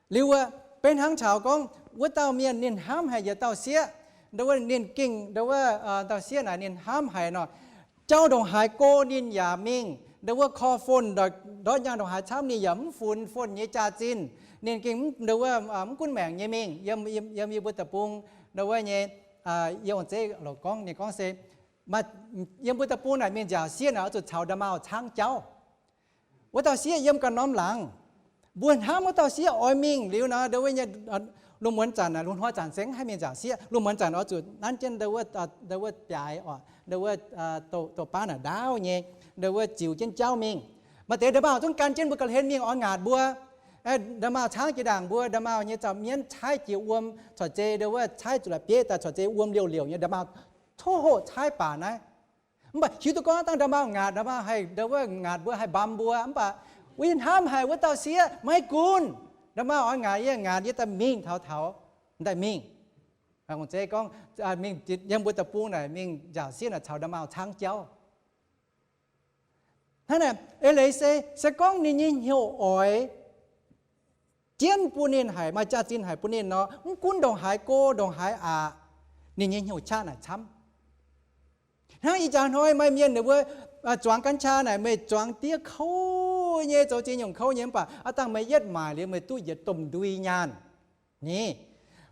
Liuz wuov, beiv hnangv taux gorngv wuov dauh mienh ninh hnamv haic yietc dauh sieqv, ndo wuov ninh gengh ndo wuov dauh sieqv naaic ninh hnamv haic nor, jauv ndongc haaix go ninh yaac mingh, ndo wuov korv-fon ndortv nyaanh ndongc haaix camv ninh yaac mv funx fon nyei jaax-zinh. Ninh gengh ndo wuov mv gunv maengc nyei mingh yiem, yiem yie mbuo deic-bung ndo wuov nyei, yie ong-zeiv loc gorngv, ninh gorngv se, yiem mbuo deic-bung naaic mingh nziaauc sieqv naaic oix zuqc caux nda'maauh caangv jauv. Wuov dauh sieqv yiem ganh norm laangz, mbuo hnamv wuov dauh sieqv oix mingh liuz nor, ndo wuov nyei lungh muonz zanc, lungh hnoi zanc se mv haih mingh nziaauc sieqv. Lungh muonz zanc oix zuqc nanv jienv ndo wuov biaaix oc, ndo wuov douz-baav naaic ndaauv nyei, ndo wuov ziux jienv jauv mingh. Maaih deix nda'maauh zungv gan jienv mbuo ga'hlen mingh oix ngaatc mbuo. Nda'maauh caangv jiex ndaangc mbuo, nda'maauh nyei zaux-mienv caaiv jiex wuom, corc zei ndo wuov caaiv zuqc la'bieiv daaih corc zei wuom liouh liouh nyei, nda'maauh tov hoqc caaiv baac naaiv. Mv baac hiuv duqv gorngv dangh nda'maauh ngaatc, nda'maauh haih ndo wuov ngaatc mbuo, haih mbamv mbuo. Mv baac wuov yie hnamv haic wuov dauh sieqv maiv gunv, nda'maauh oix ngaatc yie, ngaatc yie daaih mingh taux taux daaih mingh. Ong-zeiv gorngv mingh yiem mbuo deic-bung naaic mingh nziaauc sieqv naaic caux nda'maauh caangv jauv. Hnangv naaic eix leiz se, se gorngv ninh nyei hnyouv oix jienv bun ninh haic, maaih jaax-zinh haic bun ninh nor, mv gunv ndongc haaix go ndongc haaix aqc, ninh nyei hnyouv qaqv naaic camv. Hnangv ih jaax hnoi maaih mienh ninh mbuo zuangx กัญชา naaic, meih zuangx diev kouv nyei, zoux ziex nyungc kouv nyei, mv baac aav dangh meih yietv maaic liuz meih duqv yietc domh ndui nyaanh. Ni,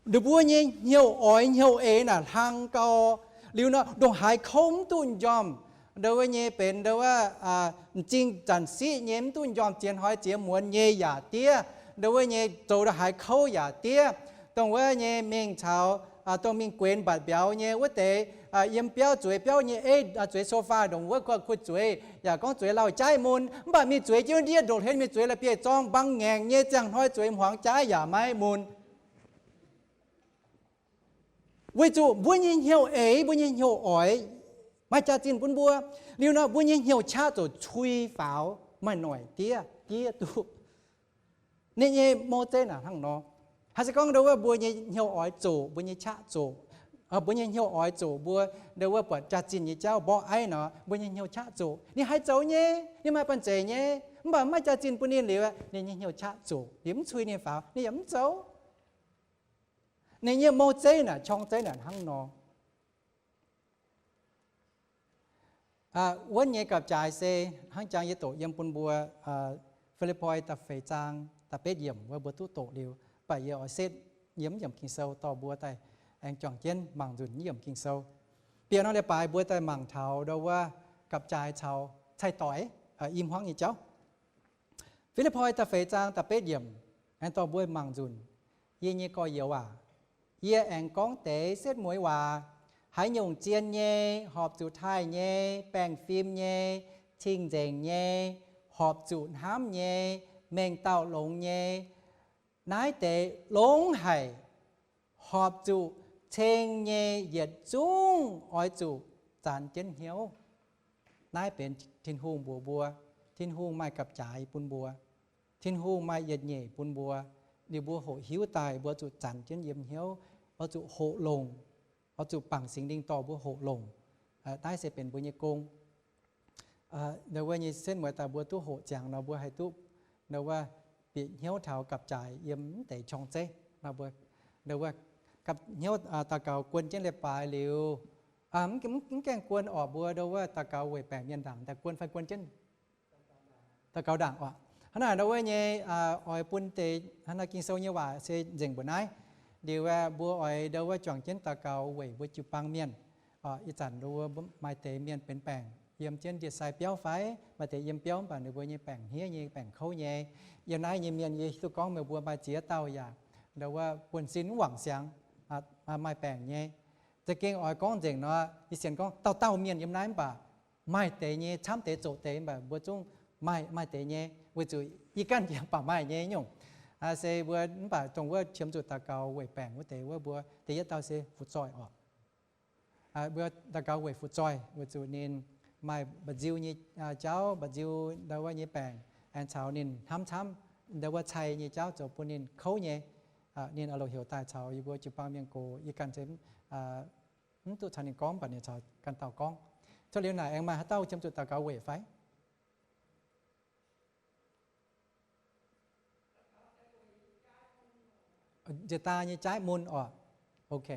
ninh mbuo nyei hnyouv oix hnyouv eix naaic hlang gau. Liuz nor ndongc haaix kouv mv duqv njormh, ndo wuov nyei benx ndo wuov m'zing zanc siqv nyei mv duqv njormh, ziex hnoi ziex muonz nyei yaac diev, ndo wuov nyei zoux ndo haaix kouv yaac diev. Dongh wuov nyei mingh caux, dongh mingh guenx mbatc mbiauz nyei wuov deix, yiem biauv zueiz biauv nyei eiv, zueiz sofa ndongc wuov kuv zueiz, yaac gorngv zueiz lauh jaiv mun, mv baac mingh zueiz jienv ndiev ndongc hlen mingh zueiz la'bieiv-zorng mbang ngaengc nyei, ziangh hnoi zueiz hmuangx jaiv yaac maiv mun. Weic zuqc mbuo nyei hnyouv eix, mbuo nyei hnyouv oix maaih jaax-zinh bun mbuo. Liuz nor mbuo nyei hnyouv qaqv ziouc cui faaux, maaih noic diev, diev duqv. Ninh nyei mouv zeiv naaic hnangv nor. Haaix se gorngv ndo wuov mbuo nyei hnyouv oix zoqc, mbuo nyei qaqv zoqc, mbuo nyei hnyouv oix zoqc mbuo ndo wuov buatc jaax-zinh nyei jauv mborqv aiv nor, mbuo nyei hnyouv qaqv zoqc. Ninh haih zoux nyei, ninh maaih banh zeic nyei, mv baac maiv jaax-zinh bun ninh liuz, ninh nyei hnyouv qaqv zoqc, ninh mv cui ninh faaux, ninh yaac mv zoux. Ninh nyei mouv zeiv naaic, qorng zeiv naaic hnangv nor. Wuonv nyei gapv-jaaix se hnangv jangx yie doqc yiem bun mbuo Fi^lipv^poi da'feix zaang da'betv yiemc wuov mbuo duqv doqc liuz, mv baac yie oix setv yiem yiemc Ging-Sou dorh mbuo daaih aengx juangc jienv mangc nzunc yiemc Ging-Sou. Bieqc nor leiz-baaix mbuo daaih mangc taux ndo wuov gapv-jaaix caux cai-doix i hmuangv nyei jauv. Fi^lipv^poi da'feix zaang da'betv yiemc aengx dorh mbuo mangc nzunc. Yie nyei gorx-youz aac, yie aengx gorngv deix setv mueiz waac. Haaix nyungc zien nyei, horpc zuqc taaih nyei, baengh fim nyei, cing-nzengc nyei, horpc zuqc hnamv nyei, mengh dauh longx nyei, naaiv deix longx haic, horpc zuqc ceng nyei yietc zungv oix zuqc zanc jienv hnyouv. Naaiv benx Tin-Hungh mbuox mbuo. Tin-Hungh maaih gapv-jaaix bun mbuo. Tin-Hungh maaih yietc nyeic bun mbuo. Ninh mbuo hoqc hiuv daaih mbuo zuqc zanc jienv yiem hnyouv, oix zuqc hoqc longc, oix zuqc bangc Singx Lingh dorh mbuo hoqc longc. Naaiv se benx mbuo nyei gong. Ndo wuov nyei setv mueiz daaih mbuo duqv hoqc ziangx nor mbuo haih duqv ndo wuov bieqc hnyouv taux gapv-jaaix yiem mv deix qorng zeiv. Ndo wuov hnyouv daux gaux guon jienv leiz-baaix liuz, mv gaengh guon orqc, mbuo ndo wuov daux gaux weic baengc mienh ndaangc daaih guon fai guon jienv daux gaux ndaangc oc. Hnangv naaic ndo wuov nyei oix bun deix hnangv naaiv Ging-Sou nyei waac se nzengc mbuoqc naaiv. Liuz mbuo oix ndo wuov juangc jienv daux gaux weic mbuo jiu-baang mienh. Ih zanc ndo wuov maaih deix mienh benx baengc yiem jienv ndie-sai biauv fai maaih deix yiem biauv mv baac ninh mbuo nyei baengc hniev nyei, baengc kouv nyei. Yiem naaiv nyei mienh yie hiuv duqv gorngv meih mbuo maaih ziex dauh yaac ndo wuov buonv-sin mv wangc siangx, maaih baengc nyei. Za'gengh oix gorngv nzengc nor, yie sienx gorngv dauh dauh mienh yiem naaiv mv baac maaih deix nyei, camv deix zoqc deix, mv baac mbuo zungv maaih, maaih deix nyei, weic zuqc yie ganh yaac baac maaih nyei nyungc. Se mbuo mv baac dongh wuov qiemx zuqc daux gaux weic baengc wuov deix wuov, mbuo da'yietv dauh se fu'zoih oc. Mbuo daux gaux weic fu'zoih, weic zuqc ninh maaih mba'nziu nyei jauv, mba'nziu ndau wuov nyei baengc, aengx caux ninh hnamv camv ndau wuov cai nyei jauv zoux bun ninh kouv nyei. Ninh oix longc heuc daaih caux yie mbuo jiu-baang mienh gox, yie ganh se mv duqv caux ninh gorngv, mv baac ninh caux ganh dauh gorngv. Cuotv liuz naaic aengx maaih haaix dauh qiemx zuqc daux gaux weic fai? Njiec daaih nyei jaaiv mun oc. Ok.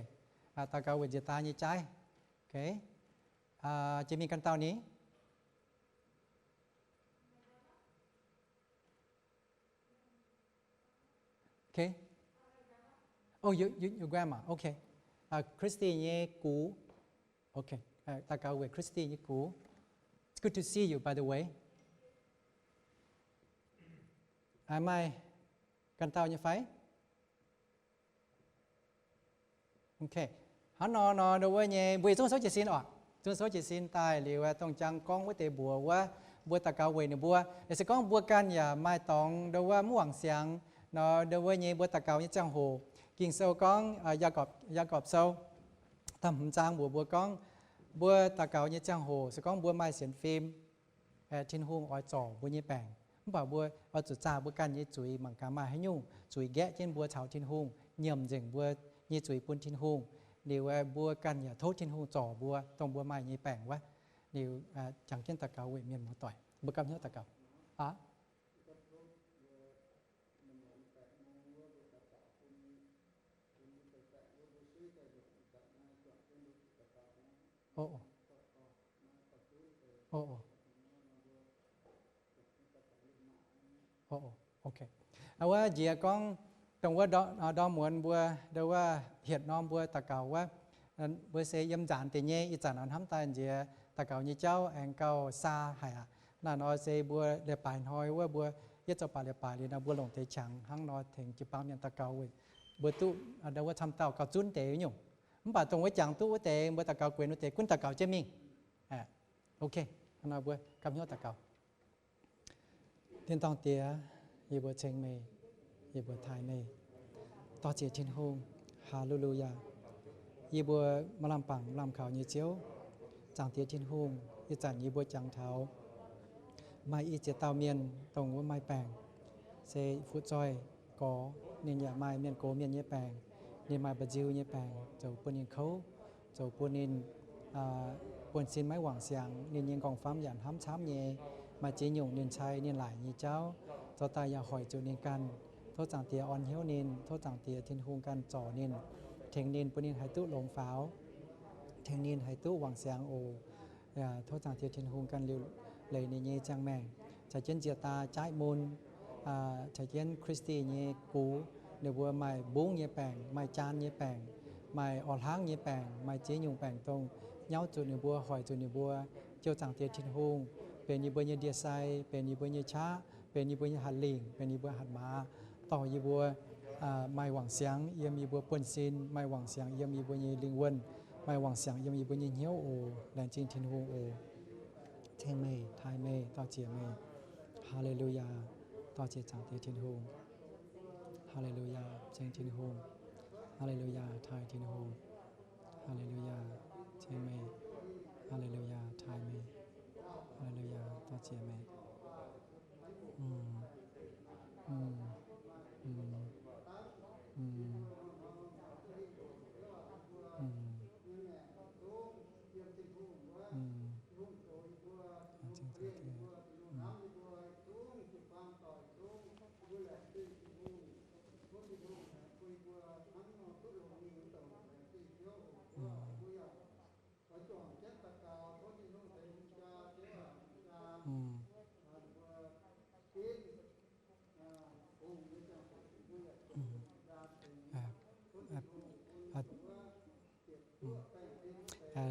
Daux gaux weic njiec daaih nyei jaaiv. Ok. Jiex mingh ganh dauh ni. Okay. Oh, your, your, your grandma. Okay. Christy nyei gux. Okay. Daux gaux weic Christy nyei gux. It's good to see you, by the way. Maaih ganh dauh nyei fai? Okay. Hnangv nor nor, ndau wuov nyei mbuo zungv souv jiez sin oc. Zungv souv jiez sin daaih liuz, dongh jang gorngv wuov deix mbuox wuov, mbuo daux gaux weic ninh mbuo. Yaac se gorngv mbuo ganh yaac maaih dorngx ndau wuov mv wangc siangx nor, ndau wuov nyei mbuo daux gaux nyei ziangh hoc. Ging-Sou gorngv, Yaagorpc, Yaagorpc Sou da'hmz zaang mbuox mbuo gorngv, mbuo daux gaux nyei ziangh hoc se gorngv mbuo maaih sienx fim, Tin-Hungh oix zorc mbuo nyei baengc. Mv baac mbuo oix zuqc zaah mbuo ganh nyei zuiz, mangc gaax maaih haaix nyungc zuiz nqaeqv jienv mbuo caux Tin-Hungh, nyiemc nzengc mbuo nyei zuiz bun Tin-Hungh. Liuz mbuo ganh yaac tov Tin-Hungh zorc mbuo dongh mbuo maaih nyei baengc wuov. Liuz jangx jienv daux gaux weic mienh muoz-doic. Mbuo gapv hnyouv daux gaux. Aa? Wuov njiec gorngv dongh wuov ndorm muonz mbuo, ndau wuov hietc norm mbuo daux gaux wuov, mbuo se yiem nzaanx deix nyei. Ih zanc hnamv daaih njiec daux gaux nyei jauv aengx gauh saa haic aqv. Naaiv nor se mbuo leiz-baaix hnoi wuov mbuo yietv zoux baac leiz-baaix liuz nor mbuo longc deix qangx hnangv nor tengx jiu-baang mienh daux gaux weic mbuo duqv ndau wuov camv dauh gauh zunv deix nyungc. Mv baac dongh wuov jangx duqv wuov deix mbuo daux gaux guenx wuov deix gunv daux gaux jienv mingh. Ok, hnangv nor mbuo gapv hnyouv daux gaux. Tin-dorngh Diex, yie mbuo ceng meih, yie mbuo taaih meih. Dorh ziec Tin-Hungh. Haa^lu^lu^yaa. Yie mbuo maaih lamh bangc maaih lamh kaux nyei Ziouv, Zaangc Diex Tin-Hungh. Ih zanc yie mbuo jangx taux maaih i ziex dauh mienh dongh wuov maaih baengc, se fu'zoih gorx, ninh yaac maaih mienh gox mienh nyei baengc, ninh maaih mba'nziu nyei baengc zoux bun ninh kouv, zoux bun ninh buonv-sin maiv wangc siangx, ninh nyei nqorngv-famv yaac hnamv camv nyei, maaih ziex nyungc ninh cai ninh laaic nyei jauv, zoux daaih yaac hoic zuqc ninh ganh. Tov Zaangc Diex orn hnyouv ninh, tov Zaangc Diex Tin-Hungh ganh zorc ninh, tengx ninh bun ninh haih duqv longx faaux, tengx ninh haih duqv wangc siangx oc. Tov Zaangc Diex Tin-Hungh ganh liuc leiz ninh nyei ziangh maengc, caux jienv njiec daaih jaaiv mun, caux jienv Christy nyei gux, ninh mbuo maaih mbungv nyei baengc, maaih jaan nyei baengc, maaih orv-hlaangv nyei baengc, maaih ziex nyungc baengc dongh nyauv zuqc ninh mbuo, hoic zuqc ninh mbuo. Ziouv Zaangc Diex Tin-Hungh, benx yie mbuo nyei ndie-sai, benx yie mbuo nyei qaqv, benx yie mbuo nyei hatc lingc, benx yie mbuo hatc maaz, dorh yie mbuo maaih wangc siangx yiem yie mbuo buonv-sin, maaih wangc siangx yiem yie mbuo nyei lingh wuonh, maaih wangc siangx yiem yie mbuo nyei hnyouv oc. Laengz zingh Tin-Hungh oc. Ceng meih, taaih meih, dor-ziec meih. Haa^le^lu^yaa. Dor-ziec Zaangc Diex Tin-Hungh. Haa^le^lu^yaa. Ceng Tin-Hungh. Haa^le^lu^yaa. Taaih Tin-Hungh. Haa^le^lu^yaa. Ceng meih. Haa^le^lu^yaa. Taaih meih. Haa^le^lu^yaa. Dor-ziec meih.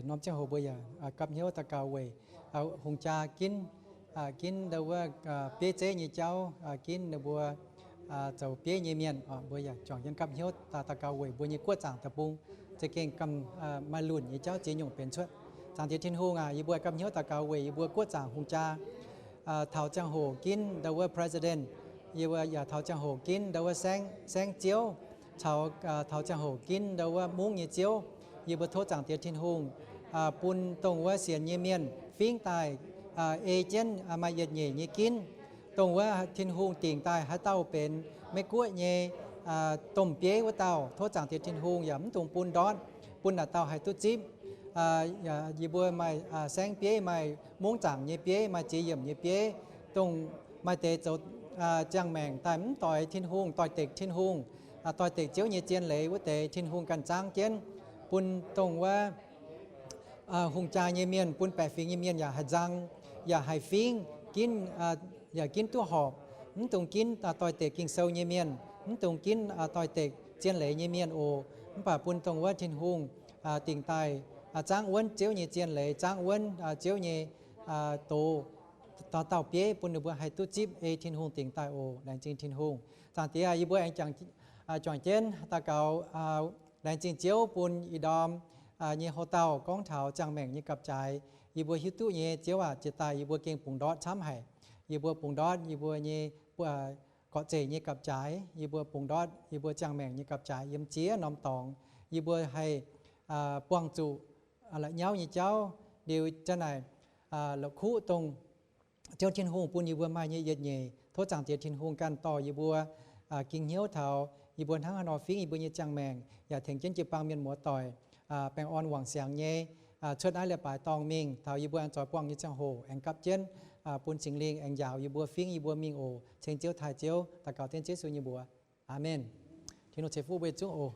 Norm ziangh hoc mbuo yaac gapv hnyouv daux gaux weic hungh jaa ginv, ginv ndau wuov bieiv zeiv nyei jauv, ginv ninh mbuo zoux bieiv nyei mienh. Mbuo yaac juangc jienv gapv hnyouv daux gaux weic mbuo nyei guoqv zaangc deic-bung. za'gengh maaih lunc nyei jauv ziex nyungc benx cuotv. Zaangc Diex Tin-Hungh aac, yie mbuo gapv hnyouv daux gaux weic yie mbuo guoqv zaangc hungh jaa, taux ziangh hoc ginv ndau wuov president, yie mbuo yaac taux ziangh hoc ginv ndau wuov saengv, saengv ziouv, caux taux ziangh hoc ginv ndau wuov mungv nyei ziouv. Yie mbuo tov Zaangc Diex Tin-Hungh bun dongh wuov sienx nyei mienh fingv daaih ei jienv maaih yietc nyeic nyei ginv. Dongh wuov Tin-Hungh dingc daaih haaix dauh benx Meiv Guoqv nyei domh bieiv wuov dauh, tov Zaangc Diex Tin-Hungh yaac mv dungx bun ndortv, bun naaic dauh haih duqv zipv. Yie mbuo maaih saengv bieiv, maaih mungv zaangc nyei bieiv, maaih ziex yiemc nyei bieiv, dongh maaih deix zoux ziangh maengc daaih mv doix Tin-Hungh, doix-dekc Tin-Hungh, doix-dekc Ziouv nyei zien leiz wuov deix, Tin-Hungh ganh zaangv jienv bun dongh wuov hungh jaa nyei mienh, bun baeqc fingx nyei mienh yaac haih nzang, yaac haih fingv, ginv, yaac ginv duqv horpc. Mv dungx ginv doix-dekc Ging-Sou nyei mienh, mv dungx ginv doix-dekc zien leiz nyei mienh oc. Mv baac bun dongh wuov Tin-Hungh dingc daaih zaangv wuonv Ziouv nyei zien leiz, zaangv wuonv Ziouv nyei doz, dauh dauh bieiv bun ninh mbuo haih duqv zipv ei Tin-Hungh dingc daaih oc. Laengz zingh Tin-Hungh. Zaangc Diex aac, yie mbuo aengx juangc jienv daux gaux, laengz zingh Ziouv bun ih ndorm nyei houx-dauh gorngv taux ziangh maengc nyei gapv-jaaix. Yie mbuo hiuv duqv nyei, Ziouv aac, jiex daaih yie mbuo gengh bungx ndortv camv haic. Yie mbuo bungx ndortv yie mbuo nyei gorqv-zeic nyei gapv-jaaix, yie mbuo bungx ndortv yie mbuo ziangh maengc nyei gapv-jaaix yiem ziex norm dorngx. Yie mbuo haih buangh zuqc la'nyauv nyei jauv liuz, zanc naaic la'kuqv dongh Ziouv Tin-Hungh bun yie mbuo maaih nyei yietc nyeic. Tov Zaangc Diex Tin-Hungh ganh dorh yie mbuo ging hnyouv taux yie mbuo hnangv haaix nor fingv yie mbuo nyei ziangh maengc, yaac tengx jienv jiu-baang mienh muoz-doic baengh orn wangc siangx nyei cuotv naaiv leiz-baaix dorngh mingh taux yie mbuo aengx zoix buangh nyei ziangh hoc aengx gapv jienv bun Singx Lingh aengx njaaux yie mbuo, fingv yie mbuo mingh oc. Ceng Ziouv taaih Ziouv, daux gaux dengv Yesu nyei mbuox. Aamen. Tin-Hungh ceix fuqv mbuo yietc zungv oc.